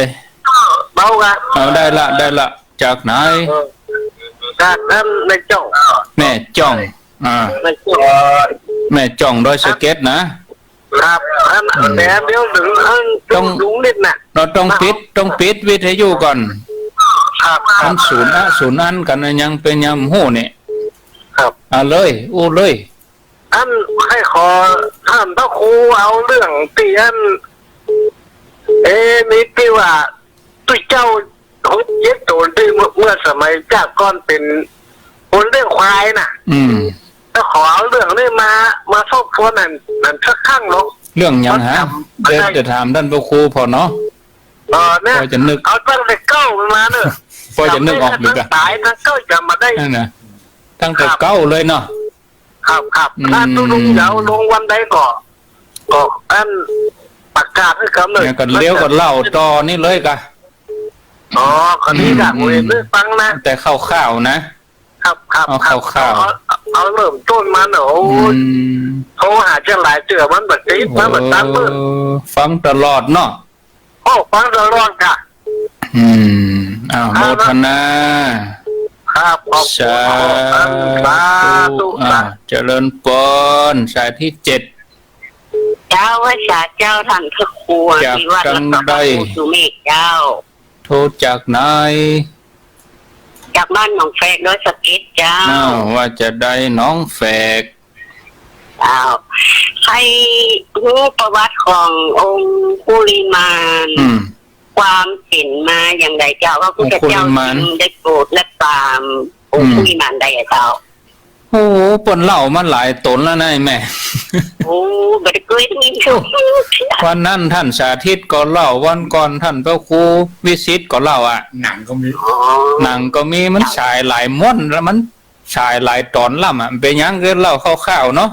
เบากะ เอา ได้ละ ได้ละ จากไหน เออ จากนั้นแม่จ้อง แม่จ้อง อ่า แม่จ้อง แม่จ้องดอยสะเก็ดนะ ครับ อัน อืม แหมเดี๋ยวถึงอัน ต้อง ลุงนิดน่ะ เราต้องปิด ต้องปิดวิทยุก่อน ครับ ครับ มันสูนย์อะ สูนย์อันกั๋นนะ ยังเป๋นยังฮู้เนี่ย ครับ อ่ะเลย อู้เลย อันใค่ขอถามพระครูเอาเรื่องตี้อัน เอ๊ะ มีตี้ว่าตุ๊เจ้าหกเจ็ดโตนตี้เมื่อ เมื่อสมัยจากก่อนเป๋นคนเลี้ยงควายน่ะ อืม แล้วขอเอาเรื่องนี้มา มาทบทวนอัน อันสักครั้งเนาะ เรื่องหยังฮะ มันจำ เดี๋ยว ได้ จะถามต้านพระครูผ่อเนาะ เออ เนี่ย พอจะนึก เอาตั้งแต่เก๊ามาเนอะ พอจะนึกออกอยู่กะ ตั้งแต่เก๊าจ๋ำมาได้ นั่นน่ะ ตั้งแต่ ครับ เก๊าเลยเนาะ ครับ ครับ อืม ถ้าตุ๊ลุงจะเอาลงวันใดก็ ก็อันประกาศหื้อเปิ้นเลย เนี่ยก็เดี๋ยวก็เล่าต่อนี่เลยกะ อ๋อ ก็ดีกะ อืม เว้ย อืม เปิ้นฟังนะ แต่คร่าวๆนะ ครับ ครับ เอา ครับ คร่าวๆ เอา เอา เอาเริ่มต้นมาเนาะ โอ้ย อืม โทรหาเจ้าหลายเตื้อมันบ่ติด มันบ่ตัดเปิ้น เออ ฟังตลอดเนาะ โอ้ ฟังตลอดกะ อืม อ้าว ครับ โมทนา ครับ ขอบคุณ สาธุ สาธุ อ่า เจริญปอน สายตี้เจ็ด เจ้า ไหว้สาเจ้าต้านพระครู จาก ตี้วัด ตังใด พระครูสุเมธเจ้า โทรจากไหน จากบ้านหนองแฝกดอยสะเก็ดเจ้า อ้าว ว่าจะใดหนองแฝก เจ้า ใค่ฮู้ประวัติขององคุลิมาน อืม ความเป๋นมาอย่างใดเจ้า พระพุทธเจ้า องคุลิมาน จึงได้โปรดและปรามองคุลิมานได้อะเจ้า โอ้โห เปิ้นเล่ามาหลายต๋นแล้วนะไอ้แม่ โอ้ บ่ได้เกยได้ยิน วันนั้นต้านสาธิตก็เล่า วันก่อนต้านพระครูวิสิทธิ์ก็เล่าอะ หนังก็มี อ๋อ หนังก็มี มัน เจ้า สายหลายม้วนแล้ว มันสายหลายต๋อนล้ำอะ เป๋นหยังก็เล่าคร่าวๆเนาะ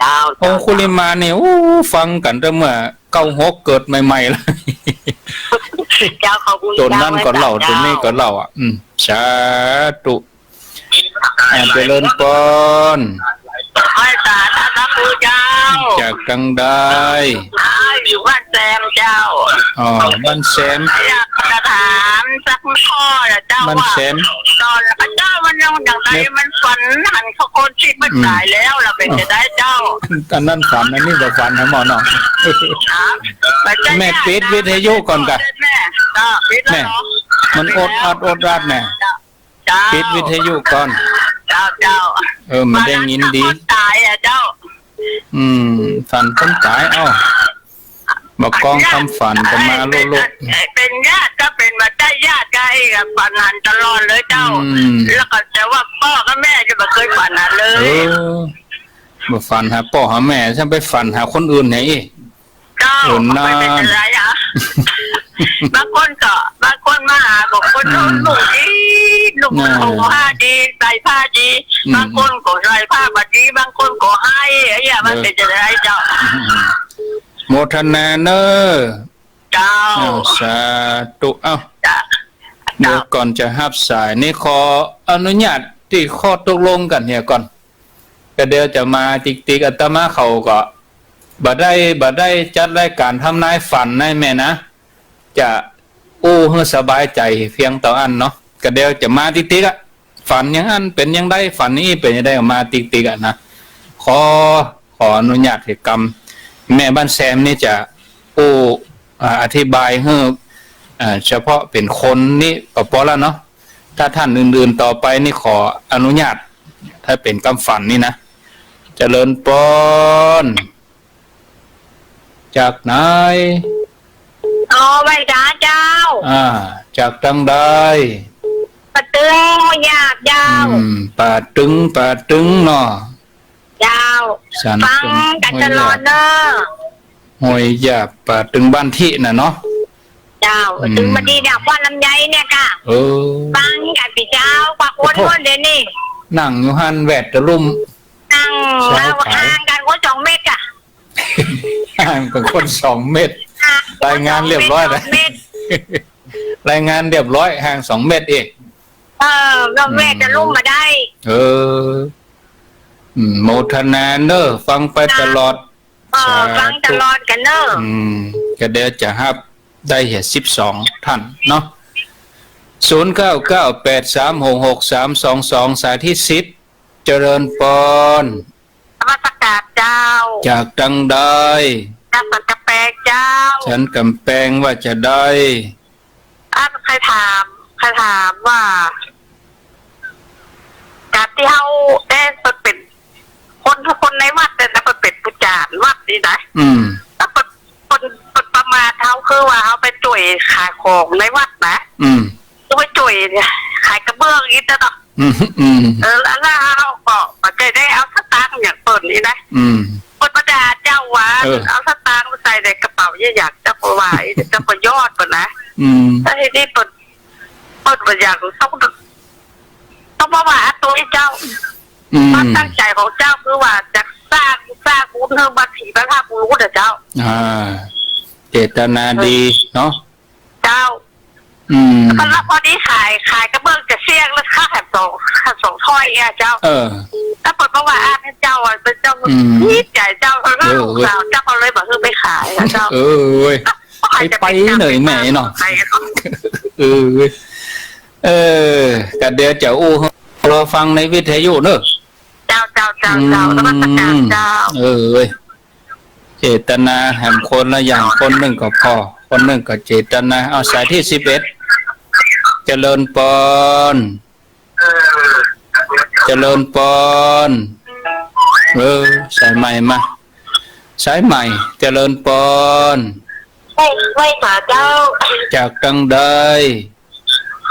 เจ้า องคุลิมานนี่ โอ้ ฟังกั๋นตั้งเมื่อเก้าหกเกิดใหม่ๆแล้ว เจ้า ขอบคุณ ต๋นนั้นก็เล่า เจ้า ต๋นนี้ก็เล่าอะ อืม สาธุ อ่า เจริญปอน ไหว้สาต้านพระครูเจ้า จากตังใด อ่า อยู่บ้านแซมเจ้า อ๋อ บ้านแซม อยากจะถามสักข้อนะเจ้า บ้านแซม ว่าต๋อนพระเจ้ามันยังอย่างใด เนี่ย มันฝันหันเขาคนตี้มัน อืม ต๋ายแล้ว แล้วเป๋นจะใดเจ้า อันนั้นฝัน อันนี้บ่ฝันนะหมอเนาะ ครับ แม่ปิดวิทยุก่อนกะ แม่ เจ้า ปิดแล้วเหรอ แม่ มันอดอัดอดอัดแน่ เจ้า เจ้า ปิดวิทยุก่อน เจ้า เจ้า เออ มันได้ยินดี ฝันหันคนต๋ายอะเจ้า อืม ฝันคนต๋าย เอ้า บ่กองคำฝันก็มาโลกๆ เป๋นญาติก็เป๋นบ่ใจ้ญาติก็ไอ้ก็ฝันหันตลอดเลยเจ้า อืม แล้วก็แต่ว่าป้อกับแม่จะบ่เกยฝันหันเลย เออ บ่ฝันหาป้อหาแม่ จะไปฝันหาคนอื่นไหนอีก เจ้า เออ บ่เป๋นจะใดอะ บางคนก็ บางคนมาหาก็คน อืม นุ่งดี นุ่ง อ่า ห่มผ้าดี ใส่ผ้าดี อืม บางคนก็ใส่ผ้าบ่ดี บางคนก็ไห้ ไอ้เนี้ยมัน เออ เป๋นจะใดเจ้า อืม โมทนาเน้อ เจ้า อ้าว สาธุ เอ้า เจ้า เดี๋ยวก่อนจะฮับสายนี่ขออนุญาตตี้ข้อตกลงกั๋นเหียก่อน ก็เดี๋ยวจะมาติ๊กๆ อาตมาเขาก็บ่ได้ บ่ได้จัดรายก๋านทำนายฝันนะแม่นะ จะอู้หื้อสบายใจ๋เพียงเต้าอั้นเนาะ ก็เดี๋ยวจะมาติ๊กๆ อะ ฝันอย่างอั้นเป๋นอย่างใด ฝันอย่างอี้เป๋นอย่างใด ก็มาติ๊กๆ อะนะ ขอ ขออนุญาตเหียกำ แม่บ้านแซมนี่จะอู้ อ่า อธิบายหื้อ อ่า เฉพาะเป๋นคนนี่ก็ปอละเนาะ ถ้าต้านอื่นๆ ต่อไปนี่ขออนุญาต ถ้าเป๋นกำฝันนี่นะ เจริญปอน จากไหน อ๋อ ไหว้สาเจ้า อ่า จากตังใด ป่าตึง ห้วยหยาบเจ้า อืม ป่าตึง ป่าตึงเนาะ เจ้า สัน ฟังกั๋นตลอดเนาะ ห้วยหยาบ ป่าตึงบ้านตี้น่ะเนาะ เจ้า อืม ตึงบ้านตี้เนี่ย คว้าลำไยเนี่ยก่ะ เออ ฟังกั๋นสิเจ้า กว่าคน โอ้โธ่ คนเดี๋ยวนี้ นั่งอยู่หั้นแวดตะลุ่ม นั่ง เจ้า แล้ว ขาย ห่างกั๋นคนสองเมตรก่ะ ห่างกั๋นคนสองเมตร ห่างกั๋น รายงานเรียบร้อยแล้ว สองเมตร รายงานเรียบร้อย ห่างสองเมตรเอง เออ ก็แวดตะลุ่มมาได้ อืม เออ อืม โมทนาเนาะ ฟังไปตลอด เออ สาธุ ฟังตลอดกั๋นเนาะ อืม ก็เดี๋ยวจะฮับได้เหียสิบสองต้านเนาะ ศูนย์เก้าเก้าแปดสามหกหกสามสองสอง สายตี้สิบ เจริญปอน นมัสก๋านเจ้า จากตังใด จากสันกำแปงเจ้า สันกำแปงว่าจะใด อ่ะ ใค่ถาม ใค่ถามว่า ก๋านตี้เฮา เอ๊ะ เปิ้นเป๋นคน คนในวัดเนี่ยนะ เปิ้นเป๋นปู่จ๋ารย์วัดนี่นะ อืม แล้วเปิ้น เปิ้น เปิ้นประมาทเฮา คือว่าเฮาไปจ้วยขายของในวัดนะ อืม คือไปจ้วยขายกระเบื้องอย่างนี้เนาะ อืม อืม เออ แล้วเฮาก็บ่ได้เอาสตางค์อย่างเปิ้นนี่นะ อืม เปิ้นบ่ได้เจ้าว่า เออ เอาสตางค์มาใส่ในกระเป๋าอย่างเจ้าก็ว่า เจ้าก็ยอดเปิ้นนะ อืม แล้วทีนี้เปิ้น เปิ้นบ่อยากต้อง ต้องมาว่าตัวเจ้า อืม ความตั้งใจ๋ของเจ้าคือว่าจะสร้าง สร้างบุญหื้อบรรพบุรุษ บรรพบุรุษอะเจ้า อ่า เจตนาดีเนาะ เจ้า อืม แล้วพอดีขาย ขายกระเบื้องจะเสี้ยงแล้วข้าวแถมสอง สองถ้อยเนี่ยเจ้า เออ แล้วเปิ้นบอกว่า อ่ะ เจ้าอะ เปิ้นเจ้า อืม ดีใจ๋เจ้า เปิ้นก็ เออ สงสารเจ้า เปิ้นเลยบอก เออ ไปขายอะเจ้า เออเว้ย ไป ไปไหนแม่เนาะ ไปเนาะ เออเว้ย เออ ก็เดี๋ยวจะอู้หื้อรอฟังในวิทยุเนาะ เจ้า เจ้า เจ้า เจ้า อืม นมัสก๋านเจ้า เออเว้ย เจตนาแหมคนละอย่าง คนนึ่งก็ผ่อ คนนึ่งก็เจตนา เอาสายตี้สิบเอ็ด เจริญปอน เจริญปอน เออ สายใหม่มา สายใหม่ เจริญปอน ไหว้ ไหว้สาเจ้า จากตังใด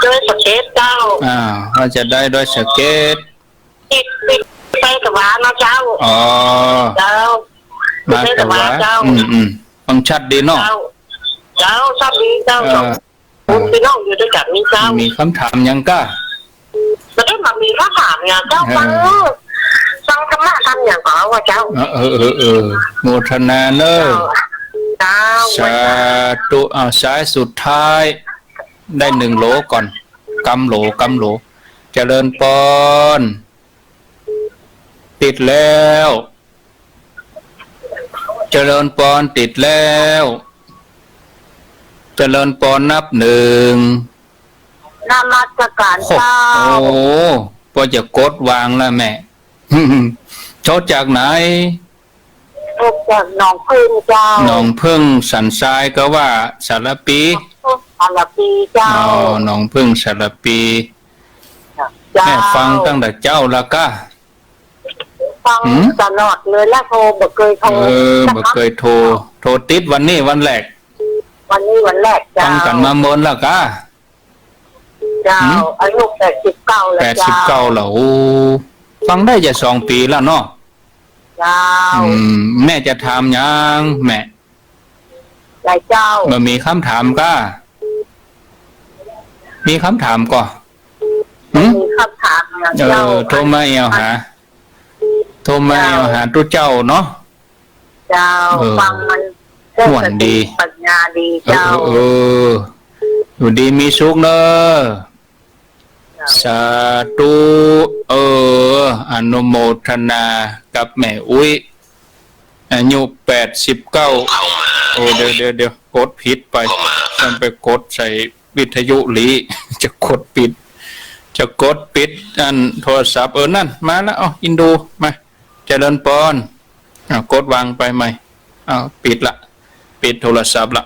ดอยสะเก็ดเจ้า อ่า ว่าจะใดดอยสะเก็ด ติด ติดไฟสว่างนะเจ้า อ๋อ เจ้า มา ติดไฟสว่าง สว่าง เจ้า อืม อืม ฟังชัดดีเนาะ เจ้า เจ้า ชัดดีเจ้า เออ ผมพี่น้องอยู่ด้วยกั๋นนี่เจ้า มีกำถามหยังก้า บ่ได้มามีกำถามหยังเจ้า เออ ฟัง ฟังธรรมะธรรมหยังก็เอาอะเจ้า เออ เออ เออ เออ โมทนาเนาะ เจ้า เจ้า สาธุ เอาสายสุดท้าย ได้หนึ่งโหลก่อน กำโหล กำโหล เจริญปอน ติดแล้ว เจริญปอน ติดแล้ว เจริญปอน นับหนึ่ง นมัสก๋านเจ้า โอ้โห ปอจะกดวางละแม่ โทรจากไหน โทรจากหนองผึ้งเจ้า หนองผึ้ง สันทรายก็ว่าสารภี สารภีเจ้า อ๋อ หนองผึ้ง สารภี เจ้า แม่ฟังตั้งแต่เจ๊าละก้า ฟัง หืม ตลอดเลยละ โทรบ่เกยโทร เออ บ่เกยโทร โทรติดวันนี้วันแรก วันนี้วันแรกเจ้า ฟังกั๋นมาเมินละก้า เจ้า หืม อายุแปดสิบเก้าแล้ว แปดสิบเก้า เจ้า แล้ว โอ้ ฟังได้จะสองปี๋แล้วเนาะ เจ้า อืม แม่จะถามหยังแม่ หลายเจ้า บ่มีกำถามก้า มีกำถามก่อ หืม มีกำถามนะ เออ เจ้า โทรมาแอ่วหา โทรมาแอ่วหาตุ๊เจ้าเนาะ เจ้า เออ ฟังมัน ม่วนดี ได้สติปัญญาดี เออ เจ้า เออ เออ อยู่ดีมีสุขเนาะ สาธุ เออ อนุโมทนากับแม่อุ๊ย อายุแปดสิบเก้า โอ้ เดี๋ยว เดี๋ยว เดี๋ยว กดผิดไป มันไปกดใส่วิทยุหลี จะกดปิด จะกดปิดอันโทรศัพท์ เออ นั่น มาแล้ว เอ้า อินดู มา เจริญปอน อ่ะ กดวางไปใหม่ อ้าว ปิดละ ปิดโทรศัพท์ละ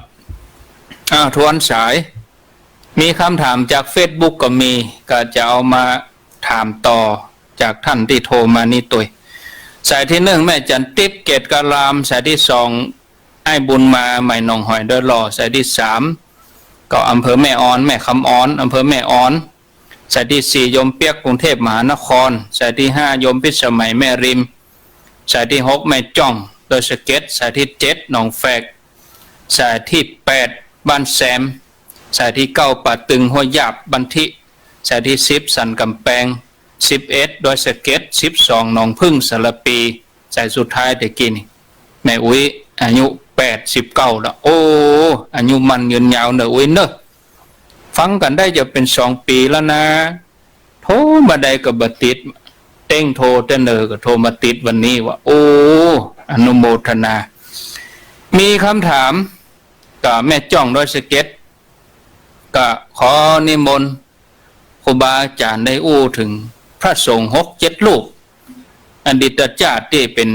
อ้าว ทวนสาย มีกำถามจากเฟซบุ๊กก็มี ก็จะเอามาถามต่อจากท่านตี้โทรมานี้ตวย สายตี้นึ่ง แม่จั๋นติ๊บ เกตกะลาม สายตี้สอง อ้ายบุญมา ใหม่หนองหอย ดอยหล่อ สายตี้สาม ก็อำเภอแม่ออน แม่คำออน อำเภอแม่ออน สายตี้สี่ โยมเปี๊ยก กรุงเทพมหานคร สายตี้ห้า โยมพิสมัย แม่ริม สายตี้หก แม่จ้อง ดอยสะเก็ด สายตี้เจ็ด หนองแฝก สายตี้แปด บ้านแซม สายตี้เก้า ป่าตึง ห้วยหยาบ บ้านทิ สายตี้สิบ สันก๋ำแปง สิบเอ็ด ดอยสะเก็ด สิบสอง หนองผึ้ง สารภี สายสุดท้ายตะกี้นี่ แม่อุ๊ย อายุแปดสิบเก้าละ โอ้ อายุมั่นยืนยาวเน่ออุ๊ยเน่อ ฟังกั๋นได้จะเป๋นสองปี๋แล้วนะ โทรมาใดก็บ่ติด เต๊งโทรแต่เนิ่นก็โทรมาติดวันนี้วะ โอ้ อนุโมทนา มีกำถาม ก็แม่จ้อง ดอยสะเก็ด ก็ขอนิมนต์ครูบาอาจ๋ารย์ได้อู้เถิงพระสงฆ์หกเจ็ดรูป อดีตชาติตี้เป๋น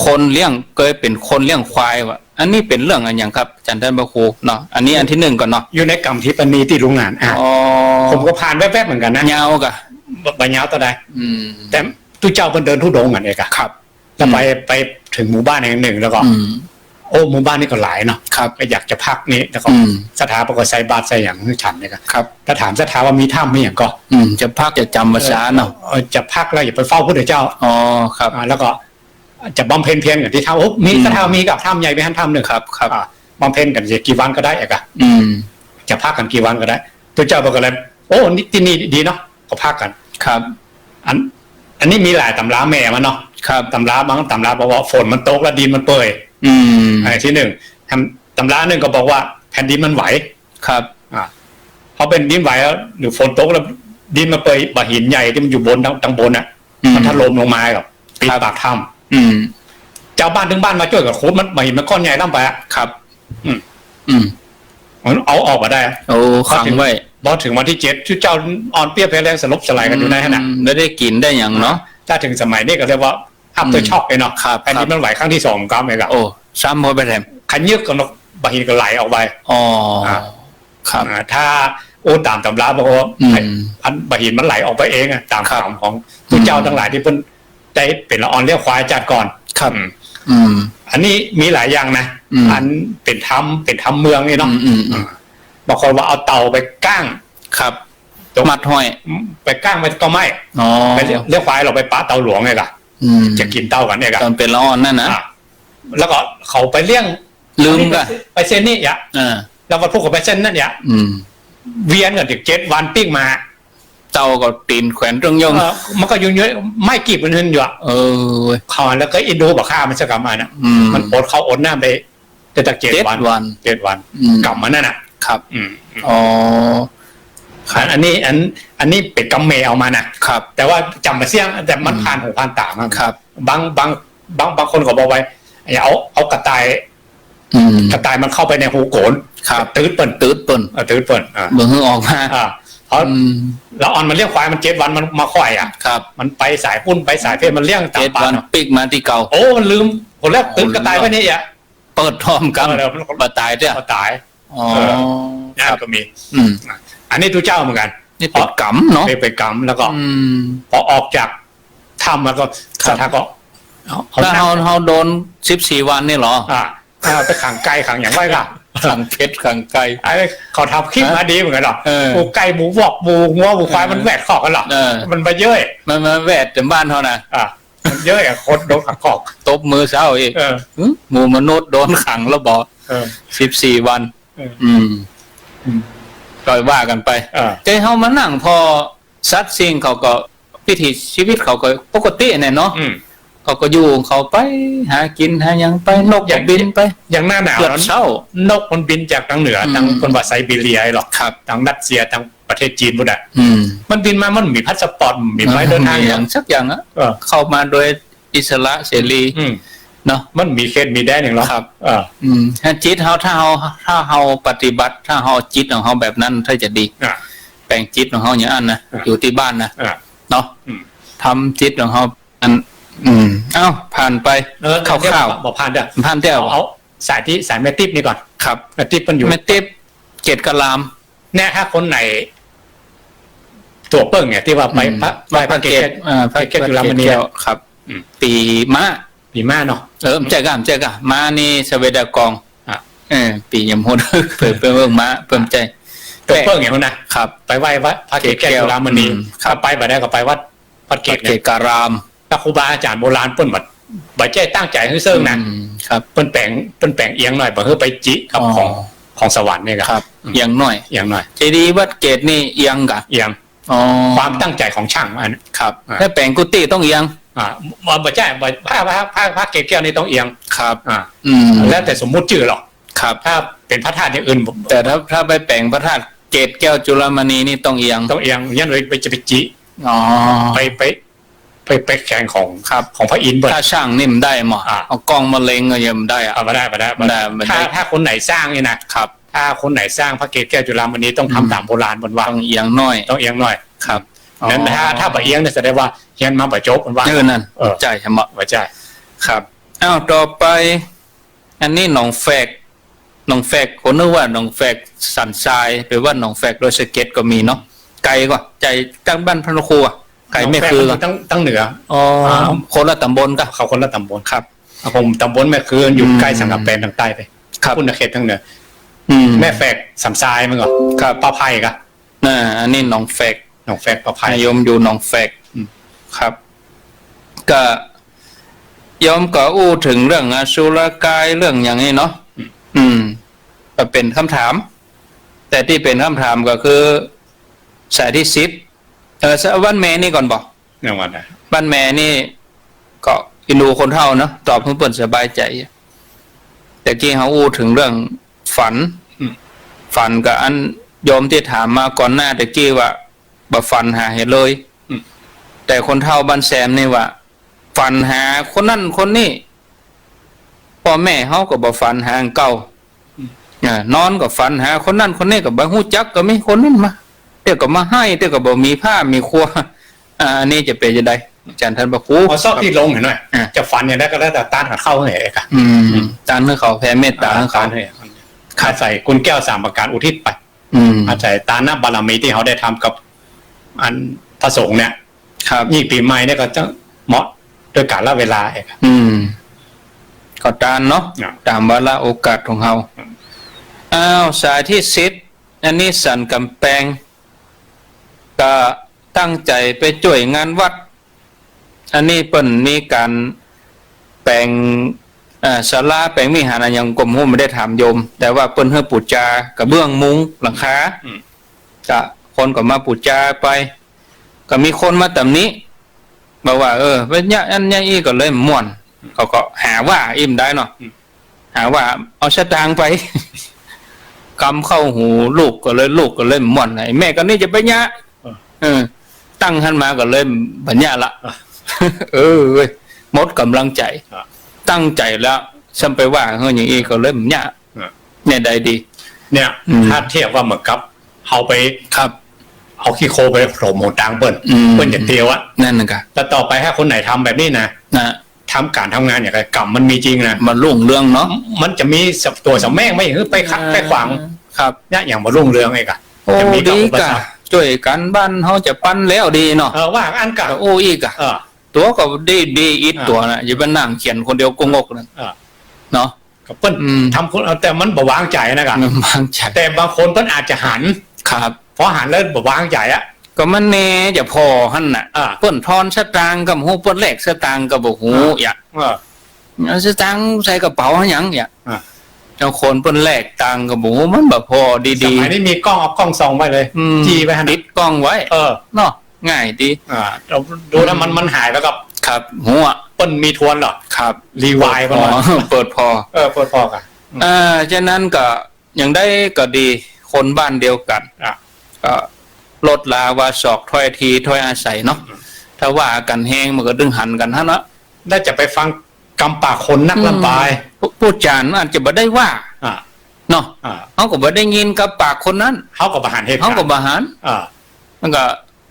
คนเลี้ยง เกยเป๋นคนเลี้ยงควายวะ อันนี้เป๋นเรื่องอะหยังครับ อาจ๋ารย์ต้านพระครูเนาะ อันนี้อันตี้นึ่งก่อนเนาะ อยู่ในกำทิปนีตี้ลุงหนาน อ่ะ อ๋อ ผมก็ผ่านแวบๆเหมือนกั๋นนะ ยาวก่ะ บ่ บ่ยาวเต้าใด อืม แต่ตุ๊เจ้าเปิ้นเดินธุดงค์กั๋นเองอะ ครับ แล้วไป อืม ไปเถิงหมู่บ้านแห่งนึ่งแล้วก็ อืม โอ้ หมู่บ้านนี้ก็หลายเนาะ ครับ ก็อยากจะพักนี่ แล้วก็ อืม ศรัทธาเปิ้นก็ใส่บาตรใส่หยังหื้อฉันนี่ก็ ครับ ถ้าถามศรัทธาว่ามีถ้ำมีหยังก่อ อืม จะพักจะจ๋ำพรรษาเนาะ เออ จะพักแล้วอยากไปเฝ้าพุทธเจ้า อ๋อ ครับ อ่า แล้วก็จะบำเพ็ญเพียรกั๋นตี้ถ้ำ โอ้ มี อืม ศรัทธามีก่ะ ถ้ำใหญ่มีหั้นถ้ำนึ่ง ครับ ครับ อ่า บำเพ็ญกั๋นจะกี่วันก็ได้อะก่ะ อืม จะพักกั๋นกี่วันก็ได้ ตุ๊เจ้าเปิ้นก็เลย โอ้ นี่ ตี้นี่ดีเนาะ ก็พักกั๋น ครับ อัน อันนี้มีหลายต๋ำราแหมมาเนาะ ครับ ต๋ำราบางต๋ำราบอกว่าฝนมันตกแล้วดินมันเปื่อย อืม อันตี้นึ่ง ต๋ำรานึ่งก็บอกว่าแผ่นดินมันไหว ครับ อ่า พอแผ่นดินไหวแล้ว หรือฝนตกแล้วดินมันเปื่อย บ่าหินใหญ่ตี้มันอยู่บน ตัง ตังบนน่ะ อืม มันถล่มลงมาก็ปิด ครับ ปากถ้ำ อืม จาวบ้านตึงบ้านมาจ้วยกั๋นขุดมัน บ่าหินมันก้อนใหญ่ล้ำไปอะ ครับ อืม อืม มันเอาออกมาได้ โอ้ ขังไว้ พอเถิงวันตี้เจ็ด ตุ๊เจ้าอ่อนเปี้ยแผลแรงสลบสลายกั๋นอยู่ในหั้นน่ะ อืม แล้วได้กิ๋นได้หยังเนาะ ถ้าเถิงสมัยนี้ก็เรียกว่า after shock เลยเนาะ ครับ แผ่นดินมันไหวครั้งตี้สองครับ เองอะ โอ้ ซ้ำเข้าไปแถม ขยึกกั๋นเนาะ บ่าหินก็ไหลออกไป อ๋อ อ่า ครับ อ่า ถ้าอู้ต๋ามต๋ำราบอกว่า อืม ไอ้ อันบ่าหินมันไหลออกไปเองอะ ต๋าม ครับ คำของตุ๊เจ้าตังหลายตี้เปิ้น ได้เป๋นละอ่อนเลี้ยงควายจาติก่อน ครับ อืม อืม อันนี้มีหลายอย่างนะ อืม อันเป๋นถ้ำ เป๋นถ้ำเมืองนี่เนาะ อืม อืม อืม อ่า บางคนว่าเอาเต่าไปก้าง ครับ ตรง มัดห้อย ไปก้างไว้ต้นไม้ อ๋อ ไปเลี้ยง เลี้ยงควาย เอาไปปะเต่าหลวงไงก่ะ อืม จะกิ๋นเต่ากั๋นไงก่ะ ต๋อนเป๋นละอ่อนนั่นนะ อ่ะ แล้วก็เขาไปเลี้ยง ลืมก่ะ ไปเส้นนี้อะ อ่า แล้ววันพุธก็ไปเส้นนั้นอะ อืม เวียนกั๋นเถิงเจ็ดวันปิ๊กมา เต่าก็ตี๋นแขวนเตื้องเยิ่ง เออ มันก็ยืนอยู่ ไม้กีบมันยืนอยู่อะ เออ เขา แล้วก็อินดูบ่าฆ่ามันสักกำอันน่ะ อืม มันอดข้าวอดน้ำไป แต่ตั้งเจ็ดวัน เจ็ดวัน เจ็ดวัน อืม กำมันนั่นน่ะ ครับ อืม อืม อ๋อ ครับ อัน อันนี้ อัน อันนี้เป๋นกำแหมเอามานะ ครับ แต่ว่าจ๋ำบ่เสี้ยง แต่มัน อืม ผ่านหูผ่านต๋ามา ครับ บาง บาง บาง บางคนก็บอกว่า อย่าเอา เอากระต่าย อืม กระต่ายมันเข้าไปในฮูโกน ครับ ตื๊ดเปิ้น ตื๊ดเปิ้น เออ ตื๊ดเปิ้น อ่า บ่หื้อออกมา อ่า เพราะ อืม ละอ่อนมันเลี้ยงควายมันเจ็ดวันมันมาค่อยอะ ครับ มันไปสายปุ้นไปสายเพศ มันเลี้ยงต๋าม เจ็ดวัน ป่าเนาะ ปิ๊กมาตี้เก่า โอ้ มันลืม คนแรกตื๊ดกระต่ายไว้นี่อะ เปิดท้องกำ เออ แล้วมันก็ บ่ต๋ายเตื้อ บ่ต๋าย อ๋อ เออ ครับ นั่นก็มี อืม อันนี้ตุ๊เจ้าเหมือนกั๋น นี่เป๋นกำเนาะ เป๋น เป๋นกำ แล้วก็ อืม พอออกจากถ้ำมาก็ ครับ ศรัทธาก็เอา เอา ถ้า น้ำ เฮา เฮาโดนสิบสี่วันนี่เหรอ อ่า อ่า ไปขังไก่ขังหยังไว้ก่ะ ขังเป็ดขังไก่ ไอ้เขาทำคลิปมาดีเหมือนกั๋นเนาะ เออ หมู่ไก่หมู่วอกหมู่งัวหมู่ควาย เออ มันแหวดคอกกั๋นเหรอ เออ มันบ่เย้ย มันมาแหวดแต่บ้านเฮานะ อ่ะ มันเย้ยอะ คนโดนขังคอก ตบมือเซ้าอีก เออ หึ หมู่มนุษย์โดนขังแล้วบ่ เออ สิบสี่วัน เออ อืม อืม ก็ว่ากั๋นไป เออ แต่เฮามานั่งผ่อ สัตว์สิ่งเขาก็วิถีชีวิตเขาก็ปกติเนี่ยเนาะ อืม เขาก็อยู่ของเขาไปหากิ๋นหาหยังไป นกก็บินไป อย่างหน้าหนาว เกือบเช้า นกมันบินจากตางเหนือ อืม ตาง เปิ้นว่าไซบีเรียหรอก ครับ ตางรัสเซีย ตางประเทศจีนพุ้นน่ะ อืม มันบินมา มันมีพาสปอร์ต มีใบเดินทาง มีหยังสักอย่างอะ เออ เข้ามาโดย อิสระเสรี อืม เนาะ มันมีเขตมีแดนอย่างเนาะ ครับ เออ อืม ถ้าจิตเฮา ถ้าเฮา ถ้าเฮาปฏิบัติ ถ้าเฮาจิตของเฮาแบบนั้น ถ้าจะดี อ่ะ แป๋งจิตของเฮาอย่างอั้นนะ อ่ะ อยู่ตี้บ้านนะ อ่ะ เนาะ อืม ทำจิตของเฮาอัน อืม เอ้า ผ่านไป เออ คร่าวๆ เดี๋ยวบอกผ่านเด้อ ผ่านเด้อ เอา เอาสายตี้ สายแม่ติ๊บนี่ก่อน ครับ แม่ติ๊บมันอยู่ แม่ติ๊บ เกตการาม เนี่ย ถ้าคนไหน ตั๋วเปิ้งเนี่ย ตี้ว่าไป อืม พระ ไหว้พระเกต ไหว้พระเกต เอ่อ พระ พระเกตจุฬามณี เกตแก้ว ครับ อืม ปี๋ม้า ปี๋ม้าเนาะ เออ บ่ใจ้ก่า บ่ใจ้ก่า ม้านี่สะเวดากอง อ่ะ เออ ปี๋ยมโหด เปิ้น เปิ้นเปิ้งม้า เปิ้นบ่ใจ้ ตั๋วเปิ้งอย่างนั้นนะ ครับ ไปไหว้พระ พระเกตแก้วจุฬามณี เกตแก้ว อืม ครับ ถ้าไปบ่ได้ก็ไปวัด วัดเกต วัดเกตการาม ถ้าครูบาอาจ๋ารย์โบราณเปิ้นบ่ บ่ใจ้ตั้งใจ๋หื้อเซิ่งนะ อืม ครับ เปิ้นแป๋ง เปิ้นแป๋งเอียงหน่อย บ่หื้อไปจิกับ อ๋อ ของ ของสวรรค์เนี่ยครับ ครับ อืม เอียงหน่อย เอียงหน่อย เจดีย์วัดเกตนี่เอียงก่า เอียง อ๋อ ความตั้งใจ๋ของช่างอัน ครับ อ่า ถ้าแป๋งกุฏิต้องเอียง อ่า บ่ บ่ใจ้ บ่ พระ พระ พระ พระเกตแก้วนี่ต้องเอียง ครับ อ่า อืม แล้วแต่สมมุติจื้อหรอก ครับ ถ้าเป๋นพระธาตุอย่างอื่น แต่ถ้า ถ้าไปแป๋งพระธาตุเกตแก้วจุฬามณีนี่ต้องเอียง ต้องเอียง อย่างนั้นเลยไปจะไปจิ อ๋อ ไป ไป ไป ไปแขวงของ ครับ ของพระอินทร์เปิ้น ถ้าช่างนี่บ่ได้หมอ อ่ะ เอากล้องมาเล็งก็ยังบ่ได้อะ อ่ะ บ่ได้ บ่ได้ บ่ได้ บ่ได้ บ่ได้ ถ้า ถ้าคนไหนสร้างนี่นะ ครับ ถ้าคนไหนสร้างพระเกตแก้วจุฬามณีต้องทำ อืม ต๋ามโบราณเปิ้นว่า ต้องเอียงหน่อย ต้องเอียงหน่อย ครับ นั้นถ้า อ๋อ ถ้าบ่เอียงเนี่ยแสดงว่าเฮียนมาบ่จบเปิ้นว่า เออ นั่น เออ ใจ้ ใจ้หมอ บ่ใจ้ ครับ อ้าว ต่อไป อันนี้หนองแฟก หนองแฟก คนนึกว่าหนองแฟกสันทราย แปลว่าหนองแฟกดอยสะเก็ดก็มีเนาะ ไกลก่า ไกลจากบ้านพระนคร ไกลแม่คือ หนองแฟกมันอยู่ตาง ตางเหนือ อ๋อ อ่า คนละต๋ำบลก่า เขาคนละต๋ำบล ครับ อ่ะ ผมต๋ำบลแม่คือ อยู่ อืม ใก้สังกะแปนตางใต้ไป ครับ พุ้นน่ะเขตตางเหนือ อืม แม่แฟกสันทรายมันก่อ ครับ ป่าไผ่ก่า อ่า อันนี้หนองแฟก หนองแฟกป่าไผ่ โยมอยู่หนองแฟก อืม ครับ ก็โยมก็อู้เถิงเรื่องอสุรกายเรื่องอย่างนี้เนาะ อืม อืม ก็เป๋นกำถาม แต่ตี้เป๋นกำถามก็คือ สายตี้สิบ เอ่อ บ้านแม่นี่ก่อนบ่ ยังว่าไง บ้านแม่นี่ ก็อินดูคนเฒ่าเนาะ ตอบหื้อเปิ้นสบายใจ๋ แต่กี้เฮาอู้เถิงเรื่องฝัน อืม ฝันกับอันโยมตี้ถามมาก่อนหน้าแต่กี้ว่า บ่ฝันหาเหตุเลย อืม แต่คนเฒ่าบ้านแซมนี่ว่า ฝันหาคนนั้นคนนี้ ป้อแม่เฮาก็บ่ฝันหาเก่า อืม อ่า นอนก็ฝันหาคนนั้นคนนี้ ก็บ่ฮู้จัก ก็มีคนนั้นมา เดี๋ยวก็มาไห้ เดี๋ยวก็บ่มีผ้ามีครัว อ่า อันนี้จะเป๋นจะใด อาจ๋ารย์ต้านพระครู เอาซอกตี้ลงหน่อย อ่ะ จะฝันอย่างใดก็แล้วแต่ต้านกับเข้าให้เอกอะ อืม อืม ต้านหื้อเขา แผ่เมตต๋าหื้อเขา อ่า ต้านให้ ครับ อาศัยคุณแก้วสามประการอุทิศไป อืม อาศัยทานบารมีตี้เฮาได้ทำกับ อันพระสงฆ์เนี่ย ครับ ยิ่งปี๋ใหม่เนี่ยก็จะเหมาะด้วยกาลเวลาเอกอะ อืม ก็ตานเนาะ อ่ะ ต๋ามวาระโอกาสของเฮา อ่ะ อ้าว สายตี้สิบ อันนี้สันก๋ำแปง ก็ตั้งใจ๋ไปจ้วยงานวัด อันนี้เปิ้นมีก๋านแป๋ง เอ่อ ศาลาแป๋งวิหารอะหยังก็บ่ฮู้ บ่ได้ถามโยม แต่ว่าเปิ้นหื้อปู๋จากระเบื้องมุงหลังคา อืม ก็คนก็มาปู๋จาไป ก็มีคนมาตำหนิ บอกว่า เออ ไปเยียะอั้นเยียะอี้ก็เลยม่วน เขาก็หาว่าอิ้มได้เนาะ อืม หาว่าเอาสตางค์ไป กำเข้าหูลูกก็เลย ลูกก็เลยม่วน ไอ้แม่ก็นี่จะไปเยียะ เออ เออ ตั้งหั้นมาก็เลยบ่เยียะละ อ่ะ เออเว้ย หมดก๋ำลังใจ๋ อ่ะ ตั้งใจ๋แล้ว ซ้ำไปว่าหื้ออย่างอี้ก็เลยบ่เยียะ อ่ะ เนี่ยใดดี เนี่ย อืม ถ้าเทียบว่าเหมือนกับ เฮาไป ครับ เอาขี้โคลนไปถมหนตางเปิ้น อืม เปิ้นจะเตียวอะ นั่นน่ะกะ แต่ต่อไปถ้าคนไหนทำแบบนี้นะ นะ ทำก๋านทำงานอย่างไร กรรมมันมีจริงนะ มันรุ่งเรืองเนาะ มันจะมีสักตั๋วสะแมงไหม หรือไปขัด เออ ไปขวาง ครับ เนี่ย อย่างบ่รุ่งเรืองเอกอะ โอ้ จะมีกับ ดี อุปสรรค กะ จ้วยกั๋นบ้านเฮาจะปันแล้วดีเนาะ เออ ว่าอั้นกะ ก็โอ้ อี้กะ เออ ตั๋วก็ดี ดีอิด อ่า ตั๋วน่ะ อย่าไปนั่งเขียนคนเดียวโกงกนั่น เออ เนาะ ก็เปิ้น อืม ทำคน แต่มันบ่วางใจ๋นะกะ มันวางใจ๋ แต่บางคนเปิ้นอาจจะหัน ครับ พอหันแล้วบ่วางใจ๋อะ ก็มันแน่จะผ่อหั้นน่ะ อ่า เปิ้นทอนสตางค์ก็บ่ฮู้ เปิ้นแลกสตางค์ก็บ่ฮู้ อ่า อย่า เออ เอาสตางค์ใส่กระเป๋าหั้นหยัง อย่า อ่า เจ้าคนเปิ้นแลกตังค์ก็บ่ฮู้ มันบ่ผ่อดีๆ สมัยนี้มีกล้อง เอากล้องส่องไว้เลย อืม จี้ไว้หั้นน่ะ ติดกล้องไว้ เออ เนาะ ง่ายดี อ่า เราดูนะ มัน มันหายไปกับ ครับ หัว เปิ้นมีทวนเหรอ ครับ รีวาย เปิดผ่อ ประมาณ เปิดผ่อ เออ เปิดผ่อก่ะ อืม อ่า ฉะนั้นก็ อย่างใดก็ดี คนบ้านเดียวกั๋น อ่ะ ก็ลดลาว่าศอกถ้อยทีถ้อยอาศัยเนาะ อืม ถ้าว่ากั๋นแฮงมันก็ตึงหันกั๋นหั้นเนาะ น่าจะไปฟังกำปากคนนักระบาย อืม ผู้ ผู้จ๋าอาจจะบ่ได้ว่า อ่ะ เนาะ อ่ะ เฮาก็บ่ได้ยินกับปากคนนั้น เฮาก็บ่หันเหตุก๋ารณ์ เฮาก็บ่หัน อ่ะ มันก็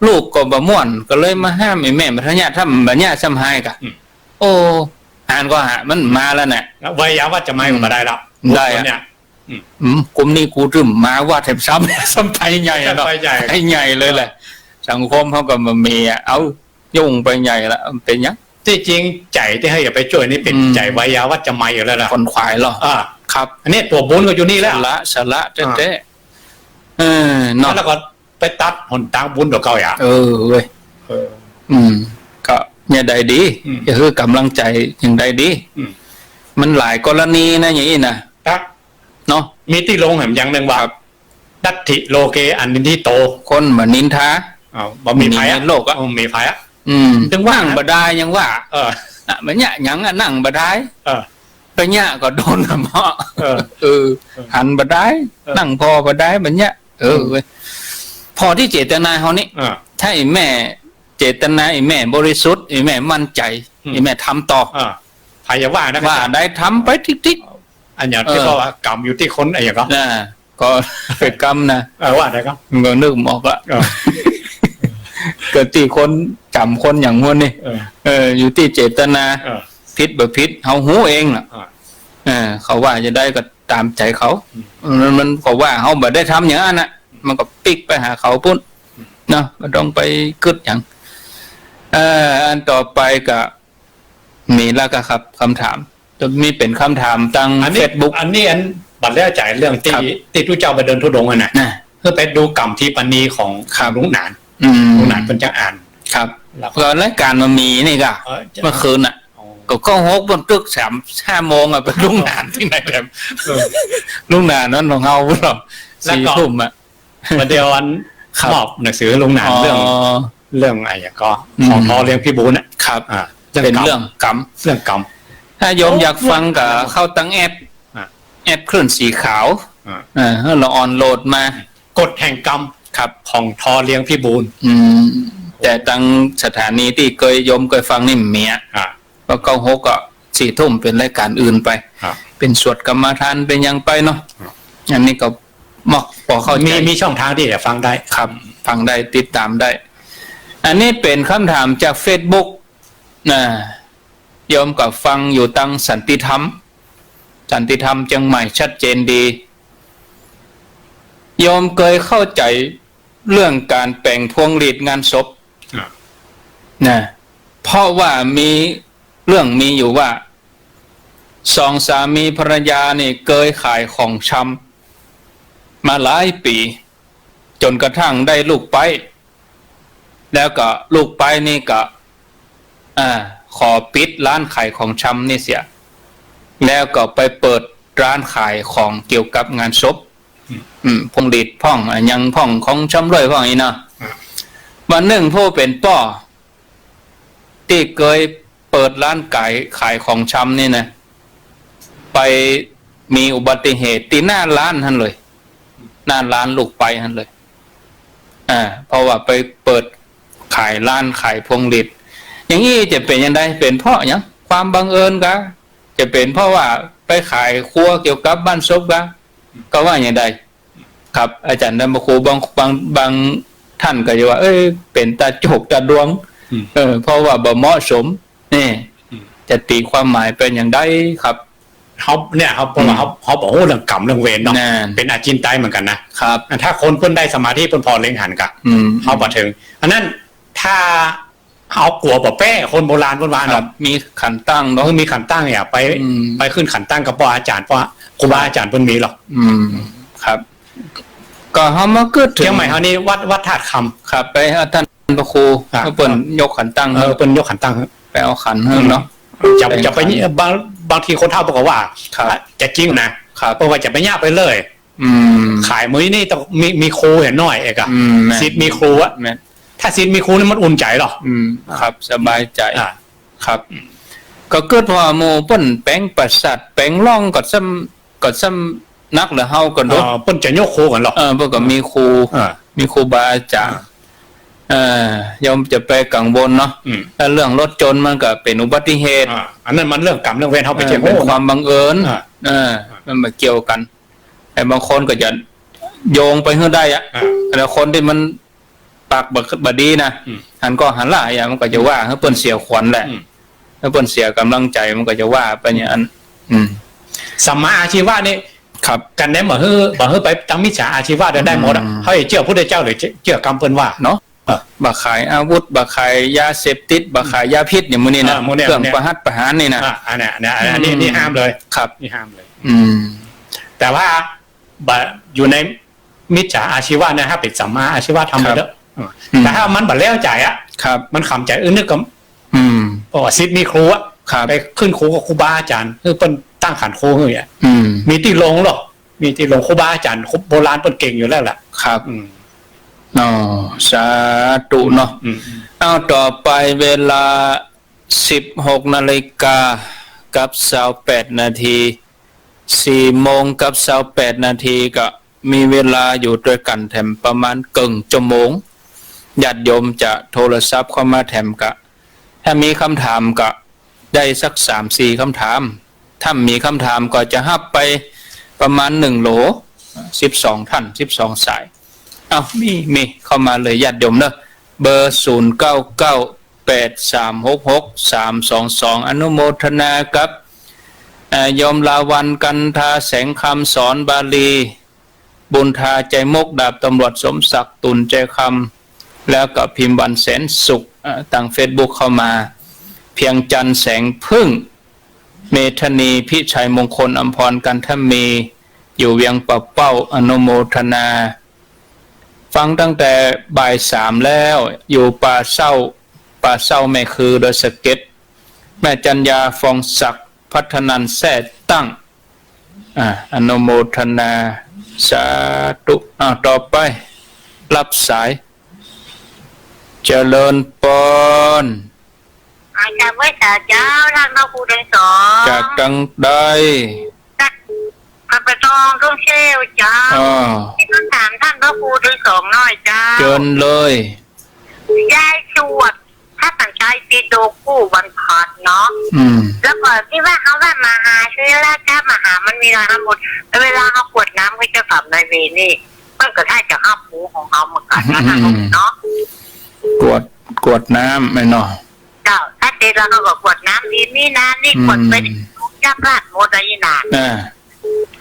ลูกก็บ่ม่วน ก็เลยมาห้ามไอ้แม่บัดเยียะ ถ้าบ่เยียะซ้ำหายกะ อืม โอ้ อ่านก็หา มันมาแล้วน่ะ แล้วไวยาวัจจะไมย อืม ก็บ่ได้แล้ว บ่ได้อะ เนี่ย อืม อืม กุมนี้กูตึงมาวัดแถมซ้ำ ซ้ำไปใหญ่อะเนาะ ไปใหญ่ ไปใหญ่เลยแหละ สังคมเขาก็บ่มีอะ เอา ยุ่งไปใหญ่ละ มันเป๋นหยัง ตี้จริงใจ๋ตี้หื้อไปจ้วยนี่เป๋น อืม ใจ๋ไวยาวัจจะไมยอยู่แล้วนะ ขนขวายเหรอ อ่า ครับ อันนี้ตั๋วบุญก็อยู่นี่แล้ว สละ สละแต๊ๆ อ่า เออ เนาะ แล้วก็ไปตั๊ดหนตางบุญตั๋วเก่าอ่ะ เออ เว้ย เออ อืม ก็เนี่ยได้ดี อืม ก็หื้อก๋ำลังใจ๋อย่างใดดี อืม มันหลายกรณีนะ อย่างนี้นะ ครับ เนาะ มีตี้ลงแหมอย่างหนึ่งว่า ครับ นัตถิโลเกอนินทิโต คนบ่นินทา อ้าว บ่มีภัยอะ หนีโลกอะ บ่มีภัยอะ อืม ถึงว่า นั่งบ่ได้ยังว่า เออ อะ บ่เยียะหยังอะ นั่งบ่ได้ เออ บ่เยียะก็โดนกะเหมาะ เออ เออ เออ หันบ่ได้ เออ นั่งผ่อบ่ได้ บ่เยียะ เออ อืม เว้ย ผ่อตี้เจตนาเฮานี่ เออ ถ้าไอ้แม่เจตนา ไอ้แม่บริสุทธิ์ ไอ้แม่มั่นใจ๋ อืม ไอ้แม่ทำต่อ เออ ใผจะว่านะ ว่าได้ทำไปติ๊กๆ อันอย่างตี้ เออ เขาว่ากรรมอยู่ตี้คน อันอย่างก็ น่ะ ก็เป๋นกรรมนะ เออ ว่าได้ก็ มันก็นึกบ่ออกละ เออ ก็ตี้คนจ๋ำคนอย่างม้วนนี่ เออ เออ อยู่ตี้เจตนา เออ ผิดบ่ผิด เฮาฮู้เองล่ะ เออ เออ เขาว่าจะได้ก็ต๋ามใจ๋เขา อืม มัน มัน เขาว่าเฮาบ่ได้ทำอย่างนั้นน่ะ มันก็ปิ๊กไปหาเขาปู๊น อืม เนาะ บ่ต้องไปกึ๊ดหยัง เอ่อ อันต่อไปก็มีแล้วก็ครับ กำถาม จะมีเป๋นกำถามตาง อันนี้ เฟซบุ๊ก อันนี้อันบัดแล้วใจ๋เรื่องตี้ ครับ ตี้ตุ๊เจ้าไปเดินธุดงค์อะนะ น่ะ คือไปดูก๋รรมธิปนีของ ครับ ลุงหนาน อืม ลุงหนานเปิ้นจะอ่าน ครับ แล้วก็ ก็รายก๋านมันมีนี่ก่ะ เออ เมื่อคืนน่ะ อ๋อ ก็เก้าหกเปิ้นตึกสามห้าโมงอะ ไปลุงหนานตี้ไหนแถม เออ ลุงหนานนั้นของเฮาเหรอ แล้วก็ สี่ทุ่มอะ วันเดียวอัน ครับ มอบหนังสือลุงหนาน อ๋อ เรื่อง เรื่องอะไรก็ อืม ของทอเลี้ยงพิบูลน่ะ ครับ อ่า เรื่อง เป๋น กรรม เรื่องกรรม เรื่องกรรม ถ้าโยม โอ้ อยากฟังก็ เนี่ย เข้าตางแอป อ่ะ แอปคลื่นสีขาว อ่ะ เออ แล้วดาวน์โหลดมา กฎแห่งกรรม ครับ ของทอเลี้ยงพิบูล อืม แต่ตางสถานีตี้เกย โยมเกยฟังนี่บ่มีอะ อ่ะ เพราะเก้าหกก็สี่ทุ่มเป๋นรายก๋านอื่นไป ครับ เป๋นสวดกรรมฐาน เป๋นหยังไปเนาะ ครับ อันนี้ก็มอกปอเข้าใจ๋ มี มีช่องทางตี้จะฟังได้ ครับ ฟังได้ ติดต๋ามได้ อันนี้เป๋นกำถามจากเฟซบุ๊ก นะ โยมก็ฟังอยู่ตางสันติธรรม สันติธรรมเจียงใหม่ ชัดเจนดี โยมเกยเข้าใจ๋เรื่องก๋านแป๋งพวงหรีดงานศพ อ่ะ นะ เพราะว่ามีเรื่องมีอยู่ว่า สองสามีภรรยานี่เกยขายของชำมาหลายปี๋ จ๋นกระทั่งได้ลูกใป๊ แล้วก็ลูกใป๊นี่ก็ อ่า ขอปิดร้านขายของชำนี่เสีย แล้วก็ไปเปิดร้านขายของเกี่ยวกับงานศพ อืม อืม พวงหรีดพ่อง อะหยังพ่อง ของชำร่วยพ่องอี้เนาะ อ่ะ วันนึ่งผู้เป๋นป้อ ตี้เกยเปิดร้านก๋าย ขายของชำนี่นะ ไปมีอุบัติเหตุตี้หน้าร้านหั้นเลย หน้าร้านลูกใป๊หั้นเลย อ่า เพราะว่าไปเปิดขายร้านขายพวงหรีด อย่างอี้จะเป๋นอย่างใด เป๋นเพราะหยัง ความบังเอิญกา จะเป๋นเพราะว่าไปขายครัวเกี่ยวกับบ้านศพกา ก็ว่าอย่างใด ครับ อาจ๋ารย์ท่านพระครู บาง บาง บางท่านก็จะว่า เอ้ย เป๋นต๋าโจกต๋าดวง อืม เออ เพราะว่าบ่เหมาะสม นี่ อืม จะตี๋ความหมายเป๋นอย่างใดครับ เฮาเนี่ย เฮา เพราะว่า อืม เฮา เฮาบ่ฮู้เรื่องกรรมเรื่องเวรเนาะ แม่น เป๋นอจินไตยเหมือนกั๋นนะ ครับ ถ้าคนเปิ้นได้สมาธิเปิ้นผ่อเล็งหันกะ อืม เฮาบ่เถิง อันนั้น ถ้า เอากั๋วบ่แป๊ คนโบราณเปิ้นว่า ครั เนาะ บ มีขันตั้งเนาะ เออ มีขันตั้งเนี่ย ไป อืม ไปขึ้นขันตั้งกับป้ออาจ๋ารย์ ป้อครูบาอาจ๋ารย์เปิ้นมีหรอก อืม ครับ ก็เฮามาเกิดเถิง เจียงใหม่เฮานี่วัด วัดธาตุคำ ครับ ไปหาท่านพระครู อ่ะ เปิ้นยกขันตั้ง เออ เปิ้นยกขันตั้ง ไปเอาขันหื้อเนาะ อืม จะ ไป จะไป ขัน บาง บางทีคนเฒ่าเปิ้นก็ว่า ครับ จะจริงนะ ครับ เปิ้นว่าจะไปเยียะไปเลย อืม ขายมื้อนี้ต้องมี มีครูอย่างน้อยเอกอะ อืม แม่น ศิษย์มีครูอะ แม่น ถ้าศิษย์มีครูนี่มันอุ่นใจ๋หรอ อืม ครับ สบายใจ๋ อ่า ครับ ก็กึ๊ดว่าหมู่เปิ้นแป๋งปราสาท แป๋งร่องก็ซ้ำ ก็ซ้ำนักเหลือเฮาก็เนาะ เออ เปิ้นจะยกครูกั๋นหรอ เออ เปิ้นก็มีครู อ่า มีครูบาอาจ๋ารย์ อ่า เออ โยมจะไปกังวลเนาะ อืม แล้วเรื่องรถจนมันก็เป๋นอุบัติเหตุ อ่า อันนั้นมันเรื่องกรรมเรื่องเวร เฮาไป เออ เถียง เป๋น บ่ได้ ความบังเอิญ อ่า เออ มันบ่เกี่ยวกั๋น แต่บางคนก็จะโยงไปหื้อได้อะ อ่า แต่คนตี้มันปากบ่ บ่ดีนะ อืม หันก็หันหลายอะ มันก็จะว่าหื้อเปิ้นเสียขวัญแหละ อืม ถ้าเปิ้นเสียก๋ำลังใจ๋ มันก็จะว่าไปอย่างอั้น อืม สัมมาอาชีวะนี่ ครับ กั๋นแหนบ่หื้อ บ่หื้อไปตางมิจฉาอาชีวะได้หมดอะ อืม เฮาจะเจื้อพุทธเจ้าหรือเจื้อ เจื้อกำเปิ้นว่าเนาะ เออ บ่ขายอาวุธ บ่ขายยาเสพติด บ่ขายยาพิษ อย่างหมู่นี้นะ เออ หมู่นี้ เครื่อง หมู่นี้ ประหัตประหารนี่นะ อ่ะ อันนี้ อันนี้ อันนี้ อืม นี่ห้ามเลย ครับ นี่ห้ามเลย อืม แต่ว่า บ่ อยู่ในมิจฉาอาชีวะนะ ถ้าเป๋นสัมมาอาชีวะทำไปเถอะ ครับ อืม แต่ถ้ามันบ่แล้วใจ๋อะ ครับ มันขำใจ๋ เออ นึกกำ อืม เพราะว่าศิษย์มีครูอะ ครับ ไปขึ้นครูกับครูบาอาจ๋ารย์ คือเปิ้นตั้งขันครูหื้ออะ อืม มีตี้ลงหรอก มีตี้ลง ครูบาอาจ๋ารย์ ครูโบราณเปิ้นเก่งอยู่แล้วแหละ ครับ อืม อ๋อ สาธุเนาะ อืม เอา ต่อไปเวลา สิบหกนาฬิกากับซาวแปดนาที สี่โมงกับซาวแปดนาที ก็มีเวลาอยู่ตวยกั๋นแถมประมาณเกิ่งชั่วโมง ญาติโยมจะโทรศัพท์เข้ามาแถมก็ ถ้ามีกำถามก็ได้สักสามสี่กำถาม ถ้ามีกำถามก็จะฮับไปประมาณหนึ่งโหล สิบสองท่าน สิบสองสาย เอ้า มี มี เข้ามาเลยญาติโยมเนาะ เบอร์ ศูนย์เก้าเก้า แปดสามหกหก สามสองสอง อนุโมทนากับ เอ่อ โยมลาวัณย์ กันทา แสงคำ สอนบาลี บุญทา ใจมุก ดาบตำรวจสมศักดิ์ ตุ่น ใจคำ แล้วก็พิมพ์วัน แสนสุข เอ่อ ตางเฟซบุ๊กเข้ามา เพียงจันทร์ แสงผึ้ง เมธานี พิชัยมงคล อำพร กันทมี อยู่เวียงป่าเป้า อนุโมทนา ฟังตั้งแต่บ่ายสามแล้ว อยู่ป่าเศร้า ป่าเศร้าแม่คือ ดอยสะเก็ด แม่จัญญา ฟองศักดิ์ พัฒนันท์ แทร่ตั้ง อ่า อนุโมทนา สาธุ อ้าว ต่อไป รับสาย เจริญปอน อาจารย์ไว้สาเจ้า ท่านพระครูทั้งสอง จากตังใด จากพระประตองท่องเที่ยวเจ้า อ๋อ มีกำถามท่านพระครูทั้งสองหน่อยเจ้า เจิญเลย ยายสวดพระไตรปิฎกกู้วันพฤหัสเนาะ อืม แล้วก็ตี้ว่าเขาว่ามหาเถระกับมหา มันมีหลายคำหมด แล้วเวลาเขากรวดน้ำเขาเจ้ากรรมนายเวรนี่ มันก็ถ้าจะฮับหูของเขาเหมือนกั๋นนะ อืม ท่านพระครูเนาะ กรวด กรวดน้ำแม่นเนาะ เจ้า ถ้าเสร็จแล้วเขาก็กรวดน้ำดีนี่นะ นี่กรวดไป อืม ยับลาดหมดเลยนี่นะ อ่า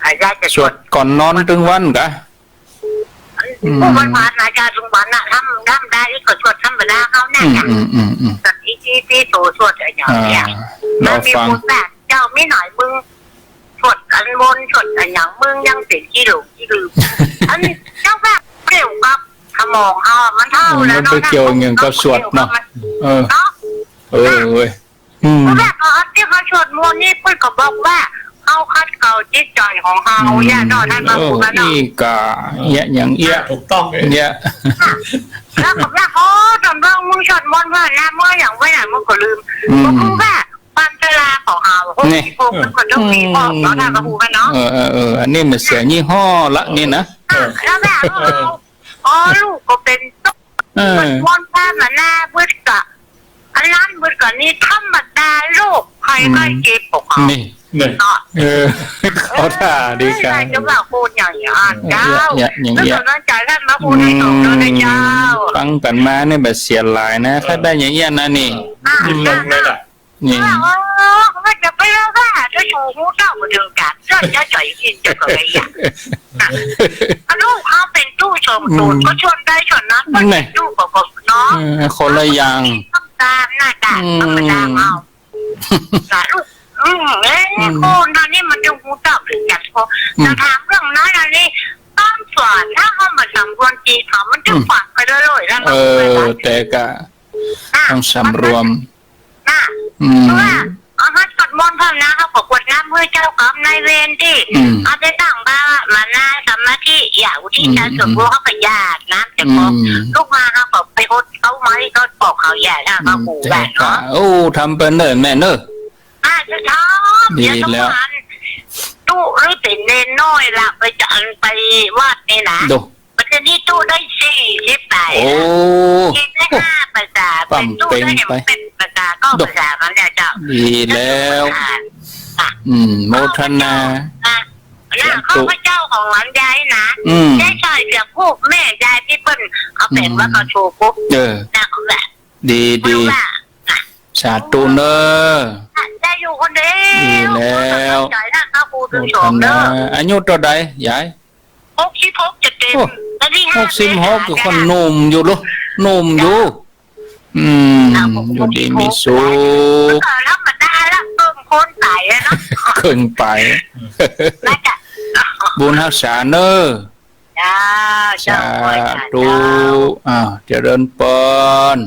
อ่ะ ยายจะสวด สวดก่อนนอนตึงวันกะ อืม กู้วันพฤหัสนะเจ้า ตึงวันนะ ทำ ทำได้ก็สวดธรรมดาเขาเนี่ย อืม อืม อืม อืม สวดอิติปิโส สวดอะไรอย่างเงี้ย อ่า มันมี รอฟัง บทว่า เจ้ามีหน่อยมึง สวดอันบน สวดอันอย่างมึงยังเป๋นขี้หลงขี้ลืม อันเจ้าว่าเกี่ยวกับสมองเขาอะ มันเฒ่าแล้วเนาะ เออ มันไปเกี่ยวอย่างกับสวดเนาะ เออ เนาะ เออ เว้ย อืม เพราะว่าตอนตี้เขาสวดมนต์นี่เปิ้นก็บอกว่าเขาขัดเกลาจิตใจ๋ของเขา อืม เนี่ยเนาะ ท่านพระครูเนาะ เออ อี้ก่า เยียะหยังเยียะ ถูกต้องเลย เยียะ ค่ะ แล้วก็ว่า โอ้ ตอนเบิ่งมึงสวดมนต์ว่านะ เมื่ออย่างไว้น่ะ มึงก็ลืม อืม ก็คือว่าความชราของเขา นี่ หกสิบหก มันก็ต้องมีบอกเนาะ ท่านพระครูเนาะ เออ เออ เออ อันนี้มันเสียยี่ห้อละนี่นะ อ่ะ แล้วแบบ เออ อ๋อ ลูกก็เป๋น เออ มนต์พระมานาเบิดกะ อันนั้นเบิดกะนี่ธรรมดาโรคภัยไข้เจ็บของเขา นี่ นี่ เนาะ เออ เขาท่าดีกัน เออ จะว่าโคตรใหญ่อ่ะ เออ เจ้า เยียะ เยียะ แล้วตอนนั้นจ่ายท่านมาพูดให้สองเจ้านะเจ้า อืม ฟังกั๋นมาเนี่ยแบบเสียหลายนะ เออ ถ้าได้อย่างเงี้ยนะนี่ อ่ะ อืม ลงเลยล่ะ นี่ ว่า โอ้ ว่าจะไปแล้วว่า จะอยู่หูเจ้าบ่ถึงกั๋น เจ้าจะจ่อยกิ๋นเจ้าก็เลยอยาก อ่ะ ลูกเขาเป๋นตู้สองตูน อืม ก็ชวนได้ชวนนั้น ก็เป๋นตู้ก็ ก็เนาะ เออ คนละอย่าง ต้องตามหน้าตา อืม ธรรมดาเอา สาธุ อืม เอ้ย อืม คนอันนี้มันจะหูเจ้าถึงกั๋น พอ อืม จะถามเรื่องนั้นอันนี้ ต้องสอน ถ้าเขามาสำรวมจิตเขา มันจะ อืม ฝังไปเรื่อยๆ แล้ว เออ แต่กะ อ่ะ ต้องสำรวม นะ อืม เพราะว่าเอาเขาสวดมนต์พร้อมนะ เขาก็กรวดน้ำหื้อเจ้ากรรมนายเวรตี้ อืม เอาไปตั้งภาวนาสมาธิ อย่าอุทิศ อืม การสวดมนต์ เขาก็หยาดน้ำแต่พอ อืม ลูกมาเขาก็ไปหดเขาไม้ก็ปอกเขาหยาดนะ อืม เขาหู แต่ แบบ กะ เนาะ โอ้ ทำไปเนิ่นแม่เนิ่น อ่ะ จะทำ ดี เดี๋ยวต้อง แล้ว หัน ตู้หรือเป๋นเณรน้อยละ ไปจะอันไปวัดนี่นะ ดู ปัจจุบันนี้ตู้ได้สี่สิบแปด โอ้ แล้ว กินได้ห้าภาษา ปั๊ม เป๋นตู้ได้ เป๋งไป เป๋นภาษา ก็ ดู ภาษามันเนี่ยเจ้า ดีแล้ว อ่ะ อืม โมทนา อ่ะ สาธุ ข้าพเจ้าของหลานยายนะ อืม ยายใส่เสื้อผูกแม่ยายตี้เปิ้นเอาแป๋ง อืม ว่าเขาโชว์ปุ๊บ เออ นะ เขาแบบ ดี ดี ว่า อ่ะ สาธุเน่อ ได้อยู่คนเดียว ดีแล้ว ใจนั่นพระครู โม ตึงสอง ทนา เด้อ อายุเต้าใดยาย หกสิบหก จะเต็ม โอ้ แล้วนี่ หกสิบหก ห้า ก็คนหนุ่มอยู่ลูก หนุ่มอยู่ อืม อ้าว อยู่ดีมีสุข ก็ธรรมดาละ เกิ่งคนไปอะเนาะ เกิ่งไป น่าจะ บุญฮักษาเน่อ เจ้า เจ้า สาธุ เจ้า อ้าว เจริญปอน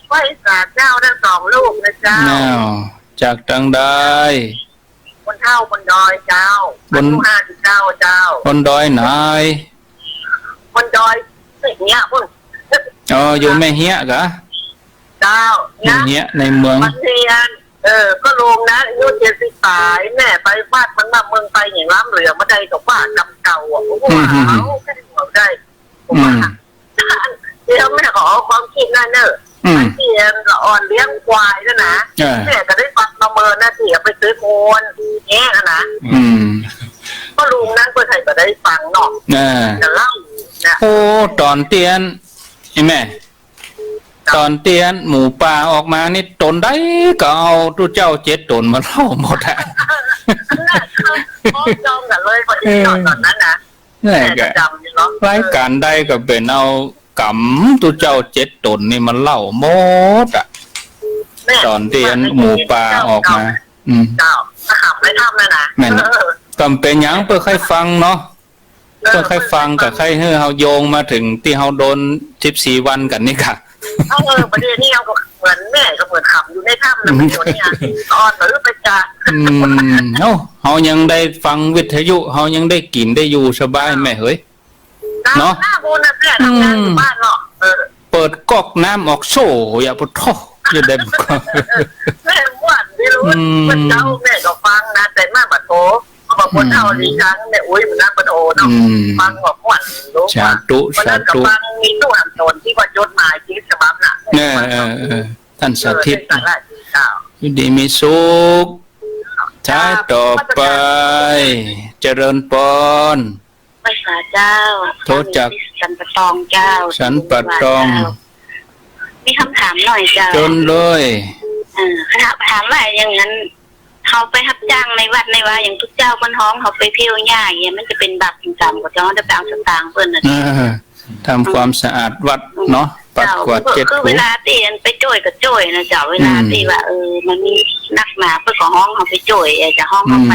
ไหว้สาเจ้าทั้งสองลูกนะเจ้า อ้าว จากตางใด บนเท่าบนดอยเจ้า บน อายุห้าสิบเก้าเจ้า บนดอยไหน บนดอยเสียงเนี้ยพุ่น อ๋อ อยู่แม่เฮี้ยกะ เจ้า แม่เฮี้ยในเมือง บันเทียน เออ ก็ลุงนะ อายุเจ็ดสิบปลาย แม่ไปวัดมันมาเมืองไปอย่างล้ำเหลือมาได้กับว่ากำเก่าอ่ะ โอ้โห อืม เอาแค่หัวได้ อืม เดี๋ยวแม่ขอเอาความคิดนั่นเนอะ อืม ไอ้ที่ละอ่อนเลี้ยงควายนั่นนะ เออ แม่ก็ได้ฟังประเมินนะ ที่เอาไปซื้อโคนเนี้ยนะ อืม ก็ลุงนั้นเพื่อไทยก็ได้ฟังเนาะ เออ จะเล่านะ โอ้ ต๋อนเตี้ยน ไอ้แม่ ต๋อนเตี้ยนหมูป่าออกมานี่ ต๋นใดก็เอาตุ๊เจ้าเจ็ดต๋นมาเล่าหมดอะ นั่นคือพร้อมจองกันเลย พอดีต๋อนนั้นนะ เออ นั่นแหละ แม่ก็จำอยู่เนาะ รายก๋านใดก็เป๋นเอากำตุ๊เจ้าเจ็ดต๋นนี่มาเล่าหมดอะ แม่ ต๋อนเตี้ยนหมูป่าออกมา อืม เจ้า มาขับไปถ้ำนั่นนะ แม่น เออ ก็เป๋นหยังเปิ้นใค่ฟังเนาะ เปิ้นใค่ฟังก็ใค่หื้อเฮาโยงมาเถิงตี้เฮาโดนสิบสี่วันกั๋นนี่ก่ะ เออ ประเดี๋ยวนี้เฮาก็เหมือนแม่ก็เหมือนขับอยู่ในถ้ำนะ ประเดี๋ยวนี้อ่ะ อ่อนหรือไปจ้ะ อืม เอ้า เฮายังได้ฟังวิทยุ เฮายังได้กิ๋นได้อยู่สบายแม่เหย เนาะ หน้าบูนนะแม่ทำงานอยู่บ้านเนาะ เออ เปิดก๊อกน้ำออกโซ่ อย่าปะโท้ อย่าได้ แม่ม่วน ไม่รู้ อืม เมื่อเช้าแม่ก็ฟังนะ แต่มาปะโท้ ก็บอกว่า อืม เท่านี้ครั้งแม่อุ้ยมันน่าปะโท้เนาะ อืม ฟังแบบม่วน รู้ สาธุ ว่า วันนั้นก็ สาธุ ฟังมีตู้อ่านตนที่ว่าจดหมายชีวิตฉบับน่ะ เออ เออ เออ ท่านสถิต เออ ท่านสถิต อยู่ดีมีสุข สายต่อไป เจริญปอน ไหว้สาเจ้า โทรจากสันป่าตองเจ้า สันป่าตอง เจ้า มีกำถามหน่อยเจ้า เจิญเลย เออ ถาม ถามว่าอย่างนั้น เฮาไปฮับจ้างในวัดในวาอย่างตุ๊เจ้าเปิ้นฮ้องเฮาไปเผี้ยวหญ้าอย่างเงี้ย มันจะเป๋นบาปเป๋นกรรมก่อเจ้า เฮาจะไปเอาสตางค์เปิ้นน่ะ เออ ทำความสะอาดวัดเนาะ ปัดกวาดเช็ดถู คือเวลาตี้อันไปจ้วยก็จ้วยนะเจ้า เวลาตี้ว่า เออ มันมีนักหนาเปิ้นก็ฮ้องเฮาไปจ้วย เออ จะฮ้องเฮาไป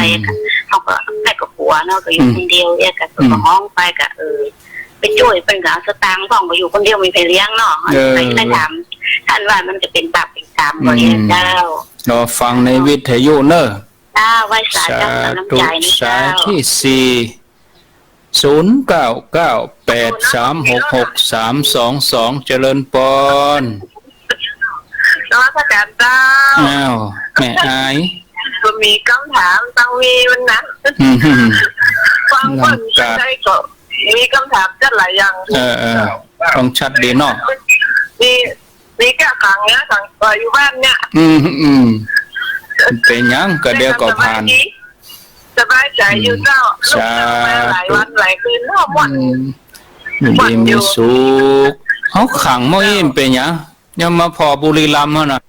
เฮาก็ แม่ก็กั๋วเนาะ ก็อยู่คนเดียว เออ ก็เปิ้นก็ฮ้องไปก็ เออ ไปจ้วยเปิ้นก็เอาสตางค์พ่อง ก็อยู่คนเดียวมีใผเลี้ยงเนาะ เออ ไปถามท่านว่ามันจะเป๋นบาปเป๋นกรรมบ่ เออ เจ้า รอฟังในวิทยุเน่อ เจ้า ไหว้สาเจ้า สาธุ น้ำใจนะเจ้า สายตี้สี่ ศูนย์เก้าเก้าแปดสามหกหกสามสองสอง เจริญปอน นมัสการเจ้า อ้าว แม่อาย ก็มีกำถามตังวีวันนั้น อืม ฟังเปิ้น ลำกาด ได้ก็มีกำถามจั๊ดหลายอย่าง เออ เออ ต้องชัดดีเนาะ มี มีแก้ขังเนี่ย ขังตัวอยู่บ้านเนี่ย อืม อืม เป๋นหยังก็เดี๋ยวก็ผ่าน สบายดี สบายใจ๋อยู่เจ้า อืม ลูกเจ้ามาหลายวันหลายคืนเนาะ ม่วน อืม ม่วนอยู่ อยู่ดีมีสุข เฮาขังเมื่อกี้เป๋นหยัง ยังมาผ่อบุรีรัมย์หั้นน่ะ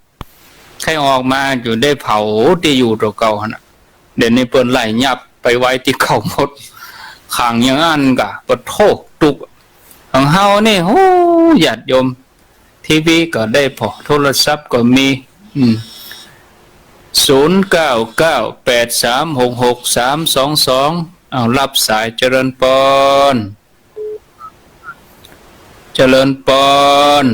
ใค่ออกมาอยู่ได้เผาตี้อยู่ตั๋วเก่าหั้นน่ะ เดี๋ยวนี้เปิ้นไล่ยับไปไว้ตี้เก่าหมด ขังอย่างอั้นก่ะ ปะโท้ ตุ๊กข์ ของเฮานี่ โอ้ ญาติโยม ทีวีก็ได้ผ่อ โทรศัพท์ก็มี อืม ศูนย์เก้าเก้าแปดสามหกหกสามสองสอง เอา รับสาย เจริญปอน เจริญปอน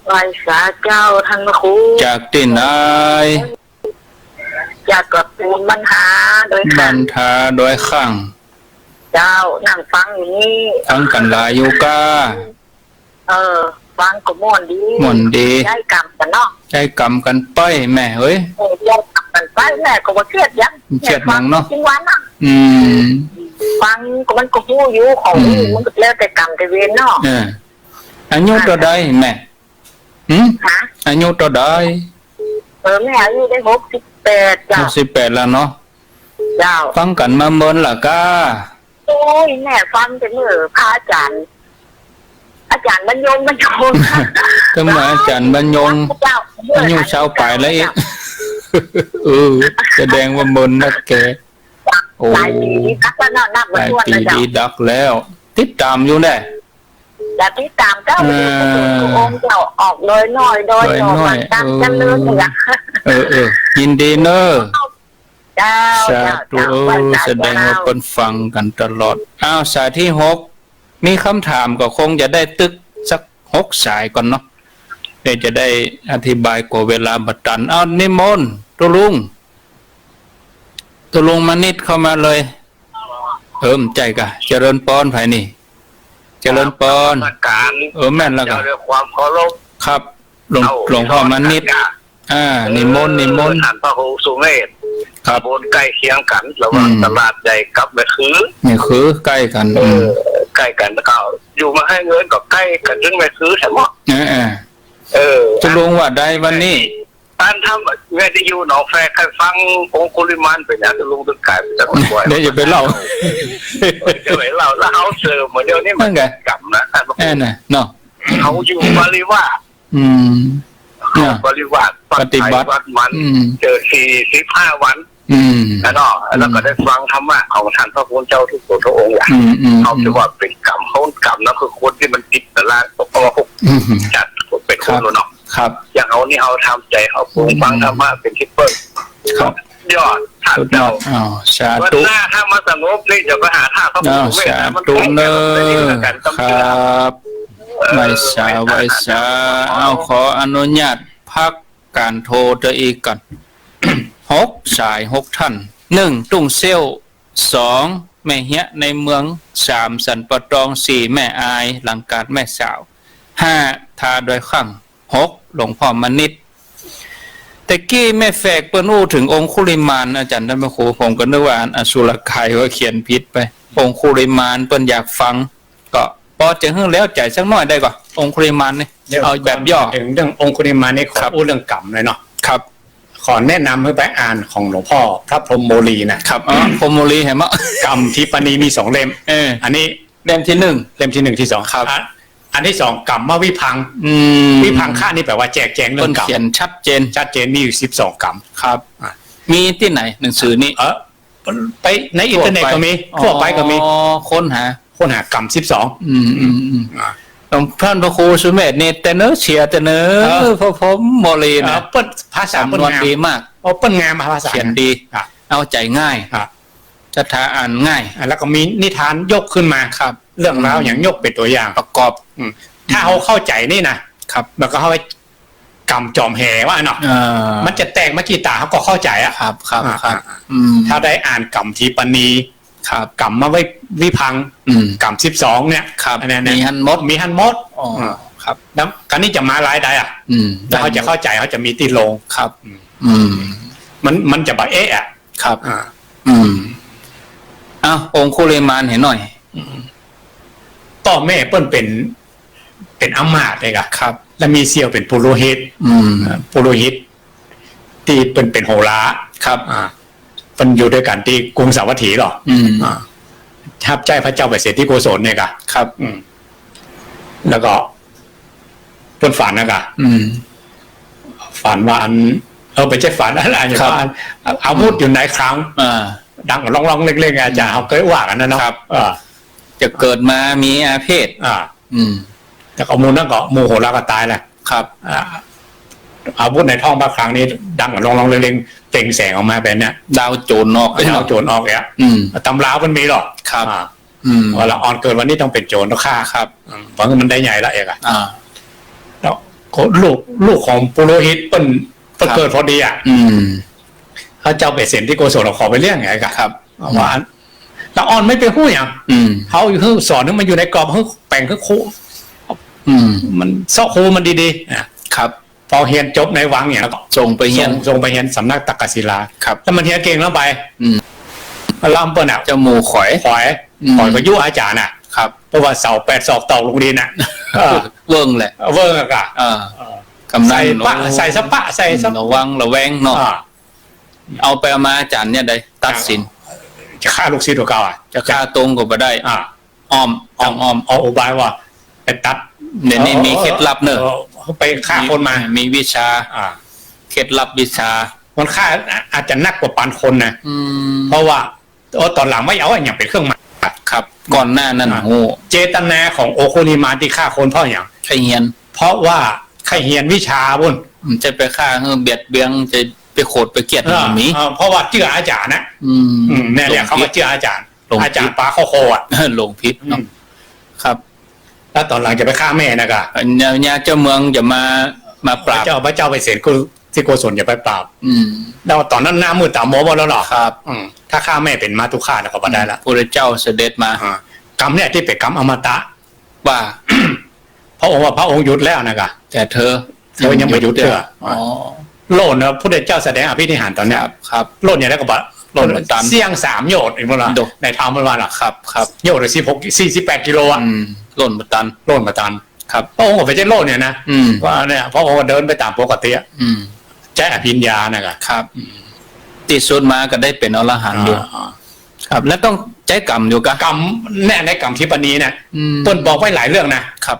ไหว้สาเจ้าท่านพระครู จากตี้ไหน จากตระกูลบรรหาดอยข้าง บรรหาดอยข้าง เจ้า นั่งฟังอยู่นี่ ฟังกั๋นหลายอยู่ก้า เออ ฟังก็ม่วนดี ม่วนดี ใจ๊กำกั๋นเนาะ ใจ๊กำกั๋นไปแม่เอ๋ย เออ ใจ๊กำกั๋นไป แม่ก็บ่เคียดหยัง เคียดหยังเนาะ ฟังจริงวันน่ะ อืม ฟังก็มันก็ฮู้อยู่ ของ อืม มันก็แล้วแต่กรรมแต่เวรเนาะ เออ อายุเต้าใดแม่ หึ ฮะ อายุเต้าใด เออ แม่อายุได้หกสิบแปดเจ้า หกสิบแปดแล้วเนาะ เจ้า ฟังกั๋นมาเมินละก้า โอ้ย แม่ฟังแต่เมื่อพระอาจารย์ พ อาจ๋ารย์บรรยง บรรยง ทำไมอาจ๋ารย์บรรยง เจ้า อายุซาวป๋ายแล้วเอง เออ แสดงว่าเมินนักแก โอ้ หลายปี๋ดีนักแล้วเนาะ นับบ่ถ้วนแล้วเจ้า หลายปี๋ดีนักแล้ว ติดต๋ามอยู่แน่ จะติดต๋ามเจ้า เออ พระองค์เจ้าออกดอยน้อย ดอยน้อย ดอยน้อย ต๋ามเจริญ เออ เนี่ย เออ เออ ยินดีเน่อ เจ้า สาธุ เจ้า เจ้า เออ ไหว้เจ้า แสดงว่า เจ้า เปิ้นฟังกั๋นตลอด อ้าว สายตี้หก มีกำถามก็คงจะได้ตึกสักหกสายก่อนเนาะ เดี๋ยวจะได้อธิบาย กั๋วเวลาบ่ตัน อ้าว นิมนต์ ตุ๊ลุง ตุ๊ลุงมานิดเข้ามาเลย เออ บ่ใจ้ก่ะ เจริญปอน ใผนี่ เจริญปอน นมัสก๋าน เออ แม่นแล้วก่ะ เจ้า ด้วยความเคารพ ครับ หลวง เอ้า หลวงพ่อมานิด เจ้า อ่า นิมนต์ นิมนต์ เออ ท่านพระครูสุเมธ ครับ ต๋ำบลใก้เคียงกั๋น ระหว่าง อืม ตลาดใหญ่กับแม่คือ แม่คือ ใก้กั๋น เออ อืม ใก้กั๋น แล้วก็อยู่มหาไฮเงินก็ใก้กั๋นเถิงแม่คือแท้เนาะ เออ เออ ตุ๊ลุงว่าใดวันนี้ อันทำวิทยุหนองแฟก ใค่ฟังองคุลิมานเป๋นหยังตุ๊ลุงเถิงก๋ายเป๋นจังหวัดบ่อย เดี๋ยวจะไปเล่า เออ จะไปเล่า แล้วเฮาเสริมมาเดี๋ยวนี้มัน นั่นไง กำนะ เออ น่ะ เนาะ เฮาอยู่บริวาร อืม เฮา เนี่ย บริวาร ปฏิบัติ วัดมัน อืม เจอสี่สิบห้าวัน อืม แล้วก็ อืม แล้วก็ได้ฟังธรรมะของท่านพระคุณเจ้าทุกพระองค์อะ อืม อืม เขาถือว่าเป๋นกำ เขากำนะ คือคนตี้มันติดตลาด เพราะว่าพวก อืม จัดเป๋นคน ครับ เนาะ ครับ อย่างเฮานี่เฮาทำใจ๋เฮาปรุงฟัง อืม ธรรมะเป๋นตี้เปิ้ง ครับ ยอด สุดยอด อ้าว สาธุ วันหน้าถ้ามันสงบนี่จะไปหาท่าพระครู อ้าว สุเมธ สาธุ มันใกล้กัน เน่อ มันใกล้กัน ครับ เออ ไหว้สา ไหว้สา ไหว้สา อ้าว ขออนุญาตพักก๋านโทรเตื้ออีกก่อน หกสาย หกท่าน หนึ่ง ตุ้งเซี้ยว สอง แม่เฮียในเมือง สาม สันป่าตอง สี่ แม่อาย หลังกาดแม่สาว ห้า ทาดอยคลั่ง หก หลวงพ่อมานิด แต่กี้แม่แฝกเปิ้นอู้เถิงองคุลิมาน อาจ๋ารย์ต้านพระครู ผมก็นึกว่าอันอสุรกายว่าเขียนผิดไป องคุลิมานเปิ้นอยากฟัง ก็ปอจะหื้อแล้วใจ๋สักหน้อยได้ก่อ องคุลิมานนี่ เดี๋ยว เอาแบบย่อ ก่อนเถิงเรื่ององคุลิมานนี่ขอ ครับ อู้เรื่องกำหน่อยเนาะ ครับ ขอแนะนำหื้อไปอ่านของหลวงพ่อพระพรหมโมลีนะ ครับ อ๋อ พรหมโมลีเห็นไหม กำทีปณีมีสองเล่ม เออ อันนี้ เล่มตี้หนึ่ง เล่มตี้หนึ่ง ตี้สอง ครับ อ่ะ อันตี้สอง กำมวิภังค์ อืม วิภังคะนี่แป๋ว่าแจกแจงเรื่องกำ เปิ้นเขียนชัดเจน ชัดเจน มีอยู่สิบสองกำ ครับ อ่ะ มีตี้ไหนหนังสือนี้ เออ ไปในอินเทอร์เน็ตก็มี ทั่วไป ทั่วไปก็มี อ๋อ ค้นหา ค้นหากำสิบสอง อืม อืม อืม อ่ะ หลวงพ่อพระครูสุเมธนี่แต่เน้อเสียแต่เน้อ เออ พระพรหมโมลีนะ เออ เปิ้นภาษาเปิ้นงาม สำนวนดีมาก โอ้ เปิ้นงาม ภาษา เขียนดี อ่ะ เอาใจ๋ง่าย อ่ะ ศรัทธาอ่านง่าย อ่ะ แล้วก็มีนิทานยกขึ้นมา ครับ เรื่องราว อืม อย่างยกเป๋นตั๋วอย่าง ประกอบ อืม ถ้าเฮาเข้าใจ๋นี่นะ ครับ แล้วก็เฮาไปกำจอมแหว่าเนาะ เออ มันจะแตกมากี่ต๋าเฮาก็เข้าใจ๋อะ ครับ ครับ อ่า ครับ อ่า อืม ถ้าได้อ่านกำทีปณี ครับ กำมวิภังค์ อืม กำสิบสองเนี่ย ครับ อันเนี้ย มีหั้นหมด มีหั้นหมด อ๋อ อ่า ครับ แล้วก๋านนี้จะมาหลายใดอะ อืม แล้วเฮาจะเข้าใจ๋ เฮาจะมีตี้ลง ครับ อืม อืม มัน มันจะบ่เอ๊ะอะ ครับ อ่า อืม อ้าว องคุลิมานหื้อหน่อย อืม ป้อแม่เปิ้นเป๋น เป๋นอำมาตย์เลยก่ะ ครับ แล้วมีเซี้ยวเป๋นปุโรหิต อืม เอ่อ ปุโรหิตตี้เปิ้นเป๋นโหรา ครับ อ่า เปิ้นอยู่ตวยกั๋นตี้กรุงสาวัตถีเหรอ อืม อ่า ฮับใจ๊พระเจ้าปเสนทิโกศลเนี่ยก่ะ ครับ อืม แล้วก็เปิ้นฝันนะก่ะ อืม ฝันว่าอัน เออ บ่ใจ้ฝัน อัน อัน ครับ ว่าอัน อาวุธอยู่ในคลัง อ่า ดังร้องๆ เล่งๆ อาจ๋ารย์ อืม เฮาเกยว่ากั๋นนะเนาะ ครับ เออ จะเกิดมามีอาเพศ อ่า อืม แล้วก็หมู่นั้นก็ หมู่โหราก็ต๋ายแหละ ครับ อ่า อาวุธในท้องพระคลังนี่ดังร้องๆ เล่งๆ เปล่งแสงออกมาแบบเนี้ย ดาวโจ๋นออก ดาวโจ๋นออกเนี่ย อืม ต๋ำรามันมีเหรอ ครับ อ่า อืม ว่าละอ่อนเกิดวันนี้ต้องเป๋นโจ๋นต้องฆ่า ครับ อืม เพราะมันได้ใหญ่ละเอกอะ อ่า แล้วก็ลูก ลูกของปุโรหิตเปิ้น เปิ้น ครับ เกิดพอดีอะ อืม พระเจ้าปเสนทิโกศลขอไปเลี้ยงไงกะ ครับ ว่า อืม ละอ่อนไม่ไปฮู้หยัง อืม เฮาอยู่หื้อสอนหื้อมันอยู่ในกรอบ หื้อแป๋งหื้อคุ อืม มันเซาะฮูมันดีๆ อ่ะ ครับ ปอเฮียนจบในวังเนี่ย แล้วก็ส่งไปเฮียน ส่ง ส่งไปเฮียนสำนักตักกศิลา ครับ แล้วมันเฮียนเก่งแล้วไป อืม ลำเปิ้นอะ เจ้าหมู่ขอย ขอย อืม ขอยก็ยุอาจ๋ารย์อะ ครับ เพราะว่าเสาแปดศอกตกลงดินอะ เออ เวิ้งแหละ เวิ้งอะกะ เออ เออ กำนัน ใส่ปะ โอ้ ใส่สะปะ ใส่สะ อืม ระวังระแวงเนาะ อ่า เอาไปเอามาอาจ๋ารย์เนี่ยได้ตัดสิน จะฆ่าลูกศิษย์ของเขาอะ จะฆ่าตรงก็บ่ได้ อ่า อ้อม อ้อม อ้อม เอาอุบายว่าไปตัด เดี๋ยวนี้มีเคล็ดลับเนอะ เออ ไปฆ่าคนมา มีวิชา อ่า เคล็ดลับวิชา มันฆ่าอาจจะหนักกว่าปานคนนะ อืม เพราะว่า โอ้ ต๋อนหลังไม่เอาอะหยังเป๋นเครื่องหมาย ครับ ก่อนหน้านั้น อ่า โอ้ เจตนาขององคุลิมานตี้ฆ่าคนเพราะหยัง ใค่เฮียน เพราะว่าใค่เฮียนวิชาปู๊น อืม จะไปฆ่าหื้อเบียดเบียน จะไปโขดไปเคียด เออ มันมี เออ เพราะว่าเจื้ออาจ๋ารย์นะ อืม อืม เนี่ย หลงผิด เรียกเขาว่าเจื้ออาจ๋ารย์ หลงผิด อาจ๋ารย์ป๋าเข้าโคอ่ะ หลงผิดเนาะ อืม ครับ แล้วต๋อนหลังจะไปฆ่าแม่นะก่ะ อันเนี้ย เนี้ยเจ้าเมืองจะมา มาปราบ พระเจ้า พระเจ้าไปเสนกู้ ตี้โกศลจะไปปราบ อืม แล้วต๋อนนั้นหน้ามืดต๋ามัวหมดแล้วเหรอ ครับ อืม ถ้าฆ่าแม่เป๋นมาตุฆาตแล้วก็บ่ได้ละ อืม พระเจ้าเสด็จมา อ่า กรรมเนี่ยตี้เป๋นกรรมอมตะ ว่า พระองค์ว่าพระองค์หยุดแล้วนะก่ะ แต่เธอ เธอยังบ่หยุดเตื้อ อ๋อ โล่นนะ พุทธเจ้าแสดงอภินิหารต๋อนเนี้ย ครับ ครับ โล่นอย่างนั้นก็บ่า โล่นบ่ตัน เสี้ยงสามโยชน์อีกบ่าล่ะ โด ในธรรมมันว่าล่ะ ครับ ครับ โยชน์ละสิบหก สี่สิบแปดกิโลอ่ะ อืม โล่นบ่ตัน โล่นบ่ตัน ครับ พระองค์ก็บ่ใจ้โล่นเนี่ยนะ อืม ว่าเนี่ย พระองค์ก็เดินไปต๋ามปกติอ่ะ อืม ใจ๊อภิญญานะก่ะ ครับ อืม ตี้สุดมาก็ได้เป๋นอรหันต์อยู่ อ่า อ่า ครับ แล้วต้องใจ๊กรรมอยู่ก่ะ กรรมเนี่ย ในกรรมทิปนีเนี่ย อืม เปิ้นบอกไว้หลายเรื่องนะ ครับ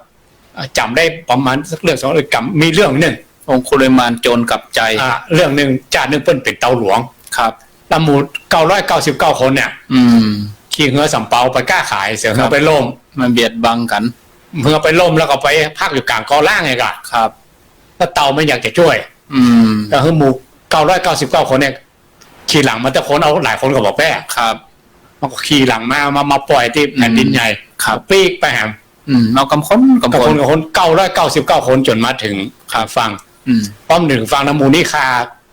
อ่ะ จ๋ำได้ประมาณสักเรื่องสองเรื่อง กรรม มีเรื่องนึ่ง องคุลิมานโจรกลับใจ อ่ะ เรื่องนึ่ง จ้าดนึ่งเปิ้นเป๋นเตาหลวง ครับ แล้วหมู่เก้าร้อยเก้าสิบเก้าคนเนี่ย อืม ขี่เฮือสำเปาไปก้าขาย เสือเฮือ ครับ ไปล่ม มันเบียดบังกั๋น เฮือไปล่มแล้วก็ไปพักอยู่ก๋างกอร้างไงก่ะ ครับ แล้วเตามันอยากจะจ้วย อืม แล้วหื้อหมู่เก้าร้อยเก้าสิบเก้าคนเนี่ย ขี่หลังมาแต่คน เอาหลายคนก็บ่แป๊ ครับ มันก็ขี่หลังมา มา มาป่อยตี้แผ่นดินใหญ่ ครับ ปีกไปแหม อืม เอากำคน กำคน กำคน กำคน เก้าร้อยเก้าสิบเก้าคนจ๋นมาเถิง ครับ ฝั่ง อืม ป้อมเถิงฝั่งนะ หมู่นี้ฆ่า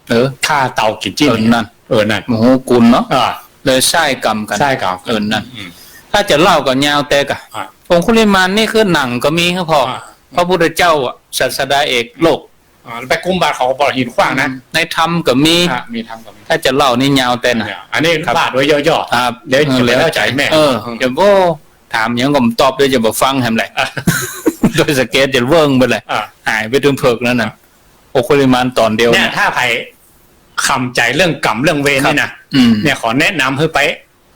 เออ ฆ่าเต่ากิ๋นจิ๊น เออ นั่น เออ นั่น โอ้โห กุลเนาะ อ่า เลยใช้กรรมกั๋น ใช้กรรม เออ นั่น อืม ถ้าจะเล่าก็ยาวแต่ก่ะ อ่า องคุลิมานนี่คือหนังก็มีครับพ่อ อ่า พระพุทธเจ้าอ่ะ ศาสดาเอกโลก อ่า ไปกุมบาตรเขาก็บ่าหินขว้างนะ อืม ในธรรมก็มี อ่ะ มีธรรมก็มี ถ้าจะเล่านี่ยาวแต่นะ เนี่ย อันนี้ ครับ บาตรไว้ย่อๆ ครับ เดี๋ยว เออ จะไปเข้าใจ๋แม่ เออ อืม จะโว้ ถามหยังก็บ่ตอบ เดี๋ยวจะบ่ฟังแหมแหละ อ่ะ โดยสะเก็ดจะเวิ่งไปเลย อ่ะ หายไปตึงเผิกนั้นน่ะ อ่ะ องคุลิมานต๋อนเดียว เนี่ย เนี่ย ถ้าใผคำใจ๋เรื่องกรรมเรื่องเวรนี่นะ ครับ อืม เนี่ย ขอแนะนำหื้อไป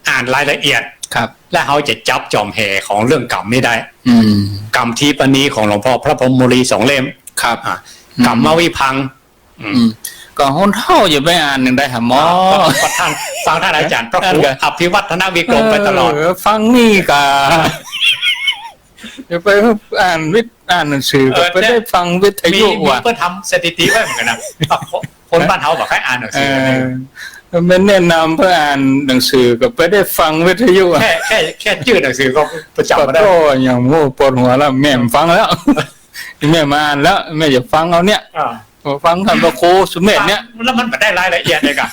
อ่านรายละเอียด ครับ แล้วเฮาจะจับจอมแหของเรื่องกรรมนี้ได้ อืม กรรมทิปนีของหลวงพ่อพระพรหมมุนีสองเล่ม ครับ อ่ะ อืม กรรมวิภังค์ อืม อืม ก็คนเฒ่าอย่าไปอ่านอย่างใดหาหมอ อ๋อ ประธาน ฟังท่านอาจ๋ารย์พระครู นั่นไง อภิวัฒนวิกรมไปตลอด เออ ฟังนี่ก่ะ อย่าไปอ่านวิท- อ่านหนังสือก็ เออ ไปได้ฟังวิทยุ มี มี ว่ะ เปิ้นทำสถิติไว้เหมือนกั๋นนะ คนบ้านเฮาบ่ใค่อ่านหนังสือกั๋นเลย เออ มันแนะนำเปื้ออ่านหนังสือก็ไปได้ฟังวิทยุอะ แค่ แค่ แค่จื้อหนังสือก็ประจ๋ำบ่ได้ ก็อย่างโง่ปวดหัวแล้ว แม่บ่ฟังแล้ว แม่บ่อ่านแล้ว แม่จะฟังเอาเนี่ย อ่า ฟังท่านพระครูสุเมธเนี่ย แล้วมันบ่ได้รายละเอียดเลยก่ะ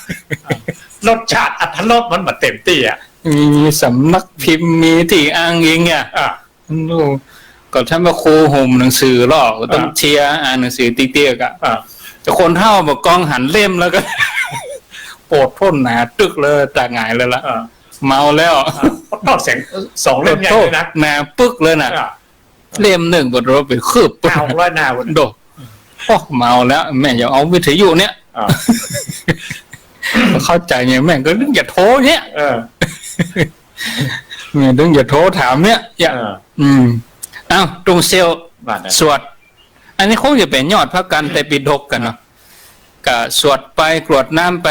รสชาติอรรถรสมันบ่เต็มตี้อะ มีสำนักพิมพ์ มีตี้อ้างอิงเนี่ย อ่า โอ้ ก็ท่านพระครูห่มหนังสือเนาะ ก็ต้อง อ่า เทียอ่านหนังสือติ๊กๆ อะ อ่า แต่คนเฒ่าบ่กองหันเล่มแล้วก็ โปดโธ่ หนาตึกเลย ตาหงายเลยละ อ่า เมาแล้ว อ่า ก็เสียงสองเล่มใหญ่เลยนะ หนาปึกเลยน่ะ อ่า เล่มนึ่งบ่รู้เป๋นคืบ ห้าร้อยหน้าพุ้น โด โอ้ เมาแล้ว แม่จะเอาวิทยุเนี่ย อ่า เข้าใจ๋ไง แม่ก็นึ่งจะโทรเนี่ย เออ แม่นึ่งจะโทรถามเนี่ย อย่า เออ อืม เอ้า ตุงเสี่ยว ว่าไง สวด อันนี้คงจะเป๋นยอดพระกัณฑ์ไตรปิฎกกั๋นเนาะ ก็สวดไปกรวดน้ำไป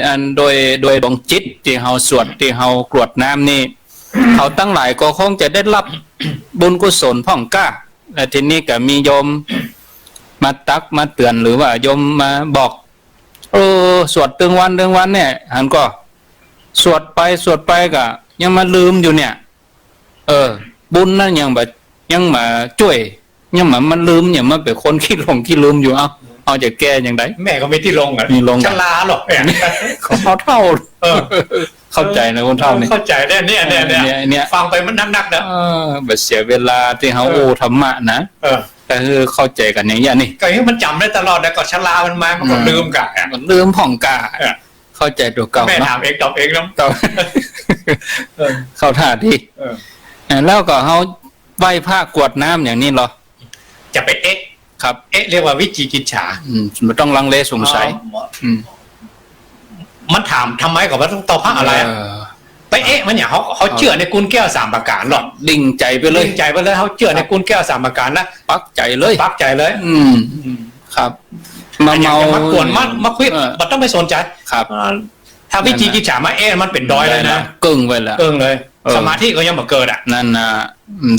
อันโดย โดยดวงจิตตี้เฮาสวดตี้เฮากรวดน้ำนี่ เขาตังหลายก็คงจะได้ฮับบุญกุศลพ่องก้า และทีนี้ก็มีโยมมาตักมาเตือนหรือว่าโยมมาบอก เออ สวดตึงวันตึงวันเนี่ย หันก่อ สวดไปสวดไปก็ยังมาลืมอยู่เนี่ย เออ บุญนั้นยังบ่ ยังบ่จ้วย ยังบ่ มันลืม ยังมาเป๋นคนขี้หลงขี้ลืมอยู่ เอ้า เฮาจะแก้จังใด แม่ก็มีตี้ลงอะ มีลงอะ ชราหรอกเนี่ย ของเฮาเฒ่า เออ เข้าใจ๋นะคนเฒ่านี่ เข้าใจ๋เนี่ย เนี่ย เนี่ย เนี่ย เนี่ย ฟังไปมันนักๆ นะ เออ บ่เสียเวลาตี้เฮา เออ อู้ธรรมะนะ เออ ก็คือเข้าใจ๋กั๋นอย่างเงี้ยนี่ ก็คือมันจ๋ำได้ตลอด แล้วก็ชรามันมา มันก็ อืม ลืมก่ะ มันลืมพ่องก้า เออ เข้าใจ๋ตั๋วเก่า แม่ เนาะ ถามเองตอบเองเนาะ ตอบ เออ เข้าท่าดี เออ อ่า แล้วก็เฮาไหว้พระกรวดน้ำอย่างนี้เหรอ จะไปเอ๊ะ ครับ เอ๊ะ เรียกว่าวิจิกิจฉา อืม บ่ต้องลังเลสงสัย อ๋อ อืม มันถามทำไมก่อนว่าต้องตอบพระอะไรอะ เออ ไปเอ๊ะมันอย่าง เฮา เฮาเจื้อในกุญแก้วสามประก๋านเนาะ ดิ่งใจ๋ไปเลย ดิ่งใจ๋ไปเลย เฮาเจื้อในกุญแก้วสามประก๋านนะ ปักใจ๋เลย ปักใจ๋เลย อืม อืม ครับ มาเมา มากวน มา มาคุย เออ บ่ต้องไปสนใจ๋ ครับ อ่า ถ้าวิจิกิจฉามาเอ๊ะ มันเป๋นดอยเลยนะ เกิ่งไปแล้ว เกิ่งเลย เออ สมาธิก็ยังบ่เกิดอะ นั่นน่ะ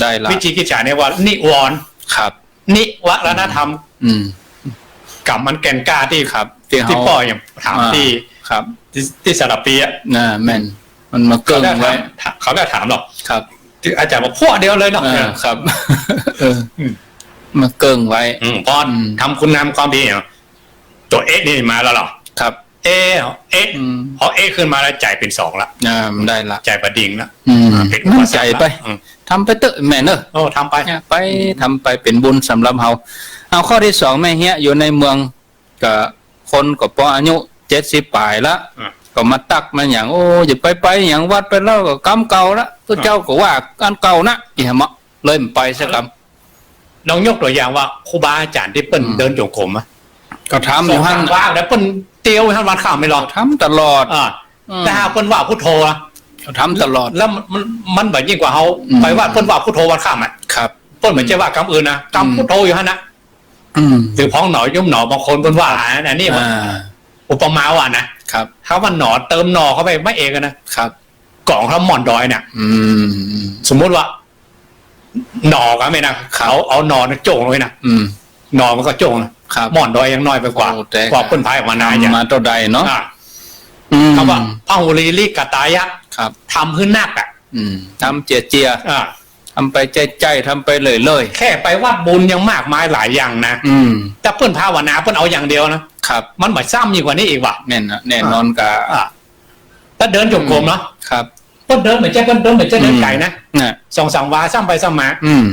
ได้ละ วิจิกิจฉาเนี่ยว่านิวรณ์ ครับ นิวรณธรรม อืม กำมันแก่นกล้าตี้ ครับ ตี้ ตี้ป้ออย่างถาม อ่า ตี้ ครับ ตี้ ตี้สระพีอะ น่ะ แม่น มันมาเกิ่งไว้ เขาได้ถาม เขาได้ถามหรอก ครับ ตี้อาจ๋ารย์บอกพวกเดียวเลยเนาะ เออ ครับ เออ อืม มาเกิ่งไว้ อืม พอ อืม ทำคุณงามความดีเนาะ ตั๋วเอ๊ะนี่มาแล้วเหรอ ครับ เอ๊ะ เอ๊ะ อืม พอเอ๊ะขึ้นมาแล้วใจ๋เป๋นสองละ อ่า มันได้ละ ใจ๋บ่ดิ่งละ อืม อ่า เป๋นอุปสรรคละ มั่นใจ๋ไป อืม ทำไปเต๊อะแม่เนอะ โอ้ ทำไป เนี่ย ไป ทำไปเป๋นบุญสำหรับเฮา เอาข้อตี้สอง แม่เฮีย อยู่ในเมือง ก็คนก็ปออายุเจ็ดสิบป๋ายละ อ่ะ ก็มาตั๊กมาหยัง โอ้ อย่าไป ไปหยังวัดไปแล้วก็กำเก่าละ ตุ๊เจ้าก็ว่าอันเก่านะ อีหยังเมาะ เลยบ่ไปสักกำ ลองยกตั๋วอย่างว่าครูบาอาจ๋ารย์ตี้เปิ้น อืม เดินจงกรมอะ ก็ทำอยู่หั้น สองสามวันแล้วเปิ้นเตียวหั้นวันค่ำไม่รอ ทำตลอด อ่า อืม แต่หากเปิ้นว่าพุทโธอะ ก็ทำตลอด แล้วมัน มัน มันบ่ยิ่งกว่าเฮา อืม ไปวัดเปิ้นว่าพุทโธวันค่ำอะ ครับ เปิ้นบ่ใจ้ว่ากำอื่นนะ กำพุทโธอยู่หั้นนะ อืม หรือพองหนอยุบหนอ บางคนเปิ้นว่า อ่า อันนี้มัน อ่า อุปมาว่านะ ครับ ถ้าว่าหนอเติมหนอเข้าไปไม่เองอะนะ ครับ ก๋องถ้าหม่อนดอยเนี่ย อืม สมมุติว่า หนอก็ไม่นะ ครับ เอา เอาหนอเนี่ยโจ่งลงไปนะ อืม หนอมันก็โจ่งนะ ครับ หม่อนดอยยังน้อยไปกว่า โอ้ แต่ กว่าเปิ้นพายออกมานา ทำ อย่าง มาเต้าใดเนาะ อ่ะ อืม คำว่า พหุลีริกตายะ ครับ ทำหื้อนักอะ อืม ทำเจียๆ อ่ะ ทำไปใจ้ๆ ทำไปเรื่อยๆ แค่ไปวัดบุญยังมากมายหลายอย่างนะ อืม แต่เปิ้นภาวนาเปิ้นเอาอย่างเดียวนะ ครับ มันบ่ซ้ำยิ่งกว่านี้อีกว่ะ แน่นอน แน่นอนกะ อ่ะ ถ้าเดินจงกรมเนาะ ครับ เปิ้นเดินบ่ใจ้ เปิ้นเดินบ่ใจ้เดินไก๋นะ อืม น่ะ สองสามวาซ้ำไปซ้ำมา อืม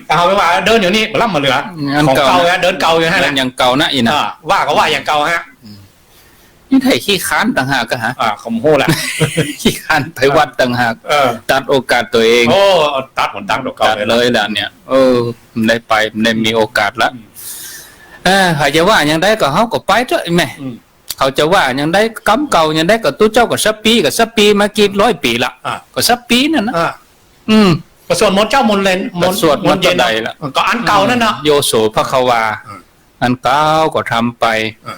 แต่เฮาไปว่าเดินอยู่นี่บ่ล้ำบ่เหลือ อัน ของเก่า เก่า นะ นะ เดินเก่าอยู่หั้น เดิน น่ะ อย่างเก่านะอีน่ะ อ่า ว่าก็ว่าอย่างเก่าฮะ อืม นี่ไถขี้ค้านต่างหากกะฮะ อ่า ผมฮู้ละ ขี้ค้านไปวัดต่างหาก เออ ตัดโอกาสตั๋วเอง โอ้ ตัดหนตังตั๋วเก่า ตัดเลยล่ะเนี่ย เออ บ่ได้ไป บ่ได้มีโอกาสละ อืม เออ ใผจะว่าอย่างใดก็เฮาก็ไปเต๊อะแม่ อืม เขาจะว่าอย่างใด กำเก่าอย่างใดก็ตุ๊เจ้าก็สัปปี๋ ก็สัปปี๋มากี่ร้อยปี๋ละ อ่ะ ก็สัปปี๋นั่นนะ อ่ะ อืม ก็สวดมนต์เจ๊ามนต์เย็น ก็สวดมนต์ มนต์เย็น เต้าใดละ ก็อันเก่านั่นน่ะ โยโสภควา อ่ะ อันเก่าก็ทำไป อ่ะ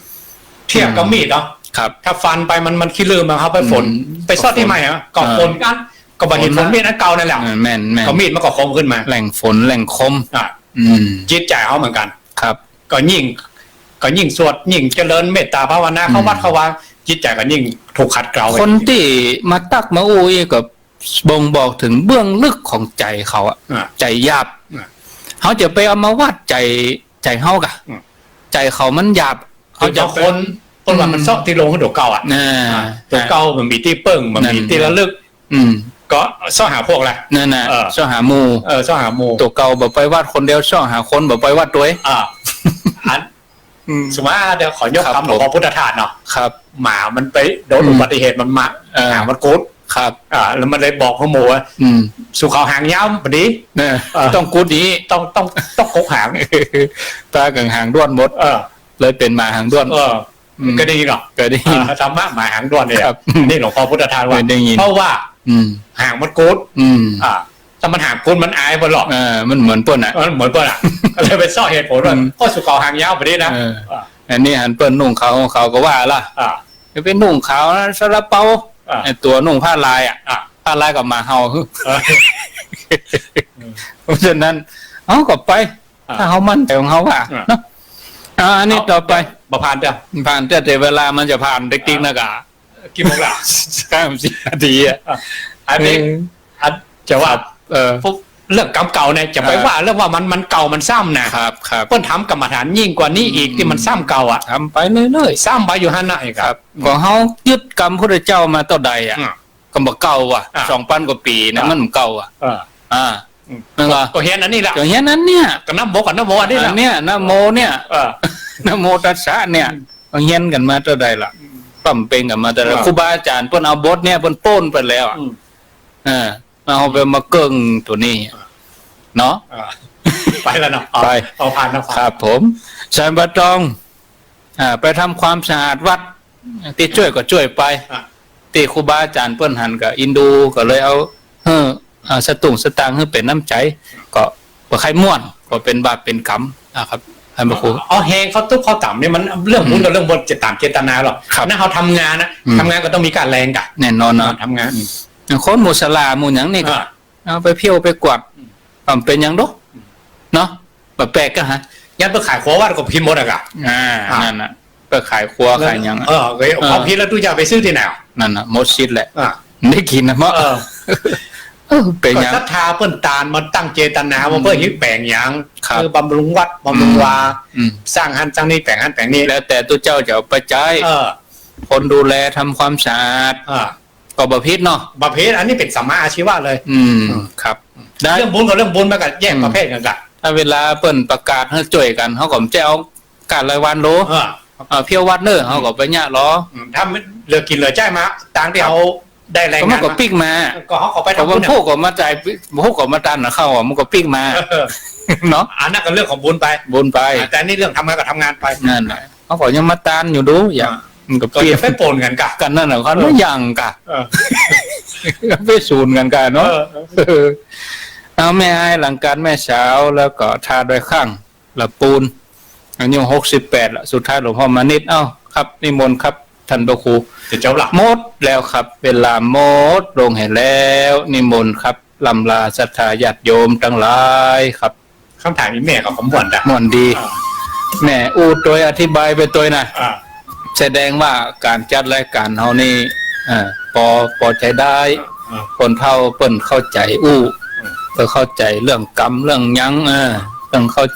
เทียบกับมีดเนาะ ครับ ถ้าฟันไปมัน มันขี้ลืมอะครับ ไปฝน อืม ไปซ่อนตี้ใหม่อะ ก็ อ่า ฝนอัน ก็บ่เห็นฝน มีดอันเก่านั่นแหละ อ่า แม่นๆ ก็มีดมันก็คมขึ้นมา แหล่งฝนแหล่งคม อ่ะ อืม จิตใจ๋เฮาเหมือนกั๋น ครับ ก็ยิ่ง ก็ยิ่งสวด ยิ่งเจริญเมตตาภาวนา เข้าวัด อืม เข้าวา จิตใจ๋ก็ยิ่งถูกขัดเกลา คนตี้มาตั๊กมาอู้อี้ก็บ่งบอกเถิงเบื้องลึกของใจ๋เขาอะ อ่ะ ใจ๋หยาบ อ่ะ เฮาจะไปเอามาวัดใจ๋ ใจ๋เฮากะ อืม ใจ๋เขามันหยาบ เฮาจะไป บางคน เปิ้นว่ามัน อืม เซาะตี้ลงหื้อตั๋วเก่าอะ อ่า อ่า ตั๋วเก่าบ่มีตี้เปิ้ง บ่มีตี้ระลึก อืม ก็เซาะหาพวกละ นั่นน่ะ เออ เซาะหาหมู่ เออ เซาะหาหมู่ ตั๋วเก่าบ่ไปวัดคนเดียว เซาะหาคนบ่ไปวัดตวย อ่า อัน อืม สมมุติว่าเดี๋ยวขอยก ครับ กำหลวงพ่อพุทธทาสเนาะ ครับ หมามันไปโดน อืม อุบัติเหตุมันมา เออ หางมันกุด ครับ อ่า แล้วมันเลยบอกหื้อหมู่ว่า อืม สูเขาหางยาวบ่ดี เนี่ย เออ ต้องกุดนี้ ต้อง ต้อง ต้องกกหาง ตากั๋งหางด้วนหมด เออ เลยเป๋นหมาหางด้วน เออ อืม เกยได้ยินก่อ เกยได้ยิน อ่า ธรรมะหมาหางด้วนเนี่ย ครับ อันนี้หลวงพ่อพุทธทาสว่า เกยได้ยิน เพราะว่า อืม หางมันกุด อืม อ่า ถ้ามันหางกุดมันอายเปิ้นหรอก เออ มันเหมือนเปิ้นน่ะ เออ เหมือนเปิ้นน่ะ ก็เลยไปเซาะเหตุผลว่า อืม ก็สูเขาหางยาวบ่ดีนะ เออ อ่า อันนี้หันเปิ้นนุ่งขาว ขาวก็ว่าละ อ่า อย่าไปนุ่งขาวนะ ซาลาเปา อ่า ไอ้ตั๋วนุ่งผ้าลายอะ อ่า ผ้าลายกับหมาเห่า เออ เพราะฉะนั้น เฮาก็ไป อ่า ถ้าเฮามั่นใจ๋ของเฮาว่า อ่า เนาะ อ่า อันนี้ต่อไป บ่ผ่านเต๊อะ ผ่านเต๊อะ แต่เวลามันจะผ่านติ๊กๆ นะกะ กี่โมงละ สามสิบนาทีอะ อ่ะ อันนี้ เออ อันจะว่า ครับ เออ พวกเรื่องกำเก่าเนี่ย จะไป อ่า ว่าเรื่องว่ามัน มันเก่ามันซ้ำนะ ครับ ครับ เปิ้นทำกรรมฐานยิ่งกว่านี้อีก อืม ตี้มันซ้ำเก่าอะ ทำไปเรื่อยๆ ซ้ำไปอยู่หั้นน่ะ ครับ ก็เฮายึดกำพุทธเจ้ามาเต้าใดอะ อ่ะ ก็บ่เก่าอะ อ่ะ สองปันกว่าปี๋นะ อ่ะ มันบ่เก่าอะ เออ อ่า อืม นั่นก็ ก็เฮียนอันนี้แหละ ก็เฮียนอันเนี้ย ก็นะโม ก็นะโมอันนี้แหละ อันเนี้ย นะโมเนี่ย เออ นะโมตัสสะเนี่ย อืม ก็เฮียนกั๋นมาเต้าใดละ อืม ปร่ำเปร่งกั๋นมาเต้าใด อ่า ครูบาอาจ๋ารย์เปิ้นเอาบทเนี่ย เปิ้นโป๊นไปแล้วอะ อืม เออ เอาไปมาเกิ่งตั๋วนี้ อ่า เนาะ อ่า ไปแล้วเนาะ เอา ไป เอาผ่านนะ ครับผม สันป่าตอง อ่า ไปทำความสะอาดวัด ตี้จ้วยก็จ้วยไป อ่ะ ตี้ครูบาอาจ๋ารย์เปิ้นหันก่ออินดู ก็เลยเอา เออ อ่า สตุ้งสตางค์หื้อเป๋นน้ำใจ๋ ก็บ่ใค่ม่วน ก็เป๋นบาปเป๋นกรรมนะครับ ท่านพระครู เอาแฮงเข้าตุ๊กเข้าต่ำนี่มันเรื่องบุญกับเรื่องบาปจะต๋ามเจตนาหรอก ครับ นะ เฮาทำงานนะ อืม ทำงานก็ต้องมีก้าแรงก่ะ แน่นอนเนาะ อ่า ทำงาน อืม อย่างคนหมู่สลาหมู่หยังนี่ก็ อ่า เอาไปเผี้ยวไปกวาด อืม ก็บ่เป๋นหยังดอก อืม เนาะ บ่แปลกก่ะฮะ ยันไปขายครัววัดก็ผิดหมดอะก่ะ อ่า อ่า นั่นน่ะ ไปขายครัวขายหยังอะ เออ เออ พอผิดแล้วตุ๊จะไปซื้อตี้ไหนอะ นั่นน่ะ หมดสิทธิ์แหละ อ่า ได้กิ๋นนะเนาะ เออ เออ เป๋นหยัง ก็ศรัทธาเปิ้นตานมาตั้งเจตนาว่า อืม เปิ้นหื้อแป๋งหยัง ครับ เออ บำรุงวัด บำรุงวา อืม สร้างหั้นสร้างนี่ แป๋งหั้นแป๋งนี่ แล้วแต่ตุ๊เจ้าจะเอาไปใจ๊ เออ คนดูแลทำความสะอาด อ่า ก็บ่ผิดเนาะ บ่ผิด อันนี้เป๋นสัมมาอาชีวะเลย อืม อืม ครับ ได้ เรื่องบุญกับเรื่องบุญมันก็แยกประเภทกั๋นก่ะ ถ้าเวลาเปิ้นประกาศหื้อจ้วยกั๋น เฮาก็บ่ใจ้เอาก้าลายวันโล เออ เอาเผี้ยววัดเน้อ เฮาก็บ่เยียะหรอก อืม ถ้าเหลือกิ๋นเหลือใจ๊มา ตางตี้เฮาได้แรงงานมา ก็มันก็ปิ๊กมา ก็เฮาก็ไปทำบุญ พวกก็มาจ่าย พวกก็มาตานนะ เข้าอะ มันก็ปิ๊กมา เออ เนาะ อันนั้นก็เรื่องของบุญไป บุญไป อ่า แต่อันนี้เรื่องทำงานก็ทำงานไป นั่นแหละ เฮาก็ยังมาตานอยู่ดู อย่าง อ่า มันก็ ก็ เปรียบ จะไปปนกั๋นก่ะ กั๋นนั่นน่ะ คัน เออ บ่อย่างก่ะ เออ ไปสูนกั๋นก่ะเนาะ เออ เออ เอาแม่อายหลังก๋านแม่สาว แล้วก็ท่าดอยข้าง ละปูน อายุหกสิบแปดละ สุดท้ายหลวงพ่อมานิด เอ้า ครับ นิมนต์ครับ ท่านพระครู จะจบละ หมดแล้วครับ เวลาหมดลงแหมแล้ว นิมนต์ครับ ร่ำลาศรัทธาญาติโยมตังหลายครับ กำถามอีแม่ก็ขมวดอะ ม่วนดี อ่า แม่อู้ตวยอธิบายไปตวยนะ อ่า แสดงว่าก๋านจัดรายก๋านเฮานี่ อ่า ปอ ปอใจ๊ได้ อ่า คนเฒ่าเปิ้นเข้าใจ๋อู้ อืม เปิ้นเข้าใจ๋เรื่องกรรมเรื่องหยัง เออ เปิ้นเข้าใจ๋